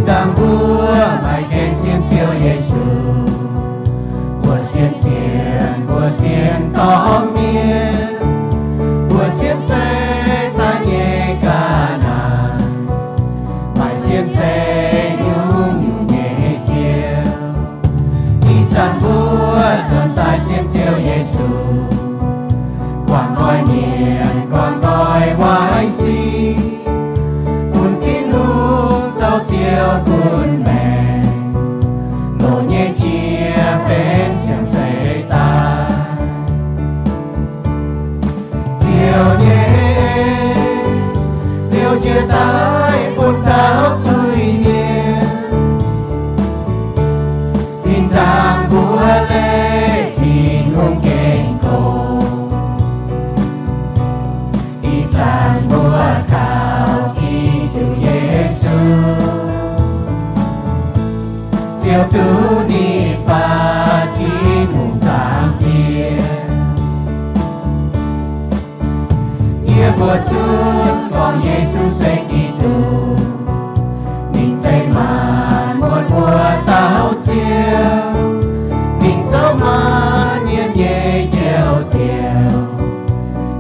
Dangh mbuo maaih gaengh sienx Ziouv Yesu, mbuo sienx zien, mbuo sienx dorngx mienh, mbuo sienx zeiv daaih nyei ga'naaiv, maaih sienx zeiv nyungc-nyungc nyei Ziouv. Ih zanc mbuo nzuonx daaih sienx Ziouv Yesu, guangc nqoi mienh, guangc nqoi waaic sic, bun Tin-Hungh zoux Ziouv gunv maengc, loz nyei jiex benx siang zeiv daaih. Ziouv nyei en liouh jiex daaih bun taux zuiz-mienh, zinh ndaangc mbuo leih Tin-Hungh gengh gox. Ih zanc mbuo kaux Giduc Yesu, Ziouv duqv ninh faaux Tin-Hungh nzangc jiex. Yie mbuo zunv gorngv Yesu se Giduc, ninh zeiz maanc muotc mbuo dauh Ziouv. Ninh zoux maanc mienh nyei Njoux Ziouv,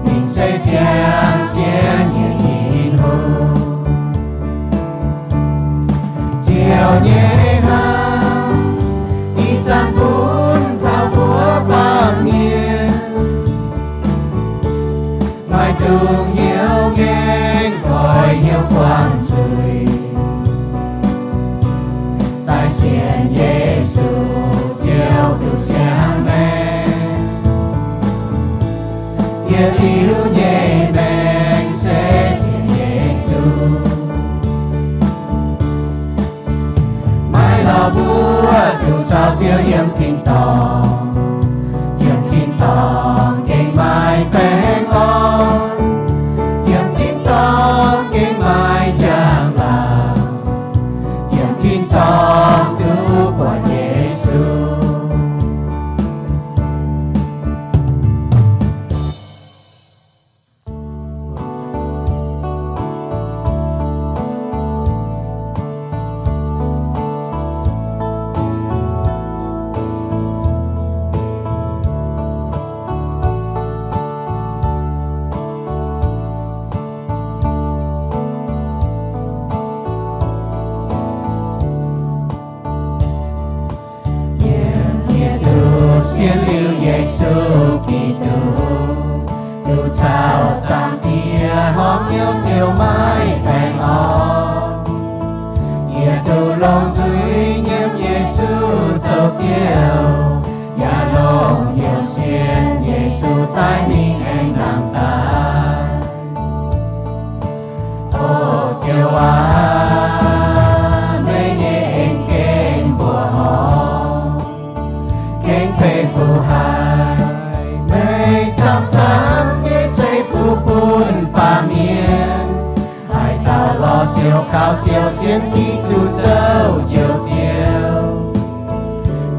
ninh se ziangh jienv nyei Tin-Hungh. Ziouv nyei hnamv ih zanc bun taux mbuo baamh mienh, maiv dungx hnyouv ngaengc, oix hnyouv buangh zuiz, daaih sienx Yesu Ziouv duqv siang maengc. Yietc liuz nyei maengc se sienx Yesu. Maiv lorz mbuo duqv caux Ziouv yiem tin-dorngh, yiem tin-dorngh gengh maaih baengh orn, yiem tin-dorngh gengh maaih njang-laangc, yiem tin-dorngh duqv buatc Yesu. Yiem Giduc sienx liuz Yesu Giduc, duqv caux Zaangc Diex horpc hnyouv ziouc maiv baengh orn. Yie duqv longc nzuih nyiemc Yesu zoux Ziouv, yaac longc hnyouv sienx Yesu daaih mingh aengx nangh daaih. O Ziouv aac, meih nyei en gengh mbuoqc horngh, gengh beiv fuqv haic. Meih camv-camv nyei zeiv-fun bun baamh mienh. Haaix dauh lorz Ziouv, kaux Ziouv, sienx Giduc zoux Njoux Ziouv,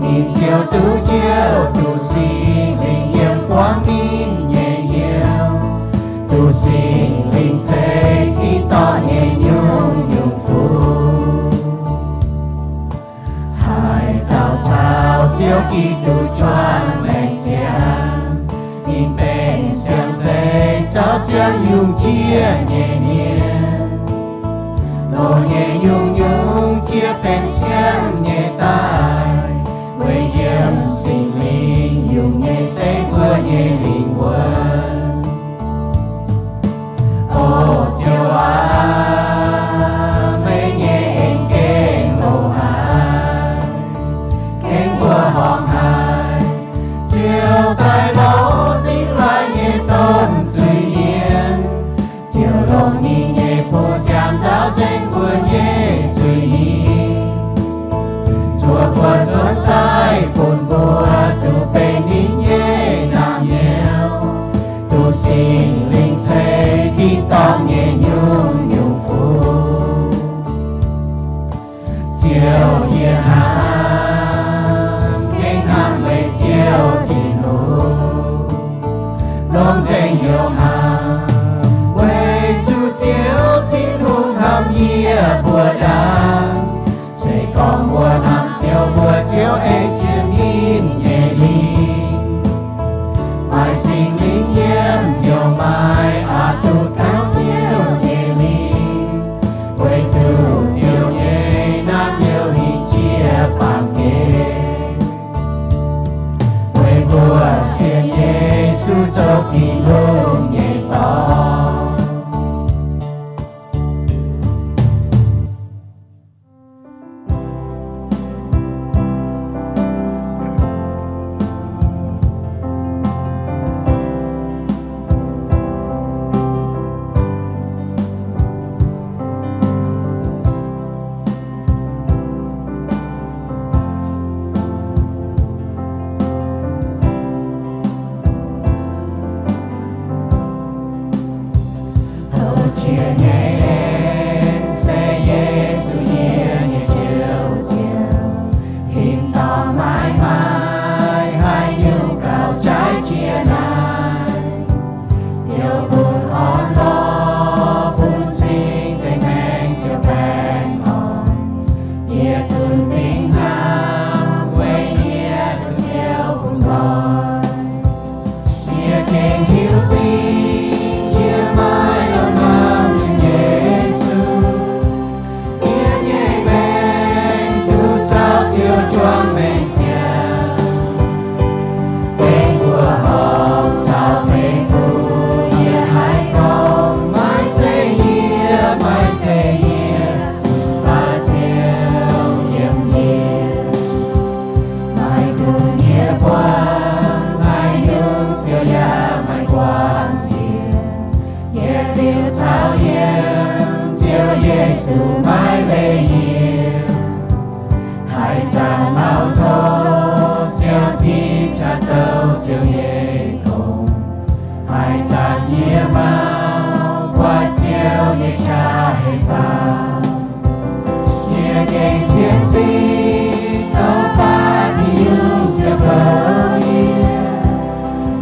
ninh ziouc duqv njoux, duqv Singx Lingh yiem buangv ninh nyei hnyouv, duqv Singx Lingh ceix tin-dorngh nyei nyungc-nyungc fuqv. Haaix dauh caux Ziouv Giduc juangc maengc ziangx, ninh benx siang-zeiv caux siang-yungh jiex nyei mienh. Loz nyei nyungc-nyungc jiex benx siang nyei daaih, weic yiem Singx Lingh yungz nyei se mbuo nyei lingh wuonh. O Ziouv aac, meih nyei en gengh loz haic, gengh mbuoqc horngh haic. Ziouv daaih lorz dingh laai nyei domh zuiz-mienh, Ziouv longc ninh nyei buoz-zaangc nzaaux nzengc mbuo nyei zuiz-mienh, zuov mbuo nzuonx daaih bun mbuo duqv benx ninh nyei naamh nyouz, duqv Singx Lingh ceix tin-dorngh nyei nyungc-nyungc fuqv. Ziouv, yie hnamv, gengh hnamv meih Ziouv Tin-Hungh, longc nzengc hnyouv hnamv, weic zuqc Ziouv Tin-Hungh Yie nyei en se Yesu, yie nyei Ziouv Ziouv. Tin-dorngh maiv maaih haaix nyungc gauh jaaix jiex naaiv. Ziouv bun orn-lorqc, bun cing-nzengc maengc ziouc baengh orn. Yie zunc dingc hnyangx weic yie duqv Ziouv bun nqoi. Yie gengh hiuv duqv yie maiv lamh lamh nyei Yesu. Yie nyei maengc duqv caux Ziouv juangc maengc ziangh. Dengv mbuo horpc caux meih Fuqv, yie haih gorngv, maiv zeiz yie, maiv zeiz yie, mv baac Ziouv yiem yie. Maiv gunv yie buangh haaix nyungc, Ziouv yaac maiv buangh yie. Yietc liuz caux yiem, Ziouv Yesu maiv leih yie. Haaix zanc maux tov Ziouv, zipv qaqv zoux Ziouv nyei gong. Haaix zanc yie maux buatc Ziouv nyei qaqv hei faaux, yie gengh cien fingx douz baav Tin-Hungh Ziouv bouc yie.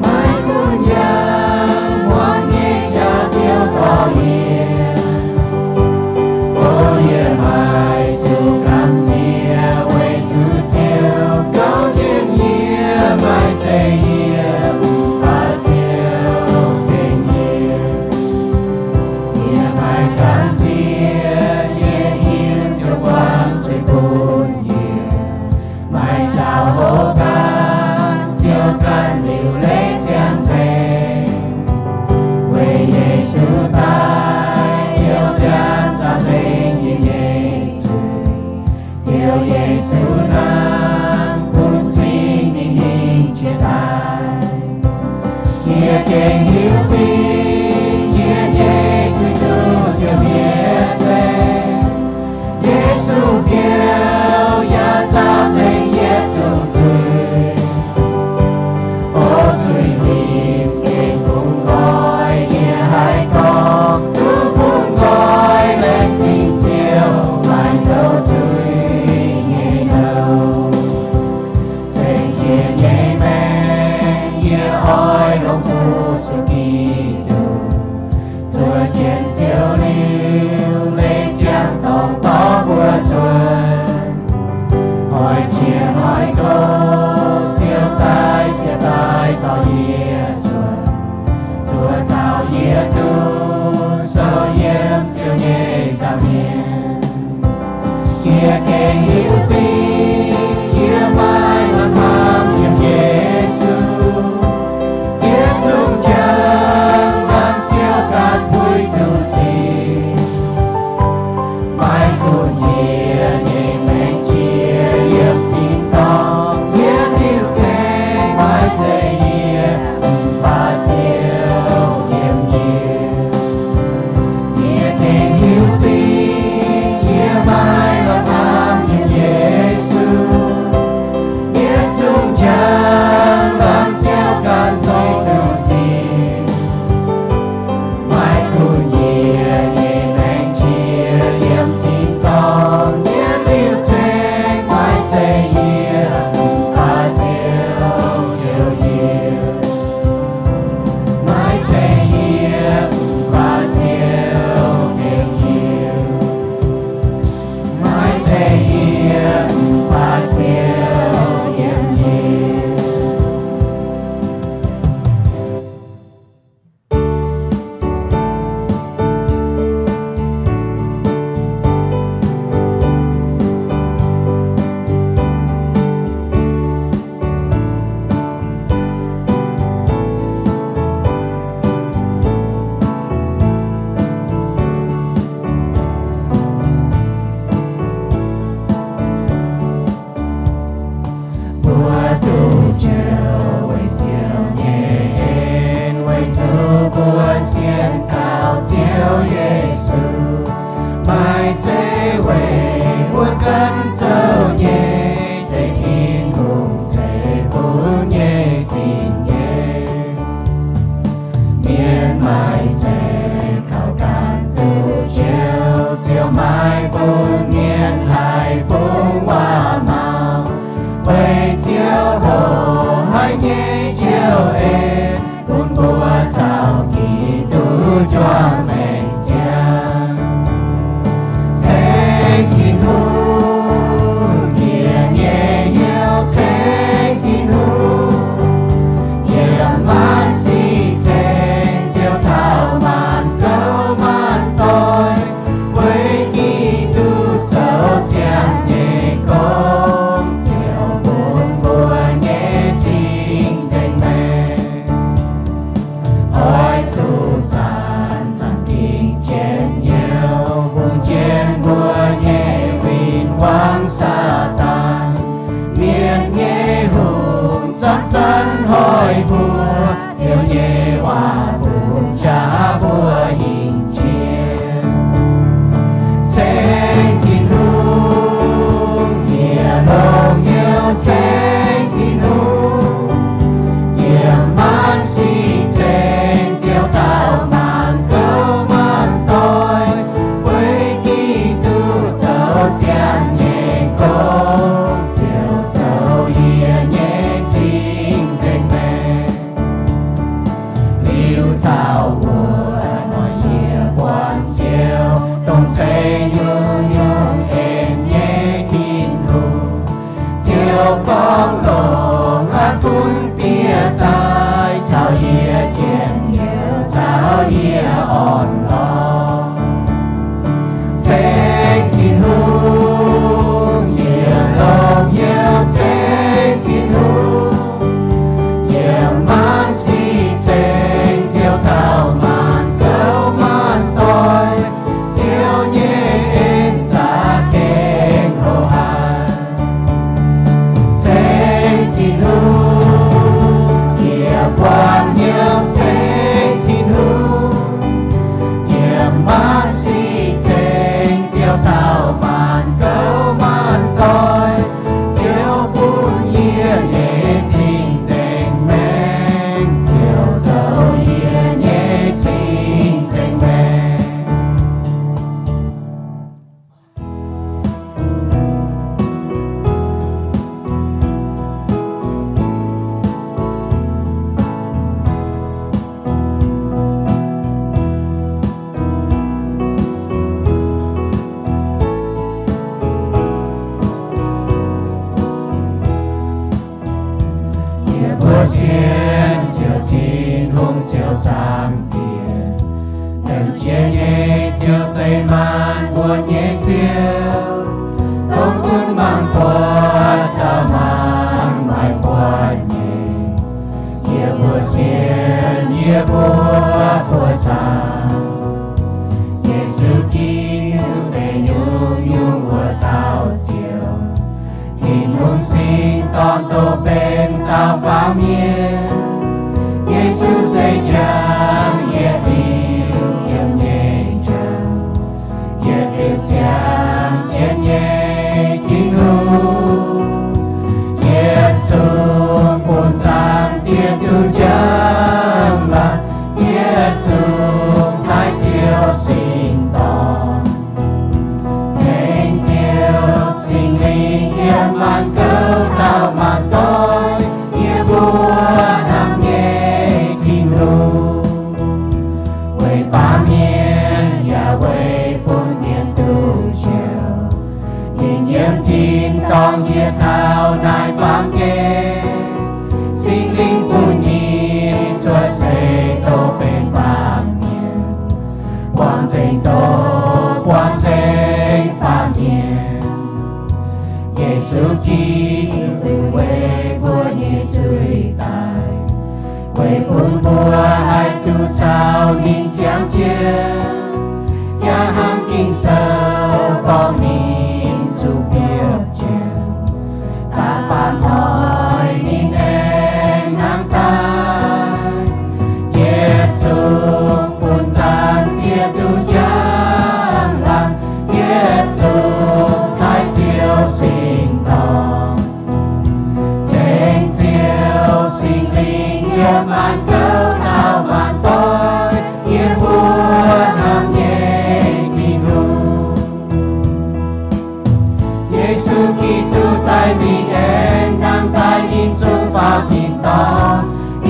Maiv gunv yangh muonz nyei jaax Ziouv dorh yie. O yie maaih zuqc gamh nziex weic zuqc Ziouv gouv jienv yie, maiv zeiz yie, mv baac Ziouv tengx yie. Yie maaih gamh nziex, yie hiuv Ziouv buangv zuiz bun yie. Maaih bun mienh haih bungx waac-maux, weic Ziouv hoqc haic nyei Ziouv ei, bun mbuo caux Giduc juangc maengc ziangh. Ceng Tin-Hungh, yie nyei hnyouv ceng Tin-Hungh, yiem maanc sic ceng Ziouv taux maanc gouv maanc doic, weic Giduc zoux ziangh nyei gong, Ziouv bun mbuo nyei cing-nzengc maengc. Oix zuqc zanc-zanc dingc njien-youh, hungh jienv mbuo nyei win-wangv Saadaan. Mienh nyei hungh zanc-zanc hoic mbuo, Ziouv nyei waac bun jaax mbuo hingh jiex. Ceng Tin-Hungh, yie longx hnyouv ceng Tin-Hungh, yiem maanc sic ceng Ziouv taux maanc gouv maanc doic, weic Giduc zoux ziangh nyei gong, Ziouv zoux yie nyei cing-nzengc maengc. Liuz taux wuov hnoi yie buangh Ziouv, dongh ceix nyungc-nyungc en nyei Tin-Hungh. Ziouv gorngv, Longc aqv, gunv bieqc daaih caux yie jiex, yie caux yie orn-lorqc. Ceng Tin-Hungh, yie longx hnyouv ceng Tin-Hungh, yiem maanc sic ceng Ziouv taux maanc gouv maanc doic, Ziouv nyei en za'gengh hlo haic. Ceng Tin-Hungh, yie buangh hnyouv ceng Tin-Hungh, yiem maanc sic ceng Ziouv taux maanc gouv maanc doic, Ziouv bun yie nyei cing-nzengc maengc, Ziouv zoux yie nyei cing-nzengc maengc. Yie mbuo sienx Ziouv Tin-Hungh, Ziouv Zaangc Diex, lengc jiex nyei Ziouv, zeiz maanc buonc nyei Ziouv, dongh gunv mangc buatc caux mangc maaih buonc nyei. Yie mbuo sienx, yie mbuo buoqc zaangc. Yesu Giduc se nyungc-nyungc wuov dauh Ziouv. Tin-Hungh Singx Dorn dongh benx dauh baamh mienh. Yesu se njang yietc liuz yiem nyei njang, yietc liuz ziangh jienv nyei Tin-Hungh. Yietc zungv bun Zaangc Diex duqv njang laanh, yietc zungv taaih Ziouv Singx Dorn. Ceng Ziouv Singx Lingh yiem maanc gouv dauh maanc doic, yie mbuo hnamv nyei Tin-Hungh. Weic baamh mienh yaac weic bun mienh duqv njoux, ninh yiem tin-dorngh njiec taux naaiv baamh gen. Singx Lingh bun ninh cuotv seix doz benx baamh mienh, buangh nzengc doz, buangh nzengc baamh mienh. Yesu Giduc weic mbuo nyei zuiz daic, weic bun mbuo haih duqv caux ninh ziangh jienv. Yaac hnangv Ging-Sou gorngv, ninh zuqc biopv njiec, da'faanh hnoi ninh aengx hnangv daaih. Yietc zungv bun Zaangc Diex duqv njang laanh, yietc zungv taaih Ziouv Singx Dorngh. Ceng Ziouv Singx Lingh yiem maanc gouv dauh maanc doic, yie mbuo hnamv nyei Tin-Hungh.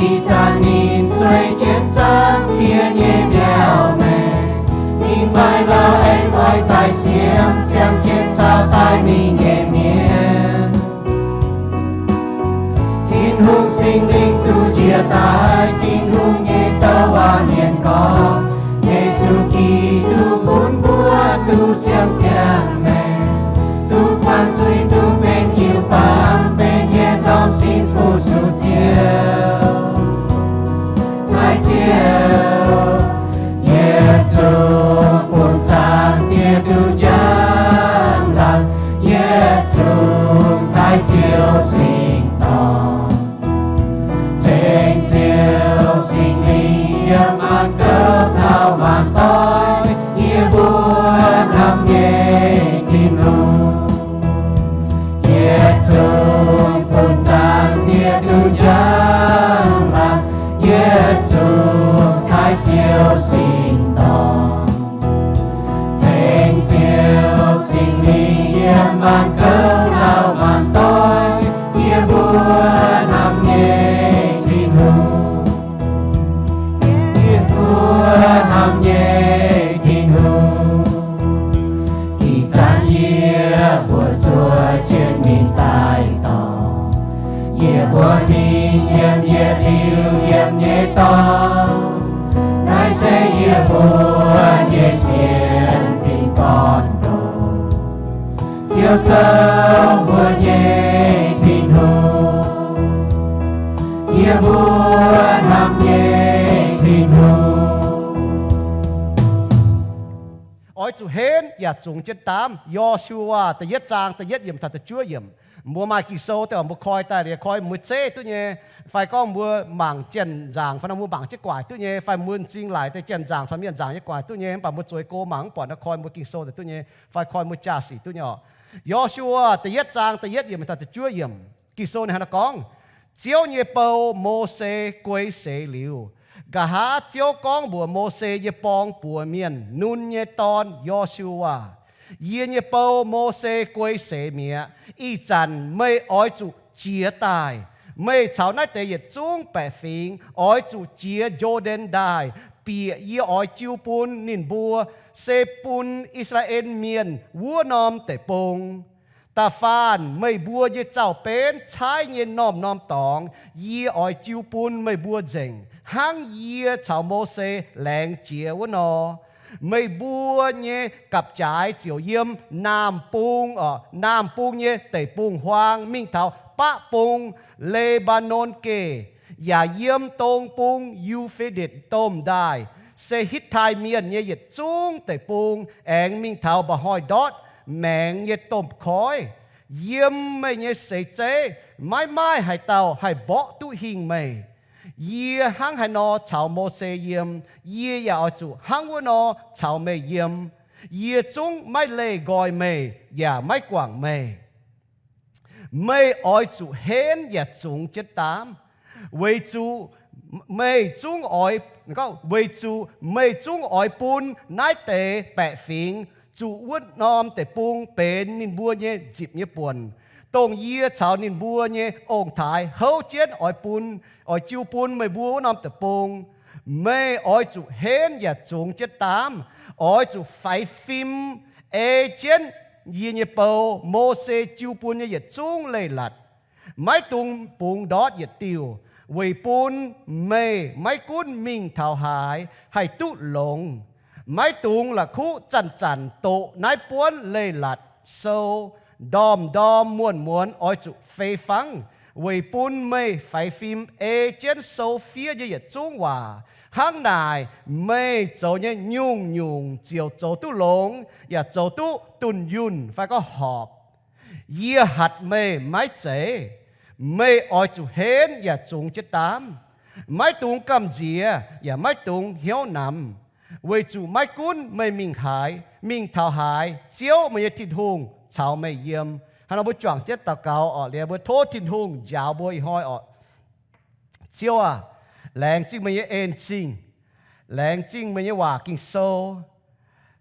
Ih zanc ninh zueih jienv zaangc Diex nyei mbiauz maengc. Ninh maaih lauh aengx oix daaih siemv, siemv jienv caux daaih mingh nyei mienh. Tin-Hungh Singx Lingh duqv njiec daaih, Tin-Hungh nyei douc waac mienh gorngv, Yesu Giduc bun mbuo duqv siang-ziangh maengc, duqv kuangx zuiz, duqv benx jiu-baang, benx yietc norm sin fu-sux Ziouv. Taaix Ziouv, yietc zungv bun Zaangc Diex duqv njang-laangc, yietc zungv taaix Ziouv Singx Dorngh. Ceng Ziouv Singx Lingh yiem maanc gouv taux maanc doic, yie mbuo hnamv nyei Tin-Hungh. Yietc zungv bun Zaangc Diex duqv njang-laangc, yietc zungv taaix Ziouv Singx Dorngh. Ceng Ziouv Singx Lingh yiem maanc gouv taux maanc doic, yie mbuo hnamv nyei Tin-Hungh. Yie mbuo hnamv nyei Tin-Hungh. Ih zanc yie mbuo zuov jienv mingh daaih dorngx. Yie mbuo mingh yiem yietc liuz yiem nyei dorngx. Naaiv se yie mbuo nyei sienx fim gorn-ndoqc, Ziouv Zoux mbuo nyei Tin-Hungh. Yie mbuo hnamv nyei Tin-Hungh. Oix zuqc henv yaac zungx jienv daamv. Yo^su^waa da'yietv zaang da'yietv yiemc taux da'juov yiemc. Mbuo maaih Ging-Sou daaih mbuo koi daaih liuz, koi mbuo zeiv duqv nyei, fai gorngv mbuo mangc janx nzaangc fai nor mbuo mangc jienv guaax duqv nyei, fai mbuo m'zing laaic deix janx nzaangc caux mienh nzaangc nyei guaax duqv nyei. Mv baac mbuo zueiz go mangc mv buatc nor koi mbuo Ging-Sou daaih duqv nyei, fai koi mbuo jaa-sic duqv nyei oc. Yo^su^waa da'yietv zaang da'yietv yiemc taux da'juov yiemc. Ging-Sou ninh hnangv naaiv gorngv, Ziouv nyei bou, Mose, guei seix liuz, nqa'haav Ziouv gorngv mbuox Mose nyei borng-buoz mienh, Nun nyei dorn, Yo^su^waa, yie nyei bou, Mose, guei seix mi'aqv. Ih zanc meih oix zuqc jiez daaih. Meih caux naaiv deix yietc zungv baeqc fingx oix zuqc jiez Yo^ndaen Ndaaih, bieqc yie oix jiu bun ninh mbuo, se bun I^saa^laa^en Mienh wuov norm deic-bung. Da'faanh meih mbuo nyei zaux-benv caaiv nyei norm-norm dorngx, yie oix jiu bun meih mbuo nzengc, hnangv yie caux Mose laengz jiex wuov nor. Meih mbuo nyei gapv-jaaix ziouc yiem naamh bung, naamh bung nyei deic-bung-huaang mingh taux baqv bung Le^mbaa^ndon Geh, yaac yiem dong bung Yu^fe^ditc Domh Ndaaih, se Hitv^tai Mienh nyei yietc zungv deic-bung, aengx mingh taux mba'hnoi ndortv maengx nyei domh koiv. Yiem meih nyei seix zeiv maiv maaih haaix dauh haih mborqv duqv hingh meih. Yie hnangv haaix nor caux Mose yiem, yie yaac oix zuqc hnangv wuov nor caux meih yiem. Yie zungv maiv leih nqoi meih yaac maiv guangc meih. Meih oix zuqc henv yaac zungx jienv daamv, weic zuqc meih zungv oix, weic zuqc meih zungv oix bun naaiv deix baeqc fingx zuqc wuov norm deic-bung benx ninh mbuo nyei nzipc nyei buonc, dongh yie caux ninh mbuo nyei ong-taaix houv jienv oix bun, oix jiu bun meih mbuo wuov norm deic-bung. Meih oix zuqc henv yaac zungx jienv daamv, oix zuqc faix fim ei jienv yie nyei bou, Mose, jiu bun nyei yietc zungv leiz-latc. Maiv dungx bungx ndortv yietc diuh, weic bun meih maiv gunv mingh taux haaix haih duqv longx. Maiv dungx la'kuqv zanc-zanc doqc naaiv buonv leiz-latc sou, ndorm-ndorm muonz-muonz oix zuqc fei fangv, weic bun meih faix fim ei jienv sou fiev nyei yietc zungv waac. Hnangv naaic, meih zoux nyei nyungc-nyungc ziouc zoux duqv longx, yaac zoux duqv dunh yunh fai gorngv horpc. Yie hatc meih maiv zeiz. Meih oix zuqc henv yaac zungx jienv daamv. Maiv dungx gamh nziex yaac maiv dungx hnyouv namx, weic zuqc maiv gunv meih mingh haaix, mingh taux haaix, Ziouv, meih nyei Tin-Hungh, caux meih yiem. Hnangv nor mbuo juangc jienv daux gaux orqc, liuz mbuo tov Tin-Hungh njaaux mbuo ih hnoi orqc. Ziouv aac, laengz zingh meih nyei en zingh, laengz zingh meih nyei waac Ging-Sou,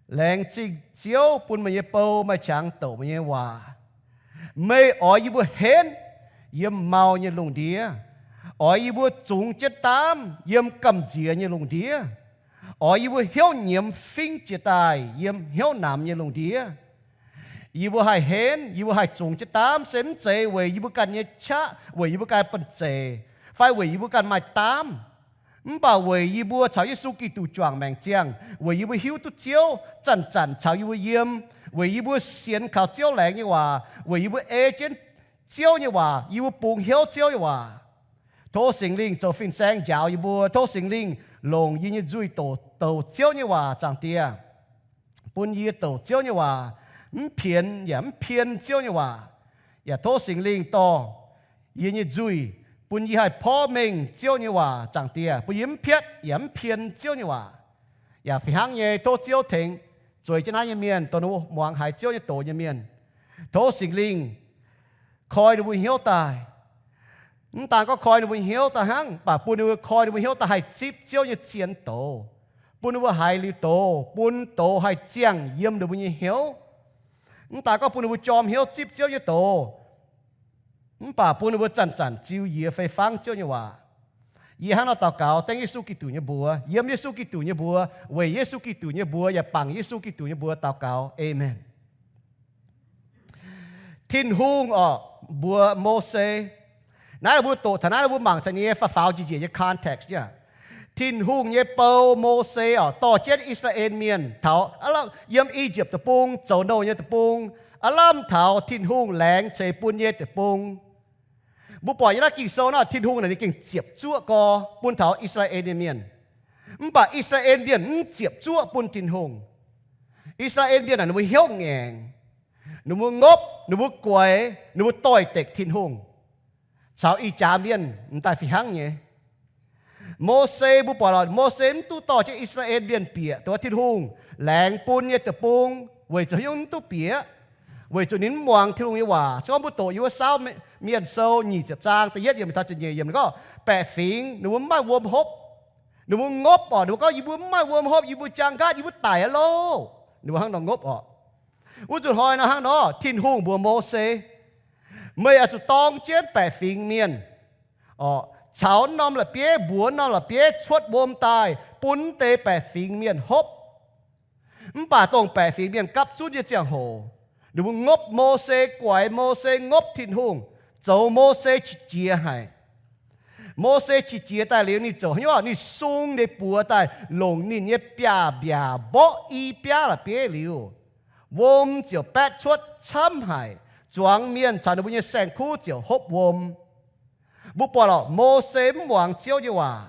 laengz zingh Ziouv bun meih nyei bou maaih qangx doqc meih nyei waac. Meih oix yie mbuo henv yiem mau nyei lungh ndiev, Oix yie mbuo zungx jienv daamv yiem gamh nziex nyei lungh ndiev. Oix yie mbuo hnyouv nyiemz fingv jiex daaih yiem hnyouv namx nyei lungh ndiev. Yie mbuo haih henv, yie mbuo haih zungx jienv daamv, se mv zeiz weic yie mbuo ganh nyei qaqv, weic yie mbuo ganh banh zeic, fai weic yie mbuo ganh maaih daamv. Mv baac weic yie mbuo caux Yesu Giduc juangc maengc ziangh, weic yie mbuo hiuv duqv Ziouv zanc-zanc caux yie mbuo yiem, weic yie mbuo sienx kaux Ziouv laengz nyei waac, weic yie mbuo ei jienv Ziouv nyei waac, yie mbuo bungx hnyouv Ziouv nyei waac. Tov Singx Lingh zoux fin-saeng njaaux yie mbuo. Tov Singx Lingh longc yie nyei nzuih doqc, douc Ziouv nyei waac, Zaangc Diex. Bun yie douc Ziouv nyei waac, mv pienx yaac mv pien Ziouv nyei waac. Yaac tov Singx Lingh dorh yie nyei nzuih, bun yie haih porv mengh Ziouv nyei waac, Zaangc Diex, bun yie mv piatv yaac mv pien Ziouv nyei waac. Yaac fih hnangv nyei, tov Ziouv tengx zueiz jienv naaiv nyei mienh, dongh ninh mbuo muangx haiz Ziouv nyei doz nyei mienh. Tov Singx Lingh koi ninh mbuo hnyouv daaih. Mv daan gorngv koi ninh mbuo hnyouv daaih hnangv, mv baac bun ninh mbuo koi ninh mbuo hnyouv daaih haih zipv Ziouv nyei cien doz, bun ninh mbuo haiz liuz doz, bun doz haih ziangh yiem ninh mbuo nyei hnyouv. Mv daan gorngv bun ninh mbuo jorm hnyouv zipv Ziouv nyei doz, mv baac bun ninh mbuo zanc-zanc ziux yie fei fangv Ziouv nyei waac. Yie hnangv nor daux gaux dengv Yesu Giduc nyei mbuox, yiem Yesu Giduc nyei mbuox, weic Yesu Giduc nyei mbuox yaac bangc Yesu Giduc nyei mbuox daux gaux. Aamen. Tin-Hungh orqc, mbuox Mose. Naaiv mbuo doqc taux naaiv, mbuo mangc taux nyei faaux-faaux njiec njiec nyei context nyei. Tin-Hungh nyei bou, Mose orqc, dorh jienv I^saa^laa^en Mienh taux, yiem I^yipv Deic-Bung zoux nouh nyei deic-bung, aav lamh taux Tin-Hungh laengz ceix bun nyei deic-bung. Mbuo buatc yiem naaiv Ging-Sou nor, Tin-Hungh naaic ninh gengh ziepc zuoqv gorx bun taux I^saa^laa^en nyei mienh. Mv baac I^saa^laa^en Mienh mv ziepc zuoqv bun Tin-Hungh. I^saa^laa^en Mienh naaic ninh mbuo hnyouv ngaengc, ninh mbuo ngopv, ninh mbuo guaix, ninh mbuo doix-dekc Tin-Hungh, caux ih jaax mienh m'daaih fih hnangv nyei. Mose, mbuo buatc lorqc, Mose mv duqv dorh jienv I^saa^laa^en Mienh bieqc dongh Tin-Hungh laengz bun nyei deic-bung weic zuqc hnyouv mv duqv bieqc, weic zuqc ninh mv muangx Tin-Hungh nyei waac. Se gorngv mbuo doqc yiem wuov Saauv Mienh Sou nyic ziepc zaang da'yietv yiemc taux ziepc nyeic yiemc gorngv, baeqc fingx ninh mbuo mv maaih wuom hopv. Ninh mbuo ngopv orqc, ninh mbuo gorngv, Yie mbuo mv maaih wuom hopv, yie mbuo jaang nqaatv, yie mbuo daic aqv loh. Ninh mbuo hnangv nor ngopv orqc. Wuov zuqc hnoi nor hnangv nor, Tin-Hungh mbuox Mose, Meih oix zuqc dorng jienv baeqc fingx mienh orqc, caux norm la'bieiv, mbuox norm la'bieiv cuotv wuom daaih bun deix baeqc fingx mienh hopv. Mv baac dongh baeqc fingx mienh gapv zunv nyei ziangh hoc, ninh mbuo ngopv Mose, guaix Mose, ngopv Tin-Hungh, zoux Mose qiex jiez haic. Mose qiex jiez daaih liuz, ninh zoux haaix nyungc? Ninh sung ninh buoz daaih longc ninh nyei biaav-mbiaac mborqv i biaav la'bieiv liuz, wuom ziouc baetv cuotv camv haic. Zuangx mienh caux ninh mbuo nyei saeng-kuv ziouc hopv wuom. Mbuo buatc lorqc, Mose mv muangx Ziouv nyei waac.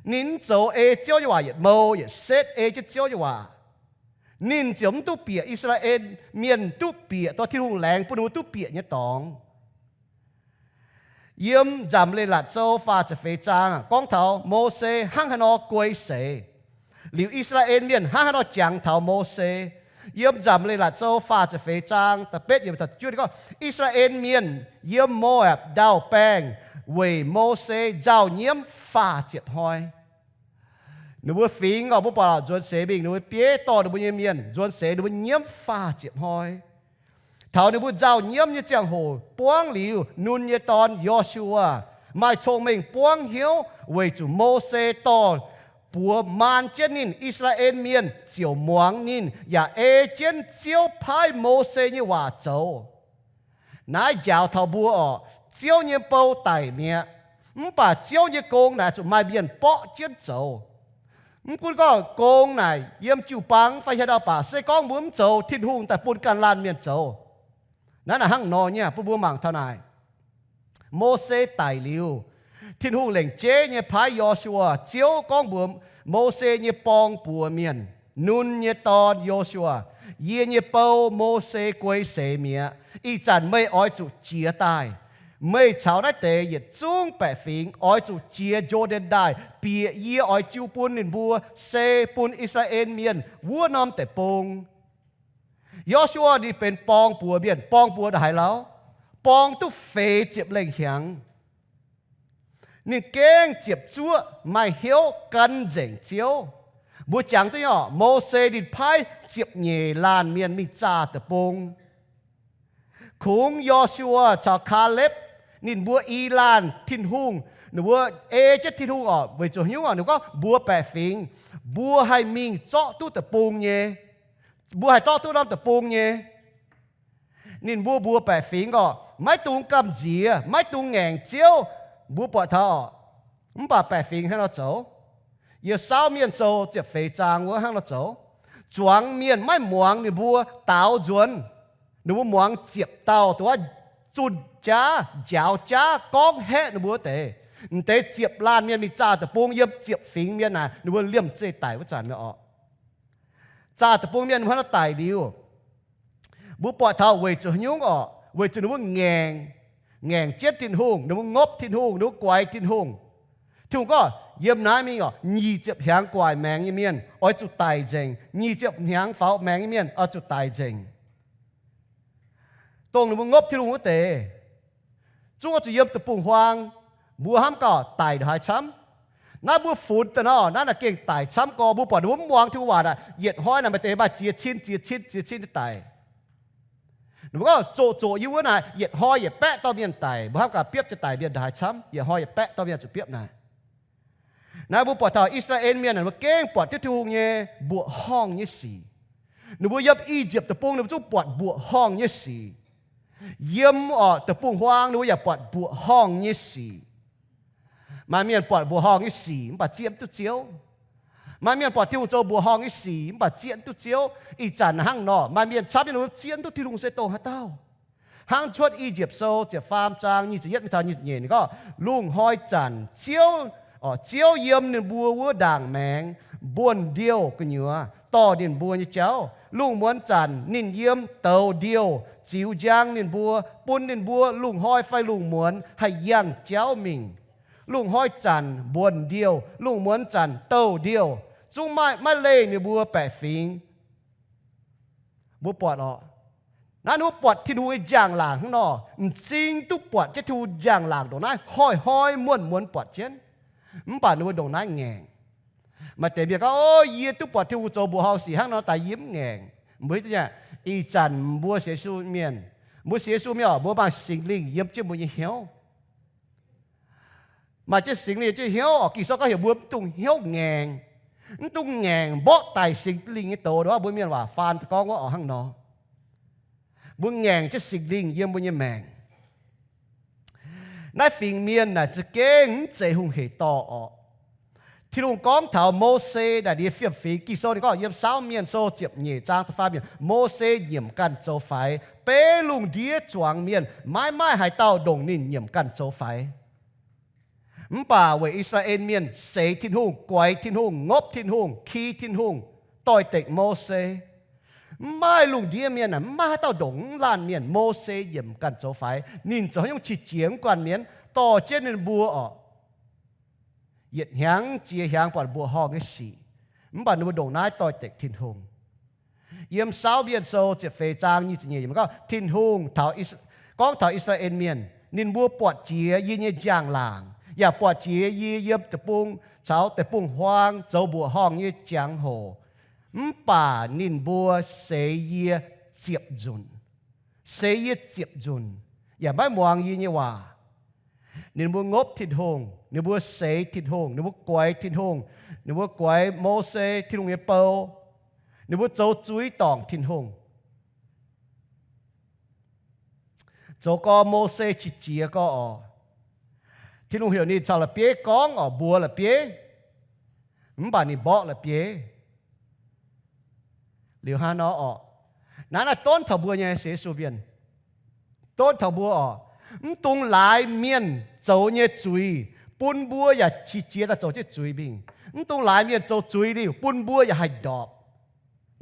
Ninh mv zoux ei Ziouv nyei waac yietc mou yietc setv ei jienv Ziouv nyei waac. Ninh ziouc mv duqv bieqc, I^saa^laa^en Mienh duqv bieqc dongh Tin-Hungh laengz bun ninh mbuo duqv bieqc nyei dorngx. Yiem Nzamc Leiz-Latc Sou faah ziepc feix zaang gorngv taux Mose hnangv haaix nor guei seix, liuz I^saa^laa^en Mienh hnangv haaix nor jangx taux Mose. Yiem Nzamc Leiz-Latc Sou faah ziepc feix zaang da'betv yiemc taux juov gorngv, I^saa^laa^en Mienh yiem Mo^apc Ndau-Baengh weic Mose nzauh nyiemv faah ziepc hnoi. Ninh mbuo fingx orqc, mbuo buatc lorqc, nzuonx seix mingh ninh mbuo bieiv dorh ninh mbuo nyei mienh nzuonx seix, ninh mbuo nyiemv faah ziepc hnoi. Taux ninh mbuo nzauh nyiemv nyei ziangh hoc buangv liuz, Nun nyei dorn, Yo^su^waa, maaih cong-mengh buangv hnyouv weic zuqc Mose dorh buoz maan jienv ninh, I^saa^laa^en Mienh ziouc muangx ninh yaac ei jienv Ziouv paaiv Mose nyei waac zoux. Naaiv njaaux taux mbuo orqc, Ziouv nyei bou daic mi'aqv, mv baac Ziouv nyei gong naaic zuqc maaih mienh borqv jienv zoux. Mv gunv gorngv gong naaic yiem jiu-baang fai haaix dauh baac, se gorngv mbuo mv zoux, Tin-Hungh daaih bun ganh laanh mienh zoux. Naaiv naaic hnangv nor nyei, bun mbuo mangc taux naaic. Mose daic liuz, Tin-Hungh lengc jeiv nyei paaiv Yo^su^waa, Ziouv gorngv mbuox Mose nyei borng buoz mienh, Nun nyei dorn, Yo^su^waa, yie nyei bou, Mose, guei seix mi'aqv. Ih zanc meih oix zuqc jiez daaih. Meih caux naaiv deix yietc zungv baeqc fingx oix zuqc jiez Yo^ndaen Ndaaih, bieqc yie oix jiu bun ninh mbuo, se bun I^saa^laa^en Mienh wuov norm deic-bung. Yo^su^waa ninh benx borng buoz mienh, borng buoz ndongc haaix lauh? Borng duqv feix ziepc lengh hnyangx. Ninh gengh ziepc zuoqv, maaih hnyouv gan nzengc Ziouv. Mbuo jangx duqv nyei orqc, Mose ninh paaiv ziepc nyeic laanh mienh mingh zaah deic-bung. Kungx Yo^su^waa caux Kaalepv ninh mbuo i laanh Tin-Hungh Ninh mbuo ei jienv Tin-Hungh oc, weic zuqc haaix nyungc oc? Ninh gorngv mbuo baeqc fingx, mbuo haih mingh zorqv duqv deic-bung nyei. Mbuo haih zorqv duqv norm deic-bung nyei. Ninh mbuo mbuox baeqc fingx oc, maiv dungx gamh nziex, maiv dungx ngaengc Ziouv. Mbuo buatc taux oc, mv baac baeqc fingx hnangv nor zoux. Yiem Saauv Mienh Sou ziepc feix zaang wuov hnangv nor zoux. Zuangx mienh maiv muangx ninh mbuo daaux nzuonx. Ninh mbuo muangx ziepc dauh dongh wuov zunh jaav, njaaux jaav, gorngv haeqv ninh mbuo wuov deix. M'deix ziepc laanh mienh mingh zaah deic-bung yiem ziepc fingx mienh naaic, ninh mbuo liemh zeih daic wuov zanc oc. Zaah deic-bung mienh hnangv nor daic liuz, mbuo buatc taux weic zuqc haaix nyungc oc? Weic zuqc ninh mbuo ngaengc, ngaengc jienv Tin-Hungh, ninh mbuo ngopv Tin-Hungh, ninh mbuo guaix Tin-Hungh. Tin-Hungh gorngv, yiem naaiv mingh oc, nyic ziepc hnyangx gu'nguaaic maengx nyei mienh oix zuqc daic nzengc. Nyic ziepc hnyangx faaux maengx nyei mienh oix zuqc daic nzengc. Dongh ninh mbuo ngopv Tin-Hungh wuov deix, zungv oix zuqc yiem deic-bung-huaang. Mbuo hnamv gauh daic ndongc haaix camv? Naaiv mbuo funx daaih nor, naaiv naaic gengh daic camv gorx. Mbuo buatc ninh mbuo mv muangx Tin-Hungh waac naaic, yietc hnoi naaic maaih deix maaih ziex cin, ziex cin, ziex cin daic. Ninh mbuo gorngv zoqc zoqc yie wuov naaic, yietc hnoi yietc baeqv dauh mienh daic. Mbuo hnamv gaax biopv jienv daic mienh ndongc haaix camv, yietc hnoi yietc baeqv dauh mienh zuqc biopv naaic. Naaiv mbuo buatc taux I^saa^laa^en Mienh naaic, mbuo gengh buatc jienv Tin-Hungh nyei mbuoqc horngh nyei sic. Ninh mbuo yiem I^yipv Deic-Bung ninh mbuo zungv buatc mbuoqc horngh nyei sic. Yiem oc deic-bung-huaang ninh mbuo yaac buatc mbuoqc horngh nyei sic. Maaih mienh buatc mbuoqc horngh nyei sic mv baac zieqv mv duqv Ziouv. Maaih mienh buatc Tin-Hungh zoux mbuoqc horngh nyei sic mv baac zieqv mv duqv Ziouv. Ih zanc hnangv nor, maaih mienh camv nyei ninh mbuo zieqv mv duqv Tin-Hungh se dongh haaix dauh. Hnangv cuotv I^yipv Sou ziepc faam zaang nyic ziepc yietv mingh taux nyic ziepc nyeic ninh gorngv, lungh hnoi zanc Ziouv, Ziouv yiem ninh mbuo wuov ndaangc maengx mbuonx ndiouh gu'nyuoz dorh ninh mbuo nyei jauv. Lungh muonz zanc ninh yiem douz ndiouh ziux njang ninh mbuo, bun ninh mbuo lungh hnoi fai lungh muonz haih yangh jauv mingh. Lungh hnoi zanc mbuonx ndiouh, lungh muonz zanc douz ndiouh, zungv maiv, maiv leih ninh mbuo baeqc fingx. Mbuo buatc oc, naaiv ninh mbuo buatc Tin-Hungh nyei njang-laangc hnangv nor, m'zing duqv buatc jienv Tin-Hungh njang-laangc ndongc naaiv, hnoi-hnoi muonz-muonz buatc jienv. Mv baac ninh mbuo ndongc naaiv ngaengc. Maaih deix mienh gorngv, o, yie duqv buatc Tin-Hungh zoux mbuoqc horngh sic hnangv nor daaih yie mv ngaengc. Mbuo hiuv duqv nyei, ih zanc mbuo sienx Yesu mienh, mbuo sienx Yesu mienh oc, mbuo maaih Singx Lingh yiem jienv mbuo nyei hnyouv. Maaih jienv Singx Lingh jienv hnyouv oc. Ging-Sou gorngv heuc mbuo mv dungx hnyouv ngaengc, mv dungx ngaengc mborqv daic Singx Lingh nyei doz. Mbuo mienh waac faan gorngv wuov oc hnangv nor. Mbuo ngaengc jienv Singx Lingh yiem mbuo nyei maengc. Naaiv fingx mienh naaic za'gengh mv zeiz hungh hec dorh orqc. Tin-Hungh gorngv taux Mose naaic, ninh fiem fingx. Ging-Sou ninh gorngv yiem Saauv Mienh Sou ziepc nyeic zaang da'faam yiemc, Mose nyiemc ganh zoux faix. Beiv lungh ndiev zuangx mienh maiv maaih haaix dauh ndongc ninh nyiemc ganh zoux faix. Mv baac weic I^saa^laa^en Mienh seix Tin-Hungh, guaix Tin-Hungh, ngopv Tin-Hungh, ki Tin-Hungh, doix-dekc Mose. Mv maaih lungh ndiev mienh aah, mv maaih haaix dauh ndongc mv laanh mienh Mose nyiemc ganh zoux faix. Ninh zoux haaix nyungc qiex jiez mv guanh mienh, dorh jienv ninh mbuo orqc, yietc hnyangx jiex hnyangx buatc mbuoqc horngh nyei sic. Mv baac ninh mbuo ndongc naaiv doix-dekc Tin-Hungh. Yiem Saauv Mienh Sou ziepc feix zaang nyic ziepc nyeic gorngv, Tin-Hungh taux, gorngv taux I^saa^laa^en Mienh, ninh mbuo buatc jiex yie nyei njang-laangc, yaac buatc jiex yie yiem deic-bung caux deic-bung-huaang zoux mbuoqc horngh nyei jangx-hoc. Mv baac ninh mbuo seix yie ziepc nzunc, seix yie ziepc nzunc, yaac maiv muangx yie nyei waac. Ninh mbuo ngopv Tin-Hungh, ninh mbuo seix Tin-Hungh, ninh mbuo guaix Tin-Hungh, ninh mbuo guaix Mose, Tin-Hungh nyei bou. Ninh mbuo zoux zuiz dorngc Tin-Hungh, zoux gorx Mose qiex jiez gorx oc. Tin-Hungh heuc ninh caux la'bieiv gorngv oc, mbuox la'bieiv, mv baac ninh mborqv la'bieiv. Liuz hnangv nor orqc, naaiv naaiv donv taux mbuo nyei sienx Yesu mienh, donv taux mbuo orqc, mv dungx laaix mienh zoux nyei zuiz bun mbuo yaac qiex jiez daaih zoux jienv zuiz mingh. Mv dungx laaix mienh zoux zuiz liuz bun mbuo yaac haih ndorpc.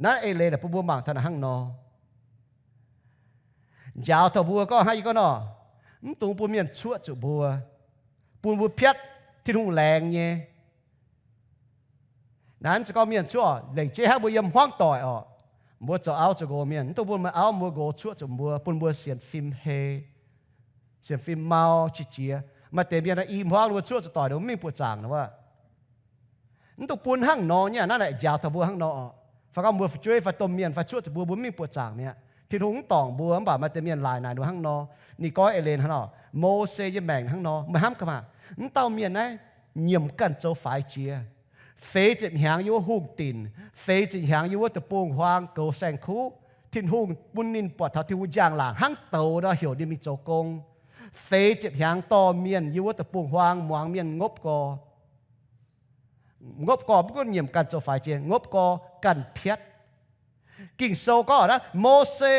Naaiv eix leiz naaic bun mbuo mangc taux naaic hnangv nor. Njaaux taux mbuo gorngv hnangv yie gorngv nor, mv dungx bun mienh cuoqv zuqc mbuo, bun mbuo piatv Tin-Hungh laengz nyei. Naaiv mv zeiz gorngv mienh cuoqv, lengc jeiv hnangv mbuo yiem hmuangv doic orqc, mbuo zoux auv zoux nqox mienh, mv dungx bun mbuo auv mbuo nqox cuoqv zuqc mbuo, bun mbuo sienx fim hei, sienx fim mau qiex jiez. Maaih deix mienh i hmuangv mbuo cuoqv zuqc doic, mbuo mv mingh buoqc zaangc nor wuov. Mv dungx bun hnangv nor nyei. Naaiv naaic njaaux taux mbuo hnangv nor orqc, fai gorngv mbuo fu'jueiv fai domh mienh fai cuoqv zuqc mbuo, mbuo mv mingh buoqc zaangc mi'aqv. Tin-Hungh mv dorngc mbuo, mv baac maaih deix mienh laaic naaic ninh mbuo hnangv nor. Ninh gorngv eix leiz hnangv nor, Mose nyei maengc hnangv nor. Meih hnamv gaax maah, mv dauh mienh naaiv nyiemc ganh zoux faix jiex. Feix ziepc hnyangx yiem wuov hungh dinc, feix ziepc hnyangx yiem wuov deic-bung-huaang goux saeng-kuv. Tin-Hungh bun ninh buatc taux Tin-Hungh njang-laangc hnangv douz nor heuc ninh mingh zoux gong. Feix ziepc hnyangx dorh mienh yiem wuov deic-bung-huaang muangx mienh ngopv gorx. Ngopv gorx mv gunv nyiemc ganh zoux faix jiex, ngopv gorx ganh piatv. Ging-Sou gorngv naaiv, Mose,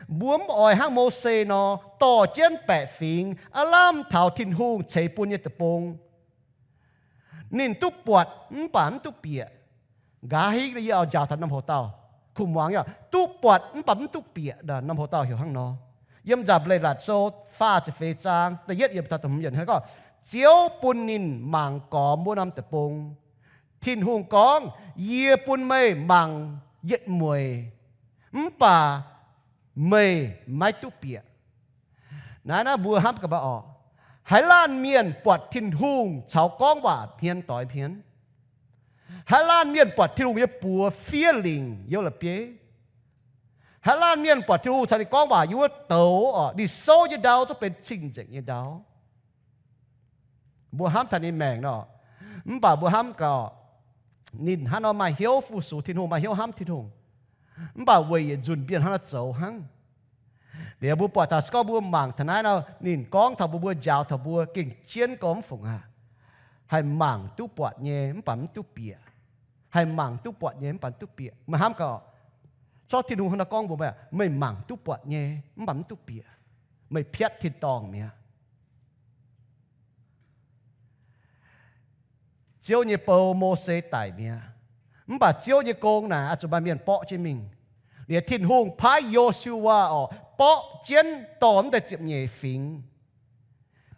mbuo mv oix hnangv Mose nor, dorh jienv baeqc fingx aav lamh taux Tin-Hungh ceix bun nyei deic-bung. Ninh duqv buatc mv baac mv duqv bieqc. Nqa'haav hingv yie oix njaaux taux norm hoc-dauh, kuh muangx yaac duqv buatc mv baac mv duqv bieqc. Norm hoc-dauh heuc hnangv nor. Yiem Nzangc-Leiz-Latc Sou faah ziepc feix zaang da'yietv yiemc taux da'hmz yiemc hnangv gorngv, Ziouv bun ninh mangc gormx wuov norm deic-bung. Tin-Hungh gorngv, Yie bun meih mangc yietc mueiz, mv baac meih maiv duqv bieqc. Naaiv naaiv mbuo hnamv gaax maah oc. Haaix laanh mienh buatc Tin-Hungh caux gorngv waac hmien doix hmien? Haaix laanh mienh buatc Tin-Hungh nyei buoz fiev lingc yiem la'bieiv? Haaix laanh mienh buatc Tin-Hungh caux ninh gorngv waac yiem wuov douz oc, ninh souv nyei ndau zungv benx cing-nzengc nyei ndau? Mbuo hnamv taux ninh maengc nor, mv baac mbuo hnamv gaax, ninh hnangv nor maaih hnyouv fu-sux Tin-Hungh, maaih hnyouv hnamv Tin-Hungh. Mv baac weic yietc nzunc mienh hnangv nor zoux hnangv. Liuz mbuo buatc taux se gorngv mbuo mangc taux naaiv nor, ninh gorngv taux mbuo, mbuo njaaux taux mbuo gengh jienv gorngv mv fungc aqv. Haih mangc duqv buatc nyei mv baac mv duqv bieqc. Haih mangc duqv buatc nyei mv baac mv duqv bieqc. Meih hnamv gaax, zorqv Tin-Hungh hnangv nor gorngv mbuox meih, meih mangc duqv buatc nyei mv baac mv duqv bieqc. Meih piatv tin-dorngh mi'aqv. Ziouv nyei bou Mose daic mi'aqv. Mv baac Ziouv nyei gong naaic oix zuqc maaih mienh borqv jienv mingh. Liuz Tin-Hungh paaiv Yo^su^waa oc, borqv jienv dorh mv deix ziepc nyeic fingx,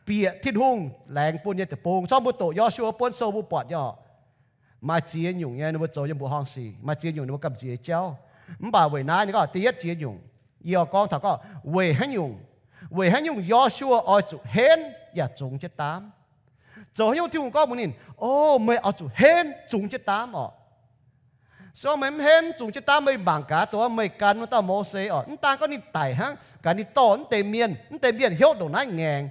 bieqc Tin-Hungh laengz bun nyei deic-bung. Zorqv mbuo doqc Yo^su^waa buonv sou mbuo buatc nyei oc. Maaih ziex nyungc nyei ninh mbuo zoux nyei mbuoqc horngh sic, maaih ziex nyungc ninh mbuo gamh nziex jauv. Mv baac weic naaiv ninh gorngv da'yietv ziex nyungc, yie oix gorngv taux gorngv weic haaix nyungc, weic haiv nyungc Yo^su^waa oix zuqc henv yaac zungx jienv daamv. Zoux haaix nyungc Tin-Hungh gorngv mbuox ninh, O, meih oix zuqc henv zungx jienv daamv oc. Se gorngv meih mv henv zungx jienv daamv, meih mangc gaax, dongh meih gan wuov dauh Mose oc, mv daan gorngv ninh daic hnangv, gaax ninh dorh mv deix mienh, mv deix mienh hnyouv ndongc naaiv ngaengc,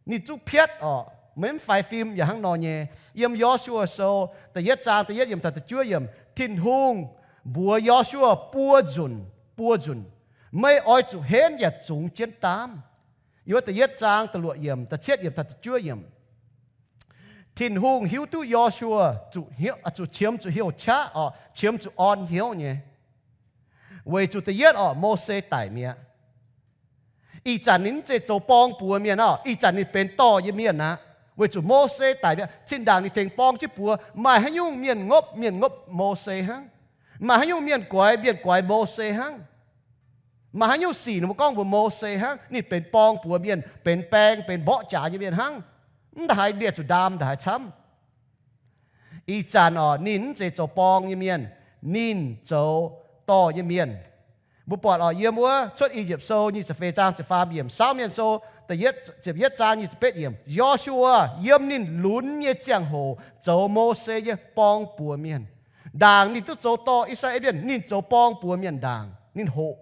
ninh zungv piatv oc. Meih mv faix fim yaac hnangv nor nyei. Yiem Yo^su^waa sou da'yietv zaang da'yietv yiemc taux da'juov yiemc, Tin-Hungh mbuox Yo^su^waa buo nzunc, buo nzunc, Meih oix zuqc henv yaac zungx jienv daamv. Yiem wuov da'yietv zaang da'luoqc yiemc, da'cietv yiemc taux da'juov yiemc. Tin-Hungh hiuv duqv Yo^su^waa zuqc qiemx zuqc heuc qaqv oc, qiemx zuqc orn hnyouv nyei, weic zuqc da'yietv oc, Mose daic mi'aqv. Ih zanc ninh mv zeiz zoux borng buoz mienh oc, ih zanc ninh benx dorh nyei mienh aqv. Weic zuqc Mose daic mi'aqv, zinh ndaangc ninh tengx borng jienv buoz, maaih haaix nyungc mienh ngopv, mienh ngopv Mose hnangv. Maaih haaix nyungc mienh goix, mienh goix Mose hnangv. Maaih haaix nyungc sic ninh mbuo gorngv mbuox Mose hnangv. Ninh benx borng buoz mienh, benx baeng, benx mborqv jaax nyei mienh hnangv. Mv ndaaih haaix ndie zuqc ndaam ndaaih haaix camv. Ih zanc oc, ninh mv zeiz zoux borng nyei mienh, ninh zoux dorh nyei mienh. Mbuo buatc oc, yiem wuov Cuotv I^yipv Sou nyic ziepc feix zaang ziepc faam yiemc, Saauv Mienh Sou da'yietv, ziepc yietv zaang nyic ziepc betv yiemc, Yo^su^waa yiem ninh lunx nyei ziangh hoc zoux Mose nyei borng buoz mienh. Ndaangc ninh duqv zoux dorh I^saa^laa^en Mienh, ninh zoux borng buoz mienh ndaangc, ninh hoqc.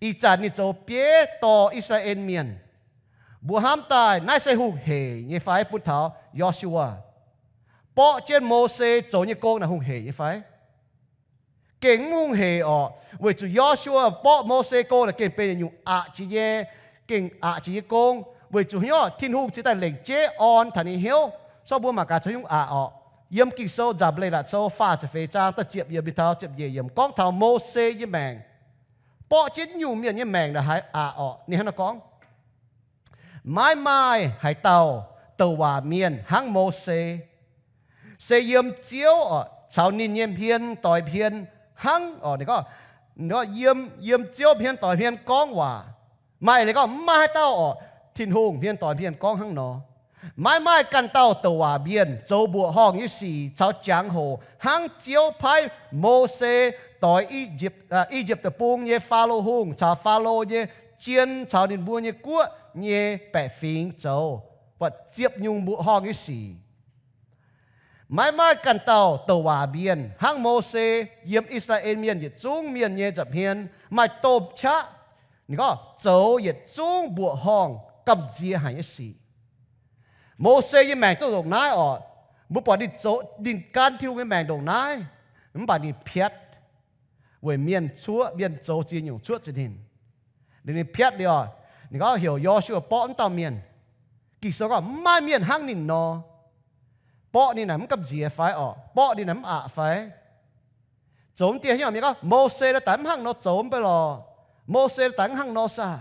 Ih zanc ninh zoux bieiv dorh I^saa^laa^en Mienh. Mbuo hnamv daaih naaiv se hungh heic nyei fai bun taux Yo^su^waa? Borqv jienv Mose zoux nyei gong naaic hungh heic nyei fai? Gengh mv hungh heic orqc, weic zuqc Yo^su^waa borqv Mose gong naaic gengh benx yietc nyungc aqc jiex nyei, gengh aqc jiex nyei gong, weic zuqc hnyouv Tin-Hungh cingx daaih lengc jeiv orn taux ninh hnyouv. Sorng mbuo mangc gaax caux hnyouv aqc orqc. Yiem Ging-Sou Nzamc Leiz-Latc Sou faah ziepc feix zaang da'ziepc yiemc mingh taux ziepc nyeic yiemc gorngv taux Mose nyei maengc, borqv jienv nyungc mienh nyei maengc naaic haiz aqc orqc. Ninh hnangv naaiv gorngv, maiv maaih haaix dauh douc waac mienh hnangv Mose, se yiem Ziouv oc caux ninh nyei hmien doix hmien hnangv oc. Ninh gorngv, yiem, yiem Ziouv hmien doix hmien gorngv waac. Maaih leiz gorngv maiv maaih haaix dauh oc, Tin-Hungh hmien doix hmien gorngv hnangv nor. Maiv maaih ganh dauh douc waac mienh zoux mbuoqc horngh nyei sic caux jangx hoc hnangv Ziouv paaiv Mose doix I^yipv Deic-Bung nyei Faalo Hungh caux Faalo nyei jien caux ninh mbuo nyei guoqv nyei baeqc fingx zoux, buatc ziepc nyungc mbuoqc horngh nyei sic. Maiv maaih ganh dauh douc waac mienh hnangv Mose yiem I^saa^laa^en Mienh yietc zungv mienh nyei nza'hmien maaih domh qaqv. Ninh gorngv zoux yietc zungv mbuoqc horngh gamh nziex haic nyei sic. Mose nyei maengc duqv ndongc naaiv oc. Mbuo buatc ninh zoux, ninh gan Tin-Hungh nyei maengc ndongc naaiv, mv baac ninh piatv weic mienh cuoqv, mienh zoux ziex nyungc cuoqv zuqc ninh. Ninh, ninh piatv liuz oc, ninh gorngv heuc Yo^su^waa borqv wuov dauh mienh. Ging-Sou gorngv mv maaih mienh hnangv ninh nor. Borqv ninh naaic mv gamh nziex fai oc? Borqv ninh naaic mv aqc fai? Zoux mv dieh nyungc mienh gorngv Mose naaiv daaih mv hnangv nor zoux mv bei lorqc. Mose naaiv daaih mv hnangv nor saah.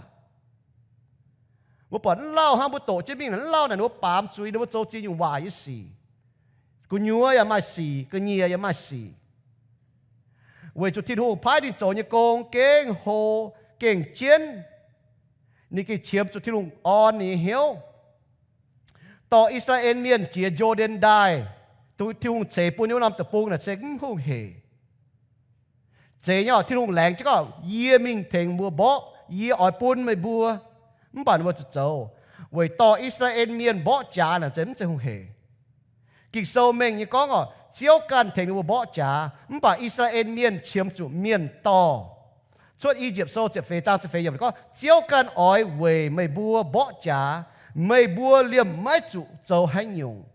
Mbuo buatc mv lauh hnangv mbuo doqc jienv mingh naaic, mv lauh naaic ninh mbuo baamz zuiz, ninh mbuo zoux ziex nyungc waaic nyei sic. Gu'nyuoz yaac maaih sic, gu'nyiec yaac maaih sic. Weic zuqc Tin-Hungh paaiv ninh zoux nyei gong gengh hlo, gengh jienv. Ninh gengh qiemx zuqc Tin-Hungh orn ninh nyei hnyouv. Dorh I^saa^laa^en Mienh jiex Yo^den Ndaaih, Tin-Hungh ceix bun nyei wuov norm deic-bung naaic se mv hungh heic. Zeiz nyei oc, Tin-Hungh laengz jienv gorngv, yie mingh tengx mbuo mborqv, yie oix bun meih mbuo. Mv baac ninh mbuo zuqc zoux, weic dorh I^saa^laa^en Mienh mborqv jaax naaic se mv zeiz hungh heic. Ging-Sou mengh nyei gorngv oc, Ziouv ganh tengx ninh mbuo mborqv jaax, mv baac I^saa^laa^en Mienh qiemx zuqc mienh dorh. Cuotv I^yipv Sou ziepc feix zaang ziepc feix yiemc gorngv, Ziouv ganh oix weic meih mbuo mborqv jaax, meih mbuo liemh maiv zuqc zoux haaix nyungc.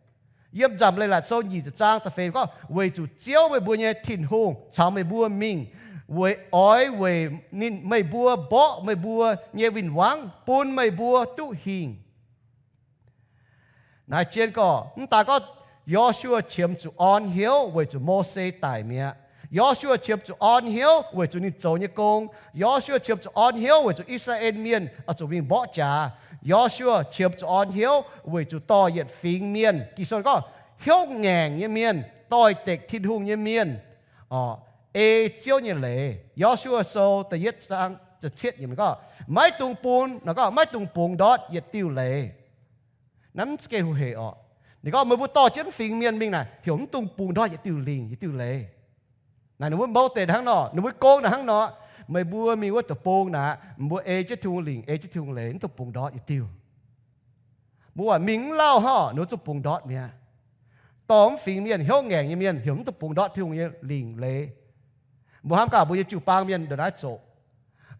Yiem Nzamc Leiz-Latc Sou nyic ziepc zaang da'feix gorngv, weic zuqc Ziouv meih mbuo nyei Tin-Hungh caux meih mbuo mingh, weic oix weic ninh, meih mbuo mborqv meih mbuo nyei win-wangv bun meih mbuo duqv hingh. Naaiv zien gorngv, mv daaih gorngv Yo^su^waa qiemx zuqc orn hnyouv weic zuqc Mose daic mi'aqv. Yo^su^waa qiemx zuqc orn hnyouv weic zuqc ninh zoux nyei gong. Yo^su^waa qiemx zuqc orn hnyouv weic zuqc I^saa^laa^en Mienh oix zuqc mingh mborqv jaax. Yo^su^waa qiemx zuqc orn hnyouv weic zuqc dorh yietc fingx mienh, Ging-Sou gorngv, hnyouv ngaengc nyei mienh, doix-dekc Tin-Hungh nyei mienh, ei Ziouv nyei leiz. Yo^su^waa Sou da'yietv zaang da'cietv yiemc gorngv, maiv dungx bun, gorngv, maiv dungx bungx ndortv yietc diuh leiz. Naaiv mv zeiz gengh hungh heic orqc. Ninh gorngv, meih mbuo dorh jienv fingx mienh mingh naaic, heuc mv dungx bungx ndortv yietc diuh lingc, yietc diuh leiz. Naaic ninh mbuo mouv deix hnangv nor, ninh mbuo gong naaic hnangv nor, meih mbuo mingh wuov deic-bung naaic, mbuo ei jienv Tin-Hungh lingc, ei jienv Tin-Hungh leiz, mv dungx bungx ndortv yietc diuh. Mbuo buatc mingh mv lauh hnangv, ninh mbuo zuqc bungx ndortv mi'aqv. Dorh mv fingx mienh, hnyouv ngaengc nyei mienh, heuc mv dungx bungx ndortv Tin-Hungh nyei lingc leiz. Mbuo hnamv gaax mbuo nyei jiu-baang mienh ndongc naaiv zoqc.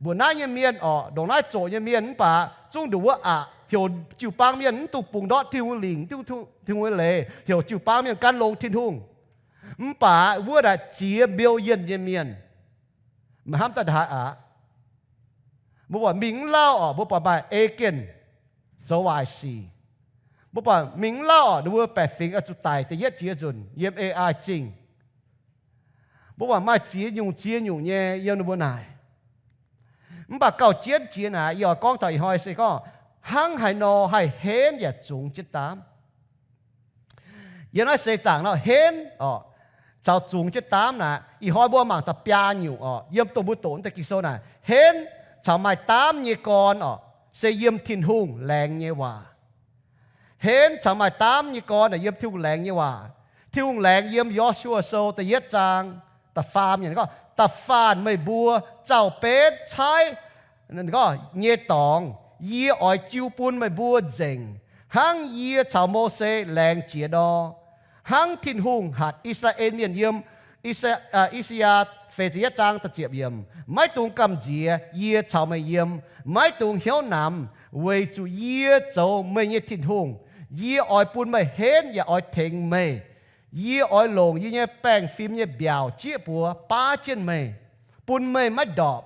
Mbuo naaiv nyei mienh orqc, ndongc naaiv zoqc nyei mienh mv baac zungv nduqc wuov aqc, heuc jiu-baang mienh mv dungx bungx ndortv Tin-Hungh lingc, Tin-Hungh nyei leiz, heuc jiu-baang mienh gan longx Tin-Hungh. Mv baac wuov naaic ziex mbiou yienh nyei mienh. Meih hnamv daaih haaix aqv? Mbuo buatc mingh mv lauh orqc, mbuo buatc maaih agent zoux waaic sic. Mbuo buatc mingh mv lauh orqc, ninh mbuo baeqc fingx oix zuqc daic da'yietv jiex nzunc yiem A I zingh. Mbuo buatc maaih ziex nyungc ziex nyungc nyei yiem ninh mbuo naaic. Mv baac gauh jienv jiex naaic, yie oix gorngv taux ih hnoi se gorngv, hnangv haaix nor haih henv yaac zungx jienv daamv. Yiem naaiv seix zaangc nor henv orqc, caux zungx jienv daamv naaic, ih hnoi mbuo mangc taux biaa nyungc orqc, yiem dongh mbuo doqc deix Ging-Sou naaic, henv caux maaih daamv nyei gorn orqc, se yiem Tin-Hungh laengz nyei waac. Henv caux maaih daamv nyei gorn naaic yiem Tin-Hungh laengz nyei waac. Tin-Hungh laengz yiem Yo^su^waa Sou da'yietv zaang da'faam yiemc gorngv, da'faanh meih mbuo zaux-benv caaiv nyei dorngx, yie oix jiu bun meih mbuo nzengc, hnangv yie caux Mose laengz jiex nor. Hnangv Tin-Hungh hatc I^saa^laa^en Mienh yiem I^saa, I^saa^yaa feix ziepc yietv zaang da'ziepc yiemc, maiv dungx gamh nziex, yie caux meih yiem. Maiv dungx hnyouv namx, weic zuqc yie zoux meih nyei Tin-Hungh. Yie oix bun meih henv yaac oix tengx meih. Yie oix longc yie nyei baengh fim nyei mbiaauc jieqv buoz baav jienv meih, bun meih maiv ndorpc.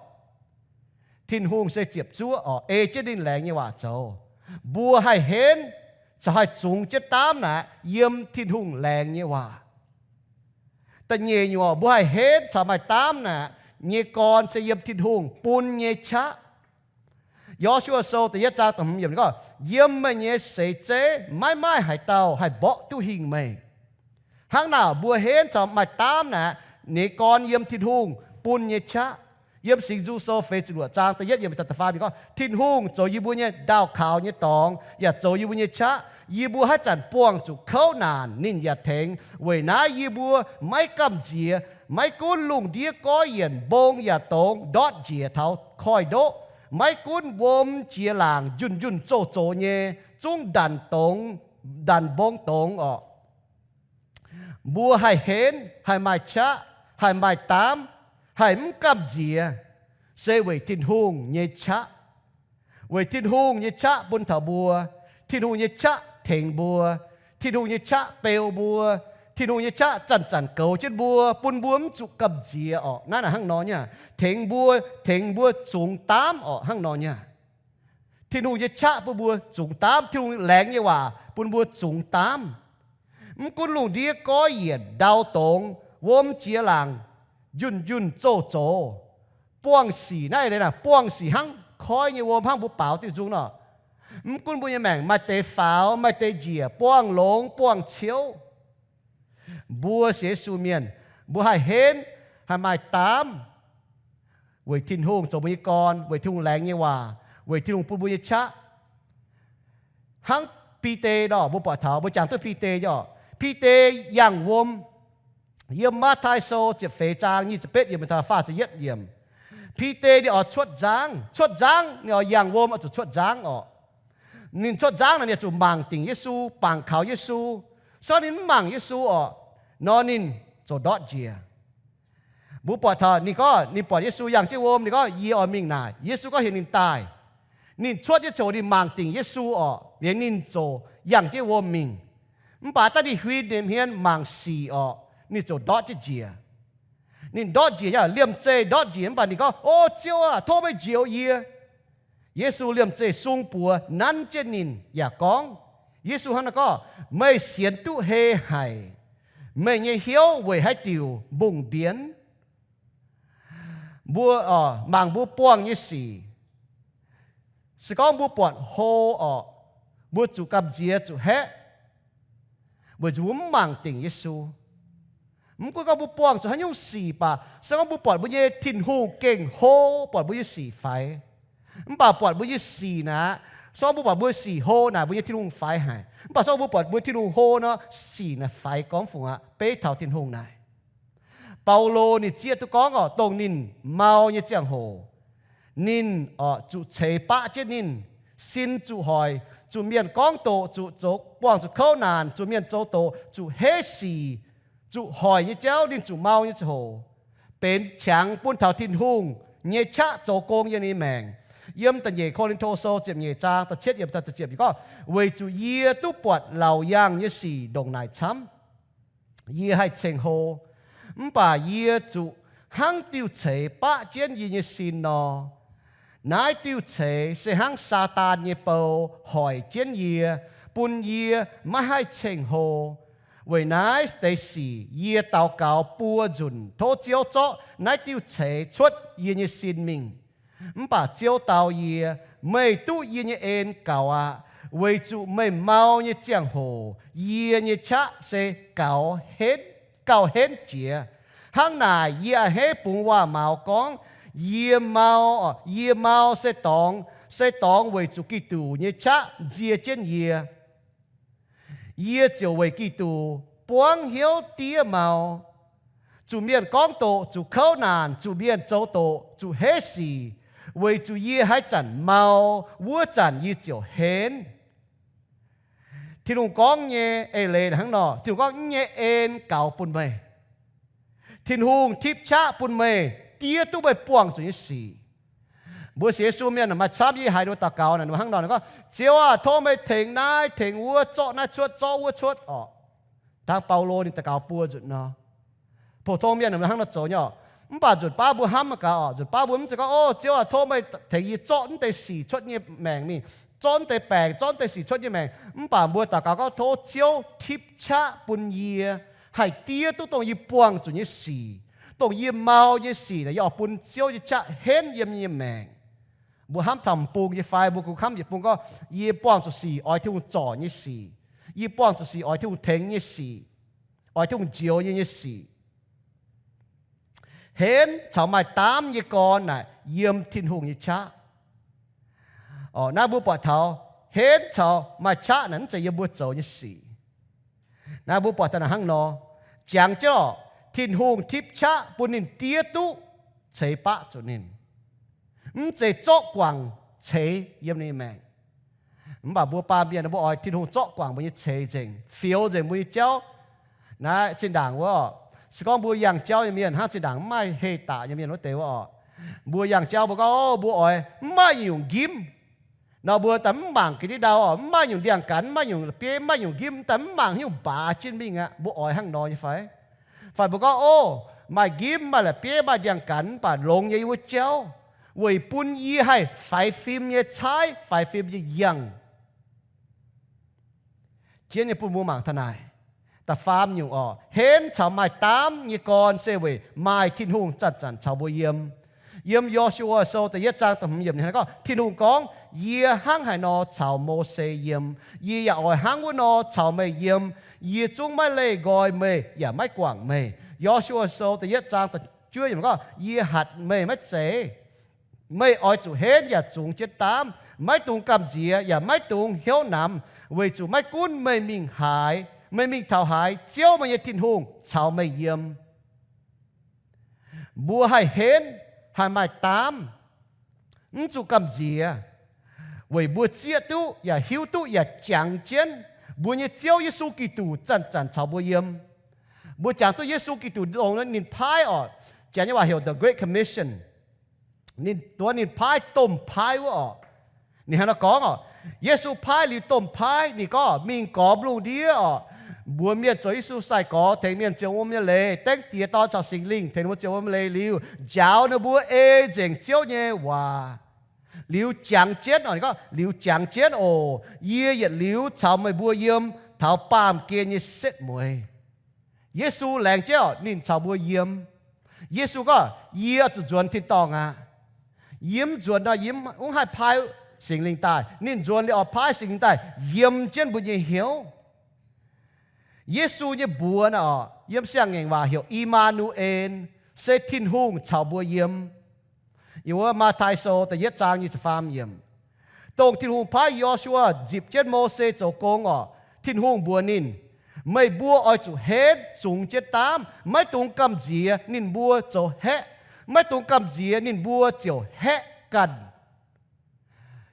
Tin-Hungh se ziepc zuoqv orqc, ei jienv ninh laengz nyei waac zoux. Mbuo haih henv caux haih zungx jienv daamv naaic yiem Tin-Hungh laengz nyei waac. Da'nyeic nyungc orqc, mbuo haih henv caux maaih daamv naaic nyei gorn se yiem Tin-Hungh bun nyei qaqv. Yo^su^waa Sou da'yietv zaang da'hmz yiemc gorngv, yiem meih nyei seix zeiv maiv maaih haaix dauh haih mborqv duqv hingh meih. Hnangv naaic mbuo henv caux maaih daamv naaic nyei gorn yiem Tin-Hungh bun nyei qaqv. Yiem Singx Nzung Sou feix ziepc luoqc zaang da'yietv yiemc da'faam yiemc gorngv, Tin-Hungh zoux yie mbuo nyei ndaauh kaux nyei dorngx yaac zoux yie mbuo nyei qaqv. Yie mbuo haaix zanc buangh zuqc kouv naanc, ninh yaac tengx. Weic naaiv yie mbuo maiv gamh nziex. Maiv gunv lungh ndiev goiv yienc, mbong yaac dongz ndortv njiec taux koiv-ndoqv, maiv gunv wuom jiex laangc njunh njunh zoh zox nyei, zungv ndanc dongz, ndanc mbong dongz orqc. Mbuo haih henv, haih maaih qaqv, haih maaih daamv, haih mv gamh nziex, se weic Tin-Hungh nyei qaqv. Weic Tin-Hungh nyei qaqv bun taux mbuo. Tin-Hungh nyei qaqv tengx mbuo. Tin-Hungh nyei qaqv beu mbuo. Tin-Hungh nyei qaqv zanc-zanc goux jienv mbuo, bun mbuo mv zuqc gamh nziex orqc. Naaiv naaic hnangv nor nyei, tengx mbuo, tengx mbuo zungx daamv orqc, hnangv nor nyei. Tin-Hungh nyei qaqv bun mbuo zungx daamv. Tin-Hungh laengz nyei waac bun mbuo zungx daamv. Mv gunv lungh ndiev goiv yienc, ndau dongz, wuom jiex laangc, njunh njunh zoh zoux, buangh sic, naaiv eix leiz naaic, buangh sic hnangv koiv nyei wuom, hnangv mbuo baaux diuh nzung nor. Mv gunv mbuo nyei maengc maaih deix faaux, maaih deix njiec, buangh longx, buangh ciouv, mbuo sienx Yesu mienh, mbuo haih henv, haih maaih daamv, weic Tin-Hungh zoux mbuo nyei gorn, weic Tin-Hungh laengz nyei waac, weic Tin-Hungh bun mbuo nyei qaqv. Hnangv Bide nor, mbuo buatc taux, mbuo jangx duqv Bide nyei orqc. Bide yangh wuom. Yiem Matv^taai Sou ziepc feix zaang nyic ziepc betv yiemc taux faah ziepc yietv yiemc, Bide ninh oix cuotv nzangv. Cuotv nzangv, ninh oix yangh wuom oix zuqc cuotv nzangv orqc. Ninh cuotv nzangv naaic, ninh zuqc mangc dingc Yesu, bangc kaux Yesu. Se gorngv ninh mv mangc Yesu orqc, nor ninh ziouc ndortv njiec. Mbuo buatc taux ninh gorngv, ninh buatc Yesu yangh jienv wuom, ninh gorngv, Yie oix mingh naaic. Yesu gorngv heuc ninh daaih. Ninh cuotv jienv ziouc ninh mangc dingc Yesu orqc, liuz ninh ziouc yangh jienv wuom mingh. Mv baac daaih ninh huin ninh hmien mangc sic orqc, ninh ziouc ndortv jienv njiec. Ninh ndortv njiec nyei, liemh zeih ndortv njiec, mv baac ninh gorngv, O Ziouv aah! Tov meih njoux yie. Yesu liemh zeih sung buoz nanv jienv ninh yaac gorngv, Yesu hnangv naaiv gorngv, Meih sienx duqv hei haic. Meih nyei hnyouv weic haaix diuc mbungh mbienx? Mbuo, mangc mbuo buangh nyei sic. Se gorngv mbuo buatc hlo orqc, mbuo zuqc gamh nziex zuqc haeqv, weic zuqc mbuo mv mangc dingc Yesu. Mv gunv gorngv mbuo buangh zuqc haaix nyungc sic baac, se gorngv mbuo buatc mbuo nyei Tin-Hungh gengh hlo, buatc mbuo nyei sic faix. Mv baac buatc mbuo nyei sic naaic, se gorngv mbuo buatc mbuo sic hlo naaic, mbuo nyei Tin-Hungh faix haic. Mv baac se gorngv mbuo buatc mbuo Tin-Hungh hlo nor, sic naaic faix gorngv fungc aqv, beiv taux Tin-Hungh naaic. Baulo ninh zieqv duqv gorngv orqc, dongh ninh mau nyei ziangh hoc, ninh orqc zuqc ceix baqv jienv ninh, sin zuqc hoic, zuqc mienh gorngv doqc, zuqc zoux buangh zuqc kouv naanc, zuqc mienh zoux doqc, zuqc heiv sic, zuqc hoic nyei jauv, ninh zuqc mau nyei ziangh hoc, benx qangx bun taux Tin-Hungh nyei qaqv zoux gong yiem ninh nyei maengc. Yiem da'nyeic Ko^lin^to Sou ziepc nyeic zaang da'cietv yiemc da'ziepc yiemc ninh gorngv, Weic zuqc yie duqv buatc laauc yaangh nyei sic ndongc naaic camv, yie haih ceng-hlo. Mv baac yie zuqc hnangv diuh ceix baqv jienv yie nyei sin nor. Naaiv diuh ceix se hnangv Saadaan nyei bou hoic jienv yie, bun yie maiv haih ceng-hlo. Weic naaiv deix sic yie daux gaux buo nzunc tov Ziouv zorqv naaiv diuh ceix cuotv yie nyei sin mingh. Mv baac Ziouv dau yie, Meih duqv yie nyei en gaux aqv, weic zuqc meih mau nyei ziangh hoc yie nyei qaqv se gauh henv, gauh henv jiex. Hnangv naaic yie a'hneiv bungx waac-maux gorngv, Yie mau, yie mau se dorngx, se dorngx weic zuqc Giduc nyei qaqv nzie jienv yie. Yie ziouc weic Giduc buangv hnyouv diev mau, zuqc mienh gorngv doqc, zuqc kouv naanc, zuqc mienh zoux doqc, zuqc heiv sic, weic zuqc yie haaix zanc mau, wuov zanc yie ziouc henv. Tin-Hungh gorngv nyei eix leiz hnangv nor, Tin-Hungh gorngv, Yie nyei en gaux bun meih. Tin-Hungh tipv qaqv bun meih diev duqv meih buangh zuqc nyei sic. Mbuo sienx Yesu mienh maaih camv, yie haiz ninh mbuo daux gaux naaic, ninh mbuo hnangv nor gorngv, Ziouv aah, tov meih tengx naaiv tengx wuov, zorqv naaiv cuotv, zorqv wuov cuotv orqc. Hnangv Baulo ninh daux gaux buo nzunc nor. Pou-tong mienh ninh mbuo hnangv nor zoux nyei orqc. Mv baac nzunc baav mbuo hnamv gaax orqc, nzunc baav mbuo mv zeiz gorngv, O Ziouv aah, tov meih tengx yie zorqv naaiv deix sic cuotv yie nyei maengc mingh, zorqv naaiv deix baengc, zorqv naaiv deix sic cuotv yie nyei maengc. Mv baac mbuo daux gaux gorngv, Tov Ziouv tipv qaqv bun yie haih diev duqv dongh yie buangh zuqc nyei sic, dongh yie mau nyei sic naaic, yie oix bun Ziouv nyei qaqv henv yiem yie nyei maengc. Mbuo hnamv taux m'bung nyei fai? Mbuo kungx hnamv yietc bung gorngv, Yie buangh zuqc sic oix Tin-Hungh zorc nyei sic. Yie buangh zuqc sic oix Tin-Hungh tengx nyei sic, oix Tin-Hungh njoux yie nyei sic. Henv caux maaih daamv nyei gorn naaic yiem Tin-Hungh nyei qaqv. Orqc, naaiv mbuo buatc taux henv caux maaih qaqv naaic mv zeiz yiem mbuo zoux nyei sic. Naaiv mbuo buatc daaih naaic hnangv nor, jangx jienv orqc, Tin-Hungh tipv qaqv bun ninh diev duqv ceix baqv zuqc ninh. Mv zeiz zorqv guangc ceix yiem ninh maengc. Mv baac mbuo baamh mienh mbuo oix Tin-Hungh zorqv guangc mbuo nyei ceix nzengc, fioux nzengc mbuo nyei jauv. Naaiv zinh ndaangc wuov oc, se gorngv mbuo yangh jauv nyei mienh hnangv zinh ndaangc mv maaih heh daqc nyei mienh wuov deix wuov oc, mbuo yangh jauv mbuo gorngv, o, mbuo oix mv maaih nyungc njimv nor, mbuo daaih mv mangc ga'ndiev ndau oc, mv maaih nyungc ndiangx-ganh, mv maaih nyungc la'bieiv, mv maaih nyungc njimv, daaih mv mangc haaix nyungc mbaaz jienv mingh aqv. Mbuo oix hnangv nor nyei fai? Fai mbuo gorngv, o, maaih njimv, maaih la'bieiv, maaih ndiangx-ganh, mv baac longx nyei yie wuov jauv weic bun yie haih faix fim nyei caaiv, faix fim nyei yangh. Jienv nyei bun mbuo mangc taux naaic. Da'faam nyungc oc, henv caux maaih daamv nyei gorn se weic maaih Tin-Hungh zanc-zanc caux mbuo yiem. Yiem Yo^su^waa Sou da'yietv zaang da'hmz yiemc ninh gorngv, Tin-Hungh gorngv, Yie hnangv haaix nor caux Mose yiem, yie yaac oix hnangv wuov nor caux meih yiem. Yie zungv maiv leih nqoi meih yaac maiv guangc meih. Yo^su^waa Sou da'yietv zaang da'juov yiemc gorngv, Yie hatc meih maiv zeiz. Meih oix zuqc henv yaac zungx jienv daamv, maiv dungx gamh nziex yaac maiv dungx hnyouv namx, weic zuqc maiv gunv meih mingh haaix, meih mingh taux haaix, Ziouv meih nyei Tin-Hungh caux meih yiem. Mbuo haih henv, haih maaih daamv, mv zuqc gamh nziex, weic mbuo zieqv duqv yaac hiuv duqv yaac jangx jienv mbuo nyei Ziouv Yesu Giduc zanc-zanc caux mbuo yiem. Mbuo jangx duqv Yesu Giduc dongh ninh paaiv oc, Janx nyei waac heuc the Great Commission. Ninh, duov ninh paaiv domh paaiv wuov oc. Ninh hnangv naaiv gorngv oc, Yesu paaiv liuz domh paaiv, ninh gorngv, Mingh gormx lungh ndiev oc, mbuox mienh zoux Yesu sai-gorx, tengx mienh ziouc wuom nyei leiz, dengv Diex, Dorn caux Singx Lingh tengx mbuo ziouc wuom nyei leiz liuz, njaaux ninh mbuo ei nzengc Ziouv nyei waac. Liuz jangx jienv oc, ninh gorngv, Liuz jangx jienv oc, yie yietc liuz caux meih mbuo yiem taux baamh gen nyei setv mueiz. Yesu laengz jienv oc, ninh caux mbuo yiem. Yesu gorngv, Yie zuqc nzuonx tin-dorngh aqv. Yie mv nzuonx nor, yie mv haih paaiv Singx Lingh daaih. Ninh nzuonx liuz oix paaiv Singx Lingh daaih yiem jienv mbuo nyei hnyouv. Yesu nyei mbuox naaic oc, yiem Siang-Ngaengc waac heuc I^maa^nu^en, se Tin-Hungh caux mbuo yiem. Yiem wuov Matv^tai Sou da'yietv zaang nyic ziepc faam yiemc. Dongh Tin-Hungh paaiv Yo^su^waa nzipc jienv Mose zoux gong oc, Tin-Hungh mbuox ninh, Meih mbuo oix zuqc henv zungx jienv daamv, maiv dungx gamh nziex ninh mbuo zoux haeqv, maiv dungx gamh nziex ninh mbuo ziouc haeqv ganh.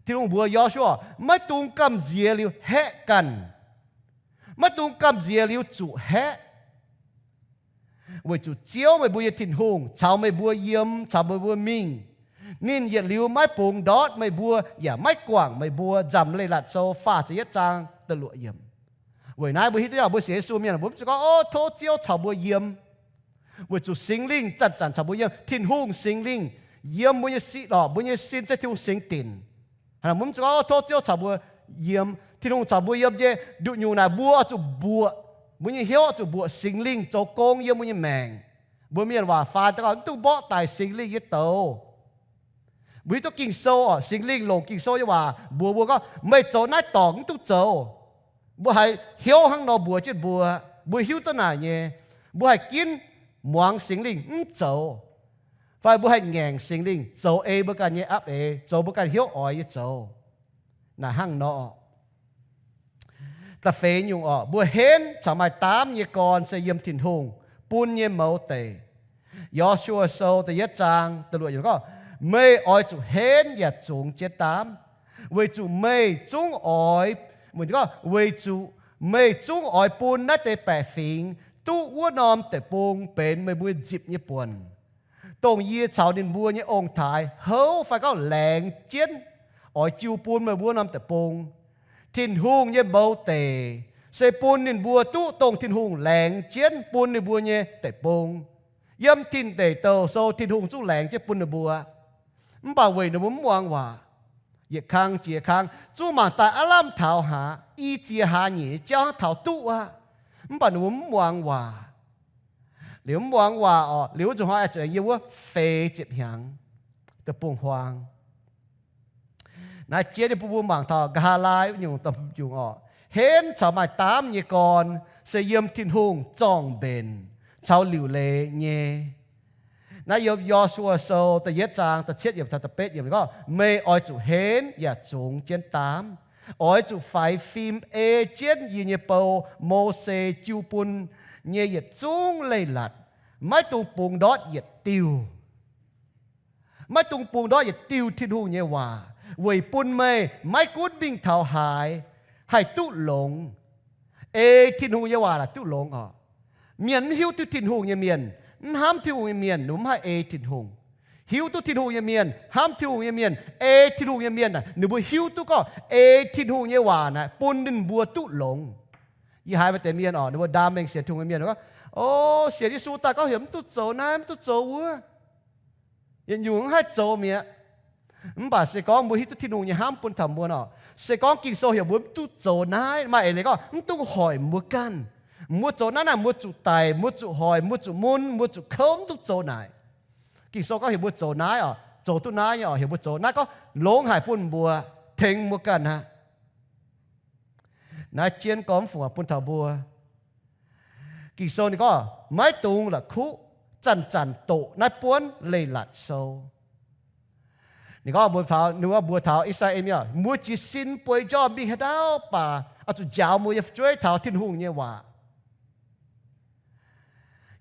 Tin-Hungh mbuox Yo^su^waa, Maiv dungx gamh nziex liuz haeqv ganh. Maiv dungx gamh nziex liuz zuqc haeqv. Weic zuqc Ziouv meih mbuo nyei Tin-Hungh caux meih mbuo yiem, caux meih mbuo mingh. Ninh yietc liuz maiv bungx ndortv meih mbuo yaac maiv guangc meih mbuo nzamc Leiz-Latc Sou faah ziepc yietv zaang da'luoqc yiemc. Weic naaiv mbuo hiuv duqv mbuo sienx Yesu mienh mbuo mv zuqc gorngv, O, tov Ziouv caux mbuo yiem. Weic zuqc Singx Lingh zanc-zanc caux mbuo yiem. Tin-Hungh Singx Lingh yiem mbuo nyei si-, lorqc, mbuo nyei sin se Tin-Hungh singx dinc. Mbuo mv zuqc gorngv, O, tov Ziouv caux mbuo yiem. Tin-Hungh caux mbuo yiem nyei nduqc nyungc naaic mbuo oix zuqc mbuoqc, mbuo nyei hnyouv oix zuqc mbuoqc Singx Lingh zoux gong yiem mbuo nyei maengc. Mbuo mienh waac faan daaih gorngv, Mv dungx mborqv daic Singx Lingh nyei douz. Mbuo hiuv duqv Ging-Sou oc, Singx Lingh longc Ging-Sou nyei waac mbuox mbuo gorngv, Meih zoux naaiv dorngc mv dungx zoux. Mbuo haiz hnyouv hnangv nor mbuox jienv mbuo, mbuo hiuv duqv naaic nyei. Mbuo haih ginv muangx Singx Lingh mv zoux, fai mbuo haih ngaengc Singx Lingh zoux ei mbuo ganh nyei apv eix, zoux mbuo ganh hnyouv oix nyei zoux. Naaic hnangv nor. Da'feix nyungc oc, mbuo henv caux maaih daamv nyei gorn se yiem Tin-Hungh bun nyei mouz deic. Yo^su^waa Sou da'yietv zaang da'luoqc yiemc gorngv, Meih oix zuqc henv yaac zungx jienv daamv, weic zuqc meih zungv oix, weic zuqc meih zungv oix bun naaiv deix baeqc fingx duqv wuov norm deic-bung benx meih mbuo nzipc nyei buonc. Dongh yie caux ninh mbuo nyei ong-taaix houv fai gorngv laengz jienv oix jiu bun meih mbuo norm deic-bung. Tin-Hungh nyei mouz deic se bun ninh mbuo duqv dongh Tin-Hungh laengz jienv bun ninh mbuo nyei deic-bung. Yiem Tin Deic Douh Sou Tin-Hungh zungv laengz jienv bun ninh mbuo, mv baac weic ninh mbuo mv muangx waac, yietc kang jiex kang zungv mangc daaih aav lamh taux haaix, i ziex hlaax nyeic jauv hnangv taux duqv aqv. Mv baac ninh mbuo mv muangx waac. Liuz mv muangx waac oc, liuz wuov nzunc hnoi zuqc yiem wuov feix ziepc hnyangx, deic-bung huaang. Naaiv jiex nyei bun mbuo mangc taux nqa'haav laai wuov nyungc, da'hmz nyungc oc, henv caux maaih daamv nyei gorn se yiem Tin-Hungh zorng-mbenc caux liuc leiz nyei. Naaiv yiem Yo^su^waa Sou da'yietv zaang da'cietv yiemc taux da'betv yiemc gorngv, Meih oix zuqc henv yaac zungx jienv daamv. Oix zuqc faix fim ei jienv yie nyei bou, Mose, jiu bun nyei yietc zungv leiz-latc. Maiv dungx bungx ndortv yietc diuh. Maiv dungx bungx ndortv yietc diuh Tin-Hungh nyei waac weic bun meih maiv gunv mingh taux haaix haih duqv longx. Ei Tin-Hungh nyei waac naaic duqv longx oc. Mienh mv hiuv duqv Tin-Hungh nyei mienh, mv hnamv Tin-Hungh nyei mienh, ninh mbuo mv haih ei Tin-Hungh. Hiuv duqv Tin-Hungh nyei mienh, hnamv Tin-Hungh nyei mienh, ei Tin-Hungh nyei mienh aeqv, ninh mbuo hiuv duqv gorngv ei Tin-Hungh nyei waac naaic bun ninh mbuo duqv longx. Yie haiz maaih deix mienh oc, ninh mbuo ndaam mengh sienx Tin-Hungh nyei mienh gorngv, O, sienx Yesu daaih gorngv heuc mv duqv zoux naaiv, mv duqv zoux wuov. Yietc nyungc mv haih zoux mi'aqv. Mv baac se gorngv mbuo hiuv duqv Tin-Hungh nyei hnamv bun taux mbuo nor, se gorngv Ging-Sou heuc mbuo mv duqv zoux naaiv, maaih eix leiz gorngv mv dungx hoic mbuo ganh. Mbuo zoux naaiv naaic mbuo zuqc daic, mbuo zuqc hoic, mbuo zuqc mun, mbuo zuqc kouv, mv dungx zoux naaic. Ging-Sou gorngv heuc mbuo zoux naaiv oc, zoux duqv naaiv nyei oc, heuc mbuo zoux naaiv gorngv longx haic bun mbuo, tengx mbuo ganh aqv. Naaiv jienv gorngv mv fungc bun taux mbuo. Ging-Sou ninh gorngv, Maiv dungx la'kuqv zanc-zanc doqc naaiv buonv leiz-latc sou. Ninh gorngv mbuox taux, ninh mbuox taux I^saa^laa^en mienh, Mbuo jiez sin bueix njormh mingh haaix ndau baac oix zuqc njaaux mbuo nyei fu'jueiv taux Tin-Hungh nyei waac.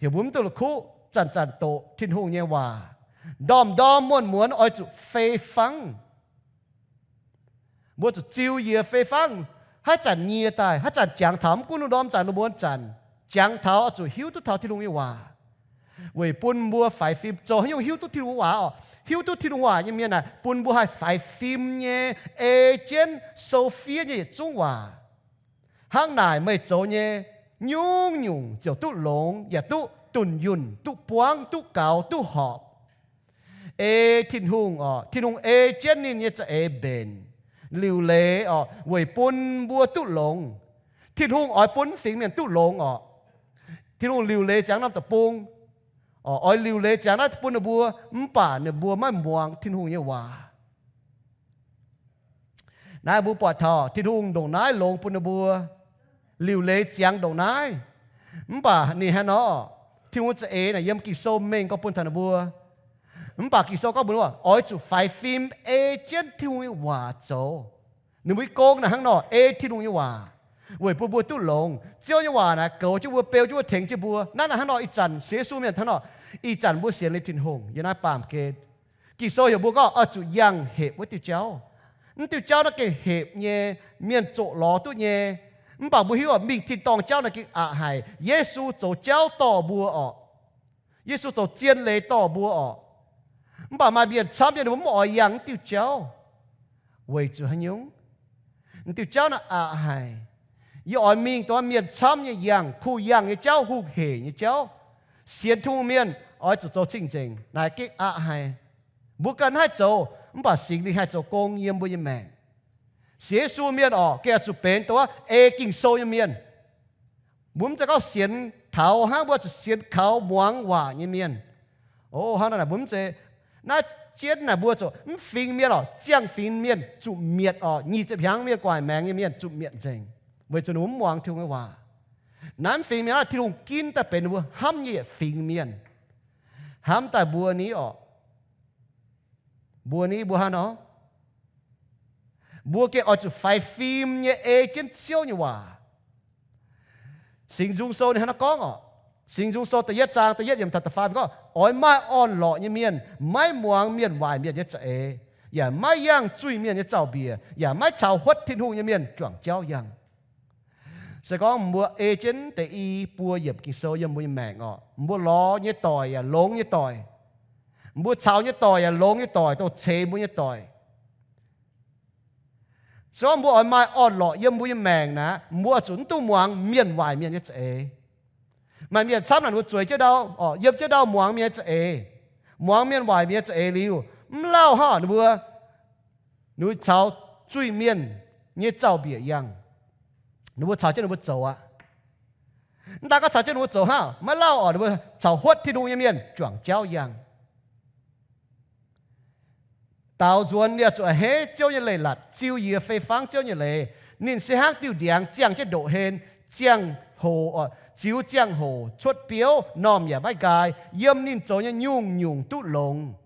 Heuc mbuo mv dungx la'kuqv zanc-zanc doqc Tin-Hungh nyei waac. Ndorm-ndorm muonz-muonz oix zuqc fei fangv. Mbuo zuqc ziux njiec fei fangv, haaix zanc nyie daaih, haaix zanc jangx taux, mv gunv lungh ndorm zanc, lungh muonz zanc, jangx taux oix zuqc hiuv duqv taux Tin-Hungh nyei waac, weic bun mbuo faix fim zoux haaix nyungc hiuv duqv Tin-Hungh waac oc. Hiuv duqv Tin-Hungh waac nyei mienh naaic bun mbuo haih faix fim nyei, ei jienv sou fiev nyei yietc zungv waac. Hnangv naaic meih zoux nyei nyungc-nyungc ziouc duqv longx, yaac duqv dunh yunh, duqv buangv, duqv gaux, duqv horpc. Ei Tin-Hungh oc, Tin-Hungh ei jienv ninh nyei za'eix mbenc, liuc leiz oc, weic bun mbuo duqv longx. Tin-Hungh oix bun mv fingx mienh duqv longx oc. Tin-Hungh liuc leiz ziangx norm deic-bung, oix liuc leiz ziangx naaiv bun ninh mbuo, mv baac ninh mbuo maiv muangx Tin-Hungh nyei waac. Naaiv mbuo buatc taux Tin-Hungh ndongc naaiv longx bun ninh mbuo, liuc leiz ziangx ndongc naaiv. Mv baac ninh hnangv nor, Tin-Hungh za'eix naaic yiem Ging-Sou mengh gorngv bun taux ninh mbuo. Mv baac Ging-Sou gorngv mbuox ninh mbuo oix zuqc faix fim ei jienv Tin-Hungh nyei waac zoux. Ninh mbuo nyei gong naaic hnangv nor, ei Tin-Hungh nyei waac, weic bun mbuo duqv longx. Ziouv nyei waac naaic goux jienv mbuo, beu jienv mbuo, tengx jienv mbuo. Naaiv naaic hnangv nor ih zanc sienx Yesu mienh hnangv nor, ih zanc mbuo sienx liuz Tin-Hungh yiem naaiv baamh gen. Ging-Sou heuc mbuo gorngv oix zuqc yangh hepc wuov diuh jauv. Mv diuh jauv naaiv gengh hepc nyei, mienh zoqc lorz duqv nyei. Mv baac mbuo hiuv mingh tin-dorngh jauv naaiv gengh aqc haic. Yesu zoux jauv dorh mbuo orqc. Yesu zoux zien leiz dorh mbuo orqc. Mv baac maaih mienh camv nyei ninh mbuo mv oix yangh mv diuh jauv. Weic zuqc haaix nyungc? Mv diuh jauv naaiv aqc haic. Yie oix mingh dongh mienh camv nyei yangh, kuh yangh nyei jauv, hungh hec nyei jauv. Sienx Tin-Hungh mienh oix zuqc zoux cing-nzengc naaic gengh aqc haic. Mbuo ganh haih zoux, mv baac Singx Lingh haih zoux gong yiem mbuo nyei maengc. Sienx Yesu mienh orqc, gengh oix zuqc benx dongh ei Ging-Sou nyei mienh. Mbuo mv zeiz gorngv sienx taux hnangv, mbuo zuqc sienx kaux muangx waac nyei mienh. O, hnangv naaic mbuo mv zeiz, naaiv jienv naaic mbuo zuqc mv fingx mienh orqc, ziangh fingx mienh zuqc mietc orqc, nyic ziepc hnyangx mienh gu'nguaaic maengx nyei mienh zuqc mietc nzengc, weic zuqc ninh mbuo mv muangx Tin-Hungh nyei waac. Naaiv mv fingx mienh naaiv, Tin-Hungh ginv daaih benx ninh mbuo hnamv nyei yietc fingx mienh. Hnamv daaih mbuo ni orqc, mbuo ni mbuo hnangv nor, mbuo gengh oix zuqc faix fim nyei ei jienv Ziouv nyei waac. Singx Nzung Sou ninh hnangv naaiv gorngv orqc. Singx Nzung Sou da'yietv zaang da'yietv yiemc taux da'faam gorngv, Oix maaih orn-lorqc nyei mienh maiv muangx mienh waaic mienh nyei za'eix, yaac maiv yangh zuiz-mienh nyei zaux-mbiec, yaac maiv caux huotv Tin-Hungh nyei mienh juangc jauv yangh. Se gorngv mbuo ei jienv deix i buo yiemc Ging-Sou yiem mbuo nyei maengc orqc, mbuo lorz nyei doic yaac longx nyei doic, mbuo caux nyei doic yaac longx nyei doic, dongh ceix mbuo nyei doic. Se gorngv mbuo oix maaih orn-lorqc yiem mbuo nyei maengc naaic, mbuo oix zuqc mv dungx muangx mienh waaic mienh nyei za'eix. Maaih mienh camv naaic ninh mbuo zueiz jienv ndau, yiem jienv ndau muangx mienh nyei za'eix, muangx mienh waaic mienh nyei za'eix liuz, mv lauh hnangv ninh mbuo, ninh mbuo caux zuiz-mienh nyei zaux-mbiec yangh. Ninh mbuo caux jienv ninh mbuo zoux aqv. Mv daaih gorngv caux jienv ninh mbuo zoux hnangv, maiv lauh orqc, ninh mbuo caux huotv Tin-Hungh nyei mienh juangc jauv yangh. Daaux nzuonx yaac zuqc a'hneiv Ziouv nyei leiz-latc, ziux yie fei fangv Ziouv nyei leiz. Ninh se hnangv diuh ndiangx ziangh jienv ndoqv-hlen, ziangh hoc, ziux ziangh hoc cuotv biouv, normh yaac maiv nqaai. Yiem ninh zoux nyei nyungc-nyungc duqv longx.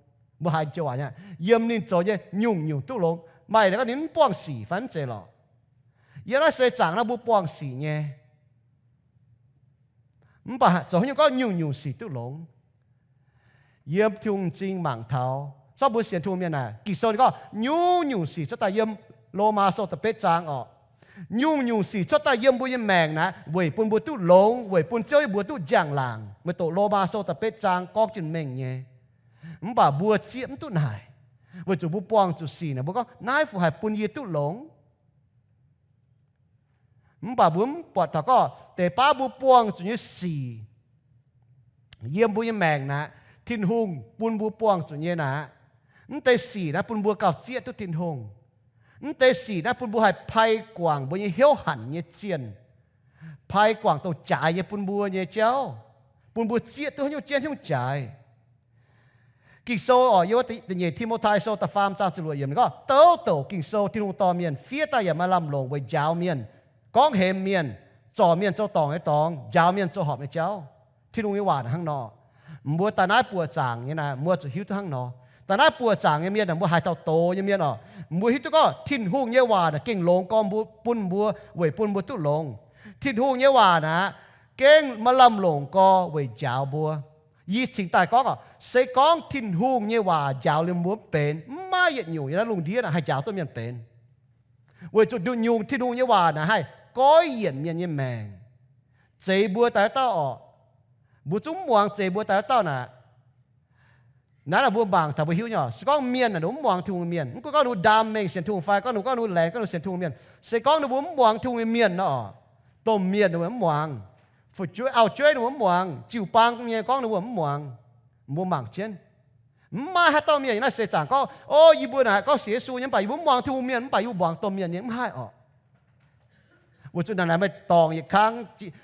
Mbuo haiz joux waac nyei, yiem ninh zoux nyei nyungc-nyungc duqv longx. Maaih leiz gorngv ninh mv buangh sic fai mv zeiz lorqc? Yiem naaiv seix zaangc naaiv mbuo buangh sic nyei. Mv baac zoux haaix nyungc gorngv nyungc-nyungc sic duqv longx? Yiem Tin-Hungh m'zing mangc taux, zorqv mbuo sienx Tin-Hungh mienh naaic, Ging-Sou ninh gorngv nyungc-nyungc sic cuotv daaih yiem Lomaa Sou da'betv zaang orqc. Nyungc-nyungc sic cuotv daaih yiem mbuo nyei maengc naaic weic bun mbuo duqv longx, weic bun Ziouv yiem mbuo duqv njang-laangc. Meih doqc Lomaa Sou da'betv zaang gorngv jienv mengh nyei. Mv baac mbuo zieqv mv duqv naaic, weic zuqc mbuo buangh zuqc sic naaic, mbuo gorngv, naaiv fu haih bun yie duqv longx. Mv baac mbuo mv buatc taux gorngv deix baav mbuo buangh zuqc nyei sic yiem mbuo nyei maengc naaic, Tin-Hungh bun mbuo buangh zuqc nyei naaic, mv deix sic naaiv bun mbuo gauh zieqv duqv Tin-Hungh. Mv deix sic naaiv bun mbuo haih pai guangc mbuo nyei hnyouv hanc nyei zienh, pai guangc dongh jaaix nyei bun mbuo nyei jauv, bun mbuo zieqv duqv haaix nyungc jienv haaix nyungc jaaix. Ging-Sou oc, yiem da'nyeic Ti^mo^tai Sou da'faam zaang ziepc luoqc yiemc gorngv, douc douc Ging-Sou Tin-Hungh dorh mienh fiev daaih yaac maaih lamh longc weic njaaux mienh, gorngv hemx mienh, zorc mienh zoux dorngc nyei dorngx, njaaux mienh zoux horpc nyei jauv. Tin-Hungh nyei waac hnangv nor. Mbuo daaih naaiv buoqc zaangc nyei naaic, mbuo zuqc hiuv duqv hnangv nor. Daaih naaiv buoqc zaangc nyei mienh, mbuo haaix dauh doz nyei mienh oc, mbuo hiuv duqv gorngv Tin-Hungh nyei waac naaic gengh longx gorngv mbuo, bun mbuo, weic bun mbuo duqv longx. Tin-Hungh nyei waac naaic gengh maaih lamh longc gorx weic njaaux mbuo. Yie cingx daaih gorngv oc, se gorngv Tin-Hungh nyei waac njaaux liemh mbuo mv benx, mv maaih yietc nyungc yiem naaiv lungh ndiev naaic haih njaaux duqv mienh benx. Weic zuqc nduqc nyungc Tin-Hungh nyei waac naaic haih goiv yienc mienh nyei maengc, zeix mbuo daaih wuov dauh oc. Mbuo zungv mv muangx zeix mbuo daaih wuov dauh naaic. Naaiv naaic mbuo mangc taux mbuo hiuv nyei oc. Se gorngv mienh naaic ninh mv muangx Tin-Hungh mienh, mv gunv gorngv ninh ndaam mengh sienx Tin-Hungh fai gorngv ninh, gorngv ninh laengz, gorngv ninh sienx Tin-Hungh mienh, se gorngv ninh mbuo mv muangx Tin-Hungh nyei mienh nor, domh mienh ninh mbuo mv muangx, fu'jueiv auv-jueiv ninh mbuo mv muangx, jiu-baang nyei gorngv ninh mbuo mv muangx. Mbuo mangc jienv, mv maaih haaix dauh mienh naaiv seix zaangc gorngv, o, yie mbuo naaic gorngv sienx Yesu nyei, mv baac yie mbuo mv muangx Tin-Hungh mienh, mv baac yie mbuo muangx domh mienh nyei, mv haih oc. Weic zuqc naaic naaic meih dorngc yietc kang,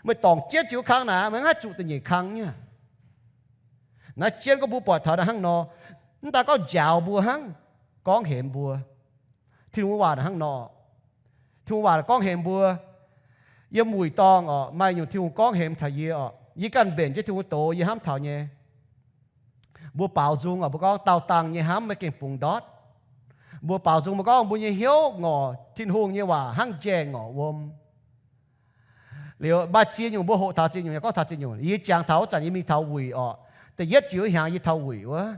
meih dorngc jienv jiu kang naaic, meih mv haih zuqc da'nyeic kang nyei. Naaiv jienv gorngv mbuo buatc taux naaiv hnangv nor, mv daaih gorngv njaaux mbuo hnangv, gorngv hemx mbuo. Tin-Hungh waac naaic hnangv nor. Tin-Hungh waac gorngv hemx mbuo. Yiem wuic dorngh oc, maaih nyungc Tin-Hungh gorngv hemx taux yie oc. Yie ganh mbenc jienv Tin-Hungh doz yie hnamv taux nyei. Mbuo baaux nzung oc, mbuo gorngv daauh dangh nyei hnamv maiv gengh bungx ndortv. Mbuo baaux nzung mbuo gorngv mbuo nyei hnyouv ngorc Tin-Hungh nyei waac hnangv njaeh ngorc wuom. Liuz maaih ziex nyungc mbuo hoqc taux ziex nyungc, yaac gorngv taux ziex nyungc. Yie jangx taux wuov zanc yie mingh taux wuic oc. Da'yietv jiex wuov hnyangx yie taux wuic wuov,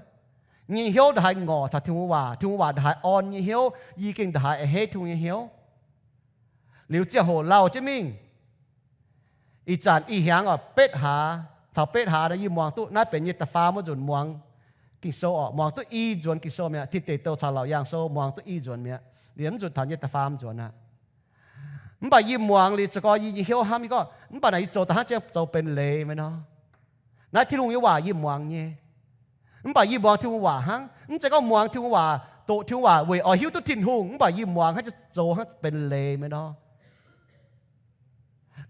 nyei hnyouv ndongc haaix ngorc taux Tin-Hungh waac, Tin-Hungh waac ndongc haaix orn nyei hnyouv, yie gengh ndongc haaix a'hneiv Tin-Hungh nyei hnyouv. Liuz ziangh hoc lauh jienv mingh. Ih zanc ih hnyangx oc, betv hlaax, taux betv hlaax nor yie muangx duqv naaiv benx nyei da'faam wuov nzunc muangx Ging-Sou oc, muangx duqv i nzuonx Ging-Sou mi'aqv. Tin Deic Douh caux Laauc Yaangh Sou muangx duqv i nzuonx mi'aqv. Liuz mv nzunc taux nyei da'faam nzuonx aqv. Mv baac yie muangx liuz za'gengh yie nyei hnyouv hnamv, yie gorngv, mv baac naaic yie zoux daaih hnangv jang zoux benx leiz meih nor. Naaiv Tin-Hungh nyei waac yie muangx nyei. Mv baac yie muangx Tin-Hungh waac hnangv. Mv zeiz gorngv muangx Tin-Hungh waac, doqc Tin-Hungh waac weic oix hiuv duqv Tin-Hungh, mv baac yie muangx hnangv jang zoux hnangv benx leiz meih nor.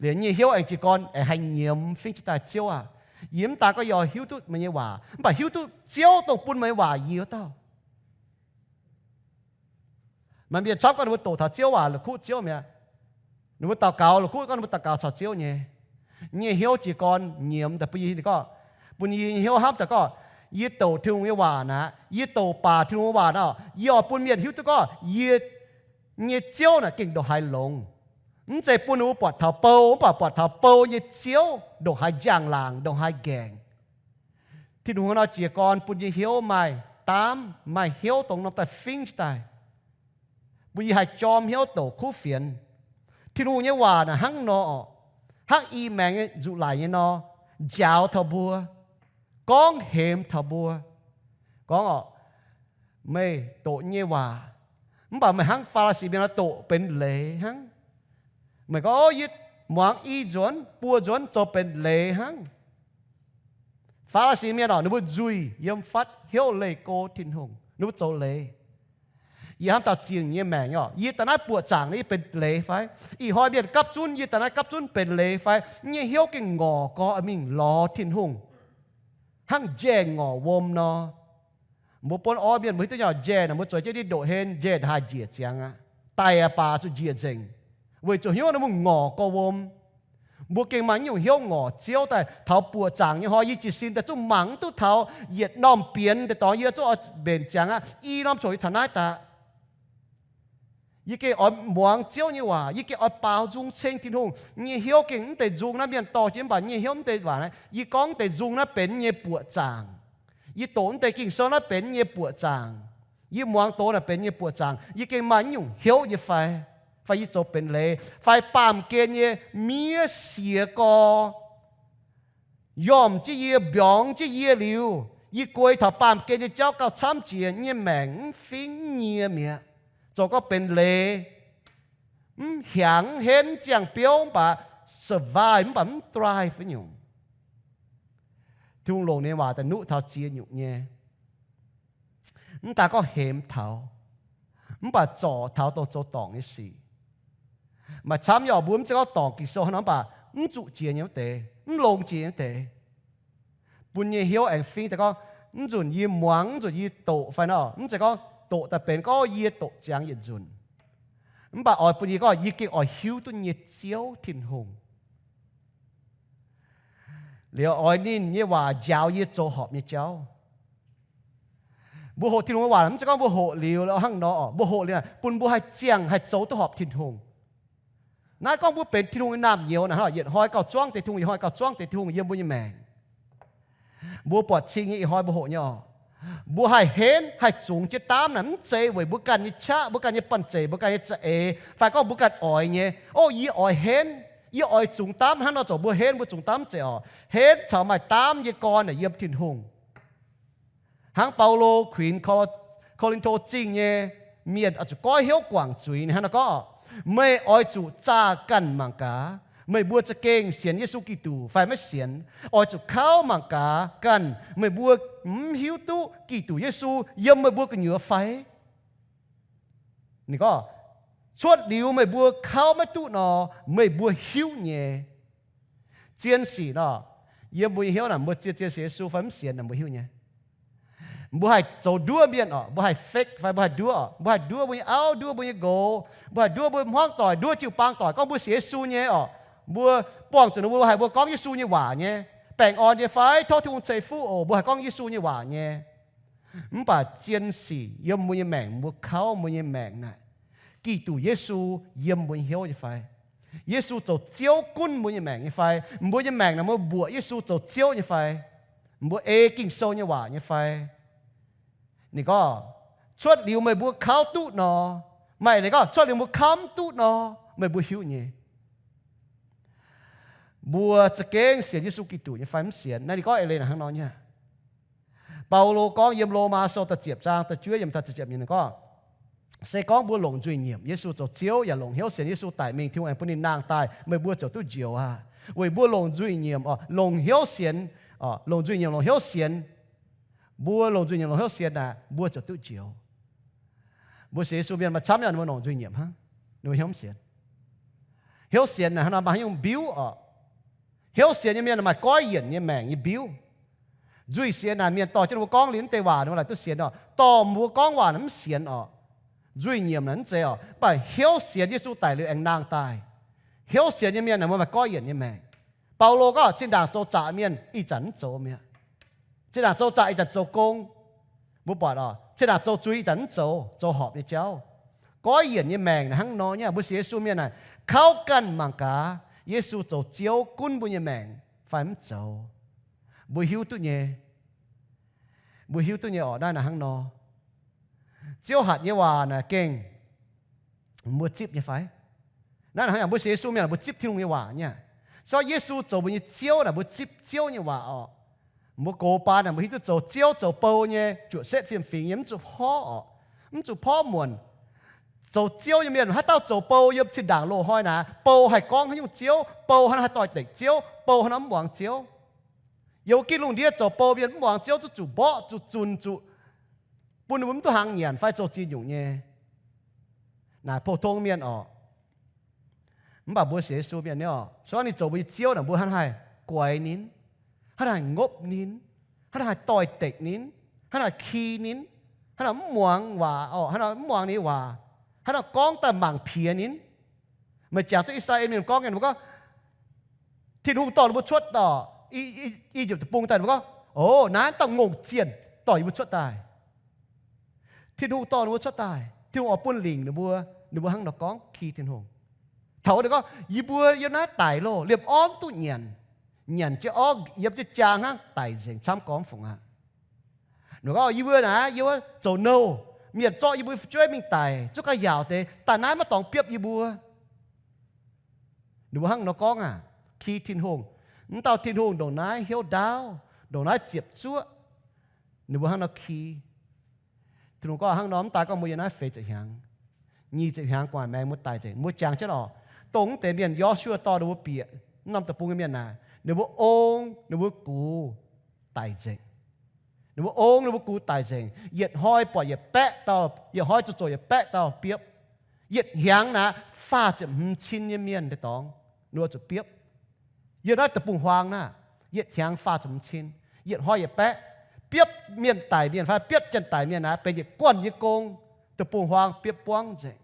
Liuz nyei hnyouv aengx jiez gorn aengx haih nyiemz fingx jiez daaih, Ziouv aac, yie mv daan gorngv yie oix hiuv duqv meih nyei waac, mv baac hiuv duqv Ziouv dongh bun meih nyei waac yie wuov dauh. Maaih mienh camv gorngv ninh mbuo doqc taux Ziouv waac la'kuqv Ziouv mi'aqv. Ninh mbuo daux gaux la'kuqv gorngv ninh mbuo daux gaux caux Ziouv nyei. Nyei hnyouv jiez gorn nyiemz daaih bun yie, gorngv, bun yie nyei hnyouv hnamv daaih gorngv, yie doqc Tin-Hungh nyei waac naaic, yie doqc baac Tin-Hungh nyei waac naaic, yie oix bun mienh hiuv duqv gorngv yie nyei Ziouv naaic gengh ndongc haaix longx. Mv zeiz bun ninh mbuo buatc taux bou, mv baac buatc taux bou nyei Ziouv ndongc haaix njang-laangc, ndongc haaix ngaengc. Tin-Hungh nor jiez gorn bun nyei hnyouv maaih daamv, maaih hnyouv dongh norm daaih fingx daaih, bun yie haih jorm hnyouv douc kuv fienx. Tin-Hungh nyei waac naaic hnangv nor oc, hnangv i maengx nzuqc laic nyei nor, njaaux taux mbuo, gorngv hemx taux mbuo, gorngv oc, meih doqc nyei waac, mv baac meih hnangv Faa^li^si mienh nor doqc benx leiz hnangv. Meih gorngv, o, yie muangx i nzuonx, buo nzuonx zoux benx leiz hnangv. Faa^li^si mienh oc, ninh mbuo nzuih yiem fatv hnyouv leih go Tin-Hungh, ninh mbuo zoux leiz. Yie hnamv dauh zingh nyei maengc oc, yie daaih naaiv buoqc zaangc naaiv yie benx leiz fai? Ih hnoi mienh gapv zunv, yie daaih naaiv gapv zunv benx leiz fai? Nyei hnyouv gengh ngorc gorx mingh lorz Tin-Hungh, hnangv njaeh ngorc wuom nor. Mbuo buonv orv mienh mbuo hiuv duqv nyei, njaeh naaic mbuo zueiz jienv ndiev ndoqc hen, njaeh ndongc haaix njiec ziangx aqv. Daic aqv baac zuqc njiec nzengc, weic zuqc hnyouv ninh mbuo ngorc gorx wuom. Mbuo gengh maaih nyungc hnyouv ngorc Ziouv daaih. Taux buoqc zaangc nyei hnoi yie jiez sin daaih zungv mangc mv duqv taux yietc norm bienx deix dorngx, yie zungv oix mbenc ziangx aqv. I norm coc yie taux naaiv daaih, yie gengh oix muangx Ziouv nyei waac, yie gengh oix baaux nzung ceng Tin-Hungh. Nyei hnyouv gengh mv deix nzung naaiv mienh dorh jienv, mv baac nyei hnyouv mv deix waac naaiv, yie gorngv mv deix nzung naaiv benx nyei buoqc zaangc. Yie doqc mv deix Ging-Sou naaiv benx nyei buoqc zaangc. Yie muangx doz naaic benx nyei buoqc zaangc. Yie gengh maaih nyungc hnyouv nyei fai? fai yie zoux benx leiz, fai baamh gen nyei miev siex gorx yomc jienv yie, mbiorngz jienv yie liuz, yie guei taux baamh gen nyei jauv gauh camv jiex, nyei maengc mv fingx nyie mi'aqv. Zoux gorngv benx leiz, mv hiaangx, mv henv, mv ziangh biouv, mv baac survive, mv baac mv thrive fai nyungc. Tin-Hungh longc ninh waac daaih nuqv taux ziex nyungc nyei. Mv daaih gorngv hemx taux, mv baac zorc taux dongh zoux dorngc nyei sic. Maaih camv nyei oc, mbuo mv zeiz gorngv dorngc Ging-Sou hnangv nor, mv baac mv zuqc jiex nyei wuov deix, mv longx jiex nyei wuov deix, bun nyei hnyouv aengx fingx daaih gorngv, mv nzunc yie muangx, mv nzunc yie doqc fai nor, mv zeiz gorngv doqc daaih benx gorngv yie doqc ziangx yietc nzunc. Mv baac oix bun yie gorngv yie gengh oix hiuv duqv nyei Ziouv Tin-Hungh. Liuz oix ninh nyei waac njaaux yie zoux horpc nyei jauv. Mbuo hoqc Tin-Hungh nyei waac mv zeiz gorngv mbuo hoqc liuz hnangv nor oc. Mbuo hoqc liuz bun mbuo haih ziangh haih zoux duqv horpc Tin-Hungh. Naaiv gorngv mbuo benx Tin-Hungh nyei naamh nyouz naaic, yietc hnoi gauh zuangv deix Tin-Hungh, yietc hnoi gauh zuangv deix Tin-Hungh yiem mbuo nyei maengc. Mbuo buatc cing nyei ih hnoi mbuo hoqc nyei oc. Mbuo haih henv haih zungx jienv daamv naaic mv zeiz weic mbuo ganh nyei qaqv, mbuo ganh nyei banh zeic, mbuo ganh nyei za'eix, fai gorngv mbuo ganh oix nyei. O, yie oix henv, yie oix zungx daamv hnangv nor zoux, mbuo henv mbuo zungx daamv zeiz oc. Henv caux maaih daamv nyei gorn naaic yiem Tin-Hungh. Hnangv Baulo kuinx Ko^lin^to Zingh nyei mienh oix zuqc goiv hnyouv guangc zuiz ninh hnangv nor gorngv, meih oix zuqc zaah ganh mangc gaax meih mbuo za'gengh sienx Yesu Giduc fai maiv sienx. Oix zuqc kauv mangc gaax ganh meih mbuo mv hiuv duqv Giduc Yesu yiem meih mbuo gu'nyuoz fai? Ninh gorngv, cuotv liuz meih mbuo kauv maiv duqv nor, meih mbuo hiuv nyei. Zien sic nor, yiem mbuo nyei hnyouv naaic mbuo zien zien sienx Yesu fai mv sienx naaic mbuo hiuv nyei. Mbuo haih zoux nduov mienh oc, mbuo haih fake fai mbuo haih nduov oc, mbuo haih nduov mbuo nyei auv, nduov mbuo nyei nqox, mbuo haih nduov mbuo hmuangv doic, nduov jiu-baang doic gorngv mbuo sienx Yesu nyei oc. Mbuo buangh zuqc ninh mbuo haih mbuo gorngv Yesu nyei waac nyei. Baengh orn nyei fai tov Tin-Hungh ceix fuqv oc, mbuo haih gorngv Yesu nyei waac nyei. Mv baac zien sic yiem mbuo nyei maengc, mbuo kauv mbuo nyei maengc naaic, Giduc Yesu yiem mbuo nyei hnyouv nyei fai? Yesu zoux Ziouv gunv mbuo nyei maengc nyei fai? Mbuo nyei maengc naaic mbuo mbuoqc Yesu zoux Ziouv nyei fai? Mbuo ei Ging-Sou nyei waac nyei fai? Ninh gorngv, cuotv liuz meih mbuo kauv duqv nor, maaih ninh gorngv, cuotv liuz mbuo kauv mv duqv nor, meih mbuo hiuv nyei. Mbuo za'gengh sienx Yesu Giduc nyei fai mv sienx? Naaiv ninh gorngv eix leiz naaic hnangv nor nyei. Baulo gorngv yiem Lomaa Sou da'ziepc zaang da'juov yiemc taux da'ziepc yiemc ninh gorngv, se gorngv mbuo longc nzuih nyiemc Yesu zoux Ziouv yaac longc hnyouv sienx Yesu daic mingh Tin-Hungh aengx bun ninh nangh daaih, meih mbuo ziouc duqv njoux aqv. Weic mbuo longc nzuih nyiemc, longc hnyouv sienx, longc nzuih nyiemc longc hnyouv sienx, mbuo longc nzuih nyiemc longc hnyouv sienx naaic, mbuo ziouc duqv njoux. Mbuo sienx Yesu mienh maaih camv nyei ninh mbuo longc nzuih nyiemc hnangv, ninh mbuo hnyouv sienx. Hnyouv sienx naaic hnangv nor maaih haaix nyungc mbiuv oc. Hnyouv sienx nyei mienh maaih goiv yienc nyei maengc nyei mbiuv. Nzuih sienx naaic mienh dorh jienv ninh mbuo gorngv liuz naaiv deix waac ninh mbuo laaic duqv sienx oc. Dorh mbuo gorngv waac naaic mv sienx oc. Nzuih nyiemc naaic mv zeiz oc. Mv baac hnyouv sienx Yesu daic liuz aengx nangh daaih. Hnyouv sienx nyei mienh naaic mbuo maaih goiv yienc nyei maengc. Baulo gorngv zinh ndaangc zoux zaqc mienh ih zanc mv zoux mi'aqv. Zinh ndaangc zoux zaqc ih zanc zoux gong. Mbuo buatc oc, zinh ndaangc zoux zuiz ih zanc mv zoux, zoux horpc nyei jauv. Goiv yienc nyei maengc naaic hnangv nor nyei. Mbuo sienx Yesu mienh naaic, kauv ganh mangc gaax Yesu zoux Ziouv gunv mbuo nyei maengc fai mv zoux. Mbuo hiuv duqv nyei. Mbuo hiuv duqv nyei oc, naaiv naaic hnangv nor. Ziouv hatc nyei waac naaic gengh mbuo zipv nyei fai? Naaiv hnangv yaac mbuo sienx Yesu mienh mbuo zipv Tin-Hungh nyei waac nyei. Se gorngv Yesu zoux mbuo nyei Ziouv naaic mbuo zipv Ziouv nyei waac oc. Mbuo gox baan naaic mbuo hiuv duqv zoux ziouv zoux bou nyei, zuoqc setv fiem-fingx nyei, mv zuqc porv oc, mv zuqc porv muonc. Zoux ziouv nyei mienh haaix dauh zoux bou yiem zinh ndaangc loz-hnoi naaic, bou haih gorngv haaix nyungc ziouv, bou haaix nor haih doix-dekc ziouv, bou haaix nor mv muangx ziouv. Yiem wuov gitv lungh ndiev zoux bou mienh mv muangx ziouv zuqc zuqc mborqv, zuqc zunc, zuqc bun ninh mbuo mv duqv hnaangx nyanc fai zoux ziex nyungc nyei. Naaic pou-tong mienh oc. Mv baac mbuo sienx Yesu mienh nyei oc, se gorngv ninh zoux mbuo nyei ziouv naaic mbuo hnangv haih guaix ninh, hnangv haih ngopv ninh, hnangv haih doix-dekc ninh, hnangv haih ki ninh, hnangv haih mv muangx waac oc, hnangv haih mv muangx ninh nyei waac, hnangv haih gorngv daaih mangc piex ninh. Meih jangx duqv I^saa^laa^en mienh gorngv nyei, mbuo gorngv, Tin-Hungh dorh ninh mbuo cuotv oc, I^yipv Deic-Bung daaih, mbuo gorngv, o, naaiv dauh ngongh zienh dorh yie mbuo cuotv daaih. Tin-Hungh dorh ninh mbuo cuotv daaih, Tin-Hungh oix bun lingc ninh mbuo, ninh mbuo hnangv nor gorngv ki Tin-Hungh. Taux ninh gorngv, yie mbuo yiem naaiv daic loh, liemh orv mv duqv nyanc, nyanc jienv orv yiem jienv jaa hnangv, daic nzengc camv gormx fungc aqv. Ninh gorngv, yie mbuo naaiv, yie mbuo zoux nouh, Mienh zorqv yie mbuo fu'jueiv mingh daic, zuqc ga'yaauc deix, daaih naaiv maiv dorngx biopv yie mbuo. Ninh mbuo hnangv nor gorngv aqv. Ki Tin-Hungh, mv dauh Tin-Hungh ndongc naaiv hnyouv ndaauv, ndongc naaiv ziepc zuoqv. Ninh mbuo hnangv nor ki. Tin-Hungh gorngv hnangv nor, mv daaih gorngv mbuo yiem naaiv feix ziepc hnyangx, nyic ziepc hnyangx gu'nguaaic maengx mbuo daic nzengc. Mbuo jangx jienv oc, dongh mv deix mienh Yo^su^waa dorh ninh mbuo bieqc mv norm deic-bung nyei mienh naaic, ninh mbuo ong ninh mbuo gux daic nzengc. Ninh mbuo ong ninh mbuo gux daic nzengc. Yietc hnoi buatc yietc baeqv dauh, yietc hnoi zuqc zoqc yietc baeqv dauh biopv. Yietc hnyangx naaic faah ziepc hmz cin nyei mienh deix dorngx ninh mbuo zuqc biopv. Yiem naaiv deic-bung-huaang naaiv, yietc hnyangx faah ziepc hmz cin, yietc hnoi yietc baeqv. Biopv mienh daic mienh fai biopv janx-daic mienh naaic benx yietc guanh nyei gong. Deic-bung-huaang biopv buangv nzengc.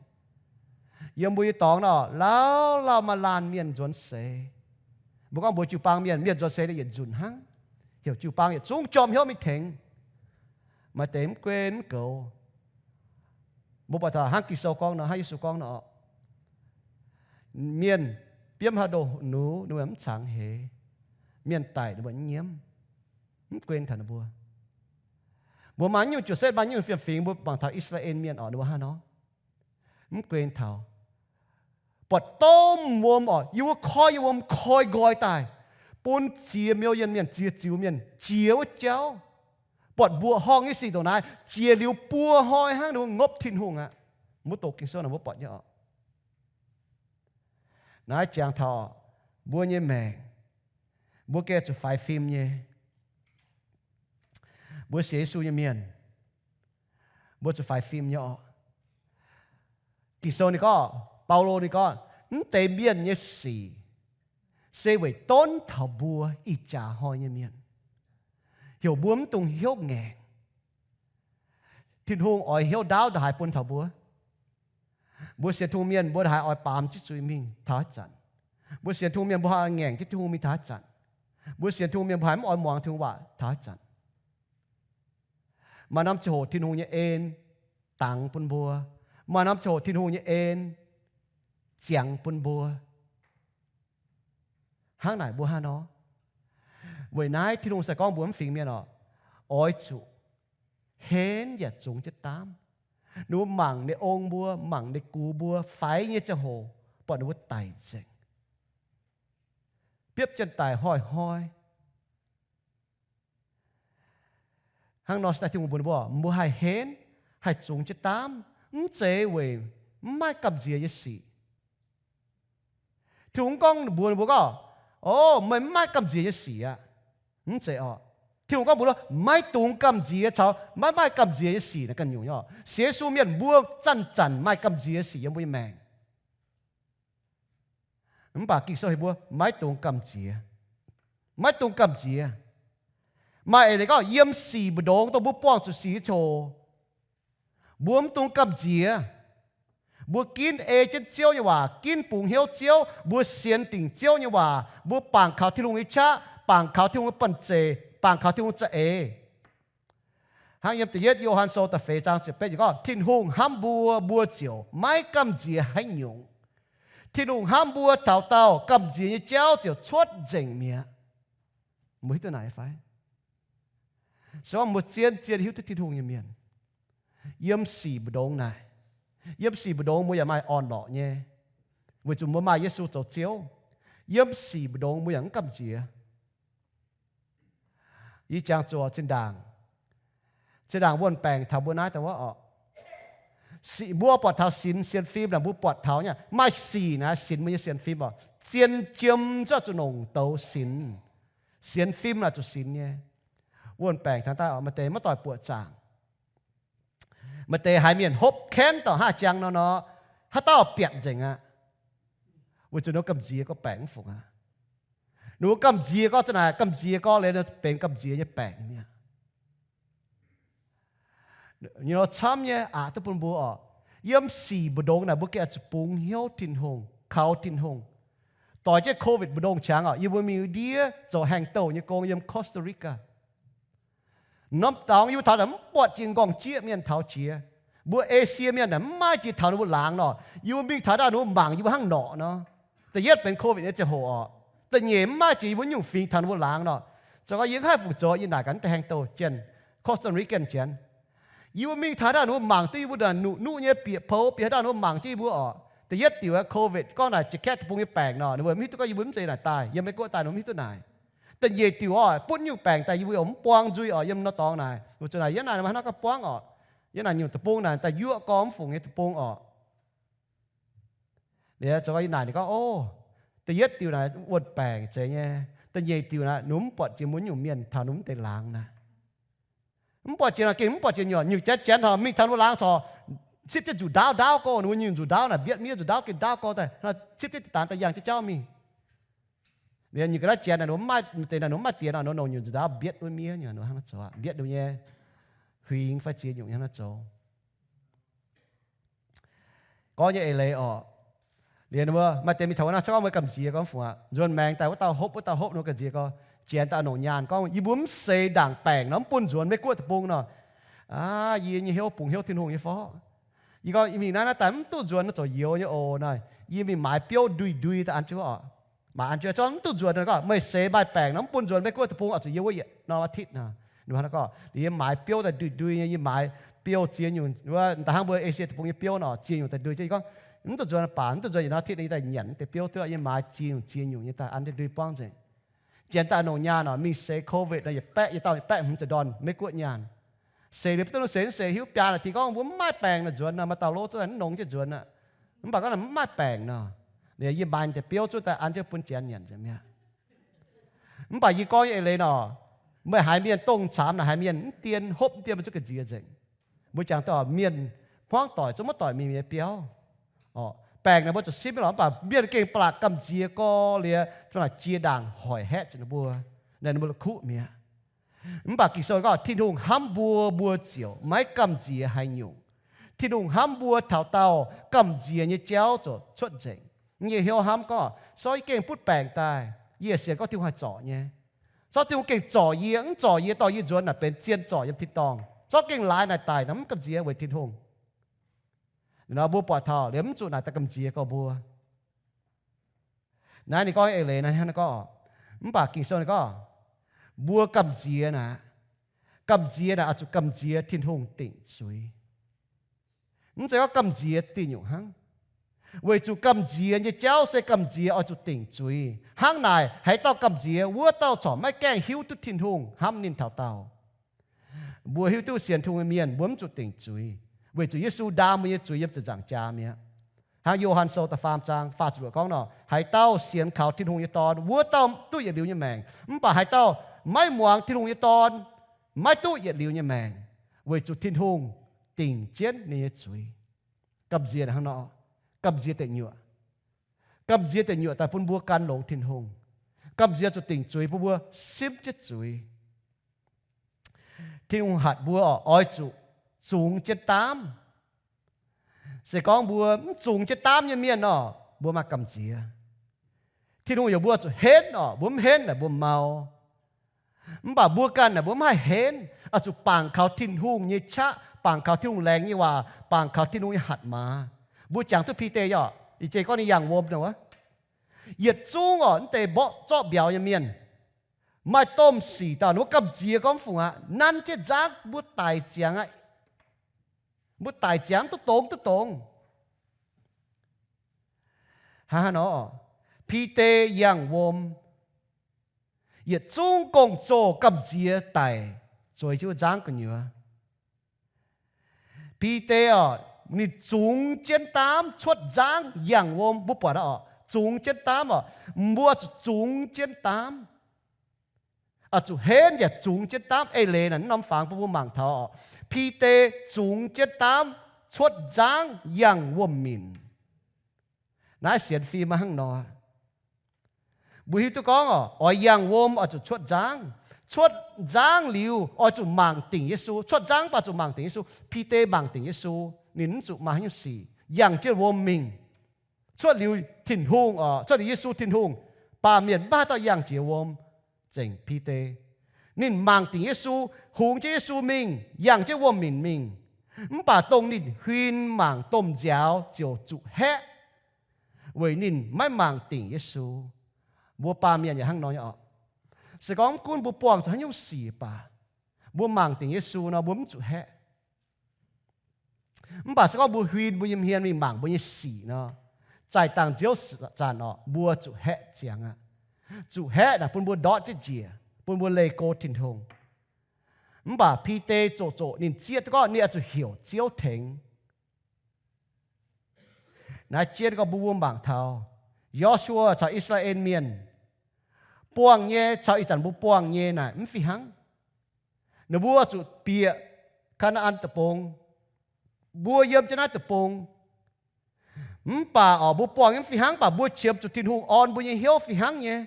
Yiem mbuo nyei dorngx nor, lauh lauh maaih laanh mienh nzuonx seix. Mbuo gorngv mbuox jiu-baang mienh, mienh nzuonx seix yietc nzunc hnangv, heuc jiu-baang yietc zungv jorm hnyouv mingh tengx. Maaih deix mv guen mv goux. Mbuo buatc taux hnangv Ging-Sou gorngv nor, hnangv Yesu gorngv nor, mienh biomv haaix ndoh nux ninh mbuo mv cangx heix, mienh daic ninh mbuo mv nyiemv, mv guen taux ninh mbuo. Mbuo maaih nyungc Joseph, maaih nyungc fiem-fingx, mbuo mangc taux I^saa^laa^en Mienh oc, ninh mbuo hnangv nor, mv guen taux. Buatc domh wuom oc, yie mbuo koi nyei wuom koi nqoi daaih, bun ziex million mienh, ziex ziux mienh jiex wuov jauv. Buatc mbuoqc horngh nyei sic ndongc naaiv jiex liuz buo hnoi hnangv, ninh mbuo ngopv Tin-Hungh aqv. Mbuo doqc Ging-Sou naaic mbuo buatc nyei oc. Naaiv jangx taux mbuo nyei maengc, mbuo gengh zuqc faix fim nyei. Mbuo sienx Yesu nyei mienh, mbuo zuqc faix fim nyei oc. Ging-Sou ninh gorngv, Baulo ninh gorngv, mv deix mienh nyei sic se weic donv taux mbuo ih jaax hnoi nyei mienh, heuc mbuo mv dungx hnyouv ngaengc. Tin-Hungh oix hnyouv ndaauv ndongc haaix bun taux mbuo? Mbuo sienx Tin-Hungh mienh mbuo ndongc haaix oix baamz jienv zuiz mingh taux haaix zanc? Mbuo sienx Tin-Hungh mienh mbuo haih ngaengc jienv Tin-Hungh mingh taux haaix zanc? Mbuo sienx Tin-Hungh mienh mbuo haih mv oix muangx Tin-Hungh waac taux haaix zanc? Maaih norm ziangh hoc Tin-Hungh nyei en dangx bun mbuo. Maaih norm ziangh hoc Tin-Hungh nyei en ziangx bun mbuo. Hnangv naaic mbuo hnangv nor. Weic naaiv Tin-Hungh se gorngv mbuo mv fingx mienh oc, oix zuqc henv yaac zungx jienv daamv. Ninh mbuo mangc ninh ong mbuo, mangc ninh gux mbuo faix nyei ziangh hoc, buatc ninh mbuo daic nzengc, biopv jienv daic hnoi-hnoi. Hnangv nor se daaih Tin-Hungh mbuox ninh mbuo, mbuo haih henv, haih zungx jienv daamv, mv zeiz weic mv maaih gamh nziex nyei sic. Tin-Hungh mv gorngv mbuox ninh mbuo gorngv, O, meih mv maaih gamh nziex nyei sic aqv. Mv zeiz oc. Tin-Hungh gorngv mbuox, Maiv dungx gamh nziex caux maiv maaih gamh nziex nyei sic naaiv ganh nyungc nyei. Sienx Yesu mienh mbuo zanc-zanc maaih gamh nziex nyei sic yiem mbuo nyei maengc. Mv baac Ging-Sou heuc mbuo maiv dungx gamh nziex. Maiv dungx gamh nziex. Maaih eix leiz gorngv yiem sic mbu'ndongx dongh mbuo buangh zuqc sic nyei ziangh hoc, mbuo mv dungx gamh nziex. Mbuo ginv ei jienv Ziouv nyei waac, ginv bungx hnyouv Ziouv, mbuo sienx dingc Ziouv nyei waac, mbuo bangc kaux Tin-Hungh nyei qaqv, bangc kaux Tin-Hungh nyei banh zeic, bangc kaux Tin-Hungh za'eix. Hnangv yiem da'yietv Yo^han Sou da'feix zaang ziepc betv yiemc gorngv, Tin-Hungh hnamv mbuo, mbuo ziouc maiv gamh nziex haaix nyungc. Tin-Hungh hnamv mbuo taux daauh, gamh nziex nyei jauv ziouc cuotv nzengc mi'aqv. Mbuo hiuv duqv naaic fai? Se gorngv mbuo zien-zien hiuv duqv Tin-Hungh nyei mienh, yiem sic mbu'ndongx naaic, yiem sic mbu'ndongx mbuo yaac maaih orn-lorqc nyei, weic zuqc mbuo maaih Yesu zoux Ziouv. Yiem sic mbu'ndongx mbuo yaac mv gamh nziex. Yie jangx zuqc zinh ndaangc, zinh ndaangc wuonh baengc taux mbuo naaiv daaih wuov oc. Sic mbuo buatc taux sinx sienx fim naaic, mbuo buatc taux nyei maaih sic naaic sinx mbuo nyei sienx fim oc. Zien jiem zuqc longc douz sinx. Sienx fim naaic zuqc sinx nyei. Wuonh baengc taux daaih oc, maaih deix maiv doic buoqc zaangc. Maaih deix haiz mienh hopv kaenv dorh haav jangx nor nor, haaix dauh biatc nzengc aqv. Weic zuqc ninh mbuo gamh nziex gorngv baengc mv fungc aqv. Ninh mbuo gamh nziex gorngv za'naaic, gamh nziex gorngv leiz nor benx gamh nziex nyei baengc mi'aqv. Nyei nor camv nyei aqc duqv bun mbuo oc. Yiem sic mbu'ndongx naaic mbuo gengh oix zuqc bungx hnyouv Tin-Hungh, kaux Tin-Hungh. Doix jienv COVID mbu'ndongx qangx oc, yie mbuo mingh ndiev zoux haengh douh nyei gong yiem Costa Rica. Norm dorngx yie mbuo taux naaic mv buatc jiex nqorngv-jieqv mienh taux jiex. Mbuo Esie mienh naaic mv maaih jiex taux ninh mbuo laangz nor. Yie mbuo mingh taux daaih ninh mbuo mangc yie mbuo hnangv norqc nor. Da'yietv benx COVID nyei ziangh hoc oc. Da'nyeic mv maaih jiex yie mbuo nyungc fingx taux ninh mbuo laangz nor. Zoux gau yie mv haih fungc zoux, yie naaic gaax naaiv deix haengh douh jienv, Costa Rican jienv. Yie mbuo mingh taux haaix dauh ninh mbuo mangc duqv yie mbuo nuqv-nuqv nyei bieqc poux, bieqc haaix dauh ninh mbuo mangc jienv yie mbuo orqc. Da'yietv diuc, COVID gorngv naaic jiex kaeqv deic-bung nyei baengc nor, ninh mbuo mv hiuv duqv gorngv yie mbuo mv zeiz naaic daaih, yiem Meiv Guoqv daaih ninh mbuo mv hiuv duqv naaic. Da'nyeic diuc orqc, butv nyungc baengc daaih yie mbuo yaac mv buang nzuih orqc, yiem norm dorngx naaic. Weic zuqc naaic yiem naaic maiv haih nor gorngv buangv orqc. Yiem naaic nyungc deic-bung naaic daaih yuoqv gorngv mv fungc nyei deic-bung orqc. Liuz zoux gau yie naaic ninh gorngv, o, da'yietv diuc naaic wuonh baengc zeiz nyei. Da'nyeic diuc naaic ninh mv buatc jiex mbuo nyungc mienh taux ninh mv deix laangz naaic. Mv buatc jiex naaic gengh mv buatc jiex nyuoqc, nyungc janx janx taux mingh taux ninh mbuo laangz corc cipv jienv nzuqc ndaauv ndaauv gorx, ninh mbuo nyungc nzuqc ndaauv naaic mbietv miev nzuqc ndaauv gengh ndaauv gorx daaih, cipv jienv daaih dangx daaih yangh jienv jauv mingh. Liuz nyungc ga'naaiv janx naaic ninh mbuo maaih deix naaic ninh mbuo maaih diex nor, ninh mbuo nongc nyungc nzuqc ndaauv mbietv wuov miev nyungc hnangv naaiv zoux, mbietv ninh mbuo nyei huingx fai ziex nyungc hnangv naaiv zoux. Gorngv nyei eix leiz orqc. Liuz ninh mbuo maaih deix mingh taux wuov naaiv, gorngv mbuo gamh nziex gorngv fungc aqv. Nzuonx maengx daaih wuov dauh hopv, wuov dauh hopv, ninh mbuo gamh nziex gorngv, janx daaih nongc nyaanh gorngv, yie mbuo mv seix ndaangc baengc nor mv bun nzuonx Meiv Guoqv deic-bung nor. Aav, yie nyei hnyouv bungx hnyouv Tin-Hungh nyei forv. Yie gorngv yie mingh naaiv, naaiv daaih mv duqv nzuonx nor, zoux youz nyei oc nor. Yie mingh maaiz biouv ndui-ndui daaih an jienv orqc. Maaiz an jienv, zorqv mv duqv nzuonx nor gorngv, meih seix maaih baengc nor mv bun nzuonx Meiv Guoqv deic-bung oix zuqc yiem wuov yietc nor aengx titv nor. Ninh mbuo hnangv gorngv, liuz yie maaiz biouv daaih ndui-ndui nyei, yie maaiz biouv ziex nyungc, wuov daaih hnangv mbuo Asia deic-bung nyei biouv nor, ziex nyungc daaih ndui jienv. Yie gorngv, mv duqv nzuonx baac, mv duqv nzuonx yietc nor titv nor, yie daaih nyanc mv deix biouv duqv, yie maaiz ziex nyungc ziex nyungc nyei daaih an jienv ndui buangv nzengc. Janx daaih nongc nyaanh orqc, mingh seix COVID nor yietc baeqv, yietc dauh baeqv hmz ziepc ndorn Meiv Guoqv nyaanh. Seix liuz mv duqv nor seix, mv seix hiuv biaa naaic tih gorngv mbuo mv maaih baengc nor nzuonx nor, maaih dauh lov zuqc daaih mv nongx jienv nzuonx aqv. Mv baac gorngv naaic mv maaih baengc nor, liuz yie maaiz deix biouv zuqc daaih an jienv bun janx nyanc nzengc mi'aqv. Mv baac yie gorngv nyei eix leiz nor, meih haiz mienh dongh caamx naaic haiz mienh mv dien, hopv mv dien, mbuo zuqc gamh nziex nzengc. Mbuo jangx daaih mienh hmuangv doic zungv maiv doic mingh nyei biauv. Baengc naaic mbuo zuqc simv lorqc, mv baac mienh gengh ba'laqc gamh nziex gorx liuz, zungv naaic jiex ndaangc hoic haeqv zuqc ninh mbuo, naaic ninh mbuo la'kuqv mi'aqv. Mv baac Ging-Sou gorngv Tin-Hungh hnamv mbuo, mbuo ziouc maiv gamh nziex haaix nyungc. Tin-Hungh hnamv mbuo taux daauh gamh nziex nyei jauv ziouc cuotv nzengc. Yie hnyouv hnamv gorngv, sou yie gengh butv baengc daaih, yie sienx gorngv Tin-Hungh haih zorc nyei. Zorqv Tin-Hungh gengh zorc yie, mv zorc yie dorh yie nzuonx naaic benx zien zorc yiem tin-dorngh. Zorqv gengh laaix naaic daic nor mv gamh nziex weic Tin-Hungh. Nor mbuo buatc taux liuz mv zuqc naaic daaih gamh nziex gorx mbuo. Naaiv ninh gorngv eix leiz naaiv hnangv naaiv gorngv, mv baac Ging-Sou ninh gorngv, mbuo gamh nziex naaic, gamh nziex naaic oix zuqc gamh nziex Tin-Hungh dingc zuiz. Mv zeiz gorngv gamh nziex diuh nyungc hnangv. Weic zuqc gamh nziex nyei jauv se gamh nziex oix zuqc dingc zuiz. Hnangv naaic, haaix dauh gamh nziex, wuov dauh corc maiv gaengh hiuv duqv Tin-Hungh hnamv ninh taux daauh. Mbuo hiuv duqv sienx Tin-Hungh nyei mienh mbuo mv zuqc dingc zuiz, weic zuqc Yesu ndaam mbuo nyei zuiz yiem ziepc nzaangc jaax mi'aqv. Hnangv Yo^han Sou da'faam zaang faah ziepc luoqc gorngv nor, haaix dauh sienx kaux Tin-Hungh nyei Dorn, wuov dauh duqv yietc liuz nyei maengc. Mv baac haaix dauh maiv muangx Tin-Hungh nyei Dorn, maiv duqv yietc liuz nyei maengc, weic zuqc Tin-Hungh dingc jienv ninh nyei zuiz. Gamh nziex hnangv nor, gamh nziex deic nyuoqc. Gamh nziex deic nyuoqc daaih bun mbuo gan longx Tin-Hungh. Gamh nziex zuqc dingc zuiz bun mbuo simv jienv zuiz. Tin-Hungh hatc mbuo oix zuqc zungx jienv daamv. Se gorngv mbuo mv zungx jienv daamv nyei mienh nor, mbuo maaih gamh nziex. Tin-Hungh heuc mbuo zuqc henv orqc, mbuo mv henv naaic mbuo mau. Mv baac mbuo ganh naaic mbuo mv haih henv, oix zuqc bangc kaux Tin-Hungh nyei qaqv, bangc kaux Tin-Hungh laengz nyei waac, bangc kaux Tin-Hungh nyei hatc maaz. Mbuo jangx duqv Bide orqc, ih jei gorngv ninh yangh wuom nor, yietc zungv orqc, mv deix mborqv zorqv mbiauz nyei mienh, maaih domh sic dauh ninh mbuo gamh nziex gorngv fungc aqv, nanv jienv nzangv mbuo daic ziangx aqv. Mbuo daic ziangx duqv dongz duqv dongz. Hnangv haaix nor, Bide yangh wuom, yietc zungv gong-zoh gamh nziex daic zueiz jienv wuov nzangv gu'nyuoz. Bide orqc, ninh zungx jienv daamv cuotv nzangv yangh wuom. Mbuo buatc aqv orqc, zungx jienv daamv orqc, mbuo zuqc zungx jienv daamv, oix zuqc henv yaac zungx jienv daamv. Eix leiz naaic norm fangx bun mbuo mangc taux orqc, Bide zungx jienv daamv cuotv nzangv yangh wuom-minc. Naaiv sienx fim maiv hnangv nor. Mbuo hiuv duqv gorngv orqc, oix yangh wuom oix zuqc cuotv nzangv. Cuotv nzangv liuz oix zuqc mangc dingc Yesu. Cuotv nzangv mv baac zuqc mangc dingc Yesu. Bide mangc dingc Yesu, ninh mv zuqc maaih haaix nyungc sic, yangh jienv wuom mingh. Cuotv liuz Tin-Hungh orqc, cuotv liuz Yesu Tin-Hungh, baamh mienh maiv haaix dauh yangh jiex wuom zengc Bide. Ninh mangc dingc Yesu, hungx jienv Yesu mingh, yangh jienv wuom-minc mingh. Mv baac dongh ninh huin mangc domh nziaaux ziouc zuqc haeqv, weic ninh maiv mangc dingc Yesu. Mbuo baamh mienh yaac hnangv nor nyei orqc. Se gorngv mv gunv mbuo buangh zuqc haaix nyungc sic baac, mbuo mangc dingc Yesu nor mbuo mv zuqc haeqv. Mv baac se gorngv mbuo huin mbuo nyei hmien mingh mangc mbuo nyei sic nor, zaih dangh nziouv zanc orqc, mbuo zuqc haeqv ziangx aqv. Zuqc haeqv naaic bun mbuo ndortv jienv njiec, bun mbuo leih go Tin-Hungh. Mv baac Bide zoqc zoqc ninh zieqv duqv gorngv ninh oix zuqc heuc Ziouv tengx. Naaiv jienv gorngv mbuo mbuo mangc taux Yo^su^waa caux I^saa^laa^en Mienh buangh nyei caux ih zanc mbuo buangh nyei naaic mv fih hnangv. Ninh mbuo zuqc bieqc Kaa^naa^an Deic-Bung, mbuo yiem jienv naaiv deic-bung. Mv baac orqc, mbuo buangh nyei mv fih hnangv, mv baac mbuo qiemx zuqc Tin-Hungh orn mbuo nyei hnyouv fih hnangv nyei.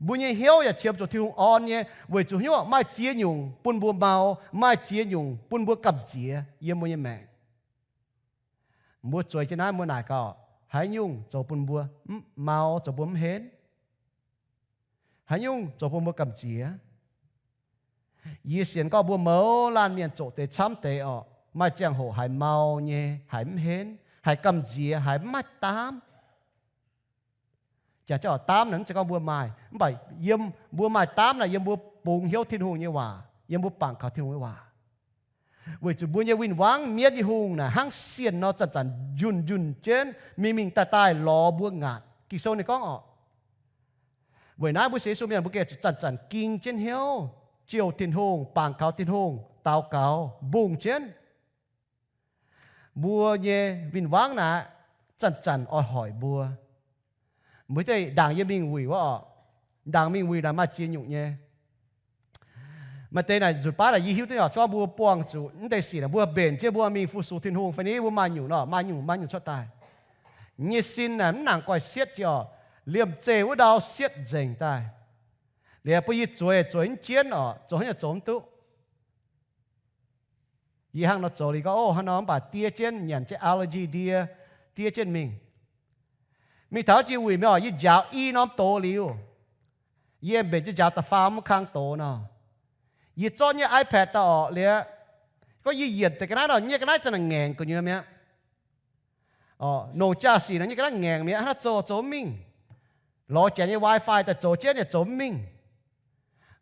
Mbuo nyei hnyouv yaac qiemx zuqc Tin-Hungh orn nyei, weic zuqc hnyouv maaih ziex nyungc bun mbuo mau, maaih ziex nyungc bun mbuo gamh nziex yiem mbuo nyei maengc. Mbuo zueiz jienv naaiv mbuo naaic gaax, haaix nyungc zoux bun mbuo mau, zoux mbuo mv henv? Haaix nyungc zoux bun mbuo gamh nziex? Yie sienx gorngv mbuo mouz laanh mienh zoqc deix camv deix orqc, maaih ziangh hoc haiz mau nyei, haiz mv henv, haiz gamh nziex, haiz mv maaih daamv. Jaax jauv daamv naaic mv zeiz gorngv mbuo maaih, mv baac yiem mbuo maaih daamv naaic yiem mbuo bungx hnyouv Tin-Hungh nyei waac, yiem mbuo bangc kaux Tin-Hungh nyei waac. Weic zuqc mbuo nyei win-wangv mienv nyei hungh naaic hnangv sienh nor zanc-zanc njunh njunh jienv mingh mingh daaih daaih lorz mbuo ngaatc. Ging-Sou ninh gorngv orqc, weic naaiv mbuo sienx Yesu mienh mbuo gengh zuqc zanc-zanc ging jienv hnyouv jouh Tin-Hungh, bangc kaux Tin-Hungh, daux gaux, mbungh jienv. Mbuo nyei win-wangv naaic zanc-zanc oix hoic mbuo. Mbuo ndaangc yie mingh wuic wuov orqc, ndaangc mingh wuic naaic maaih ziex nyungc nyei. Maaih deix naaic nzunc baav naaic yie hiuv duqv orqc, gorngv mbuo buangh zuqc naaiv deix sic naaic mbuo mbenc jienv mbuo mingh fu-sux Tin-Hungh fai ni, mbuo maaih nyungc nor, maaih nyungc, maaih nyungc cuotv daaih. Nyei sin naaic mv nangc guaih sietv jiex orqc, liemh zeih wuov ndau sietv nzengc daaih. Liuz bun yie zueiz, zueiz mv jienv orqc, zoux haaix nyungc zoux mv duqv. Yie hnangv nor zoux liuz gorngv, o, hnangv nor mv baac diev jienv, nyanc jienv allergy ndie, diev jienv mingh. Mingh taux jiex wuic mingh orqc, yie njaaux i norm doz liuz, yie mbenc jienv njaaux da'faam wuov kang doz nor. Yie zorqv nyei iPad daaih orqc liuz, gorngv yie yienc deix ga'naaiv nor, nyei ga'naaiv zanc naaic ngaengc gu'nyuoz mi'aqv. Nongc jaa-sic naaic nyei ga'naaiv ngaengc mi'aqv, hnangv naaiv zoux zoux mv mingh. Lorz janx nyei Wi-Fi daaih zoux jienv yaac zoux mv mingh.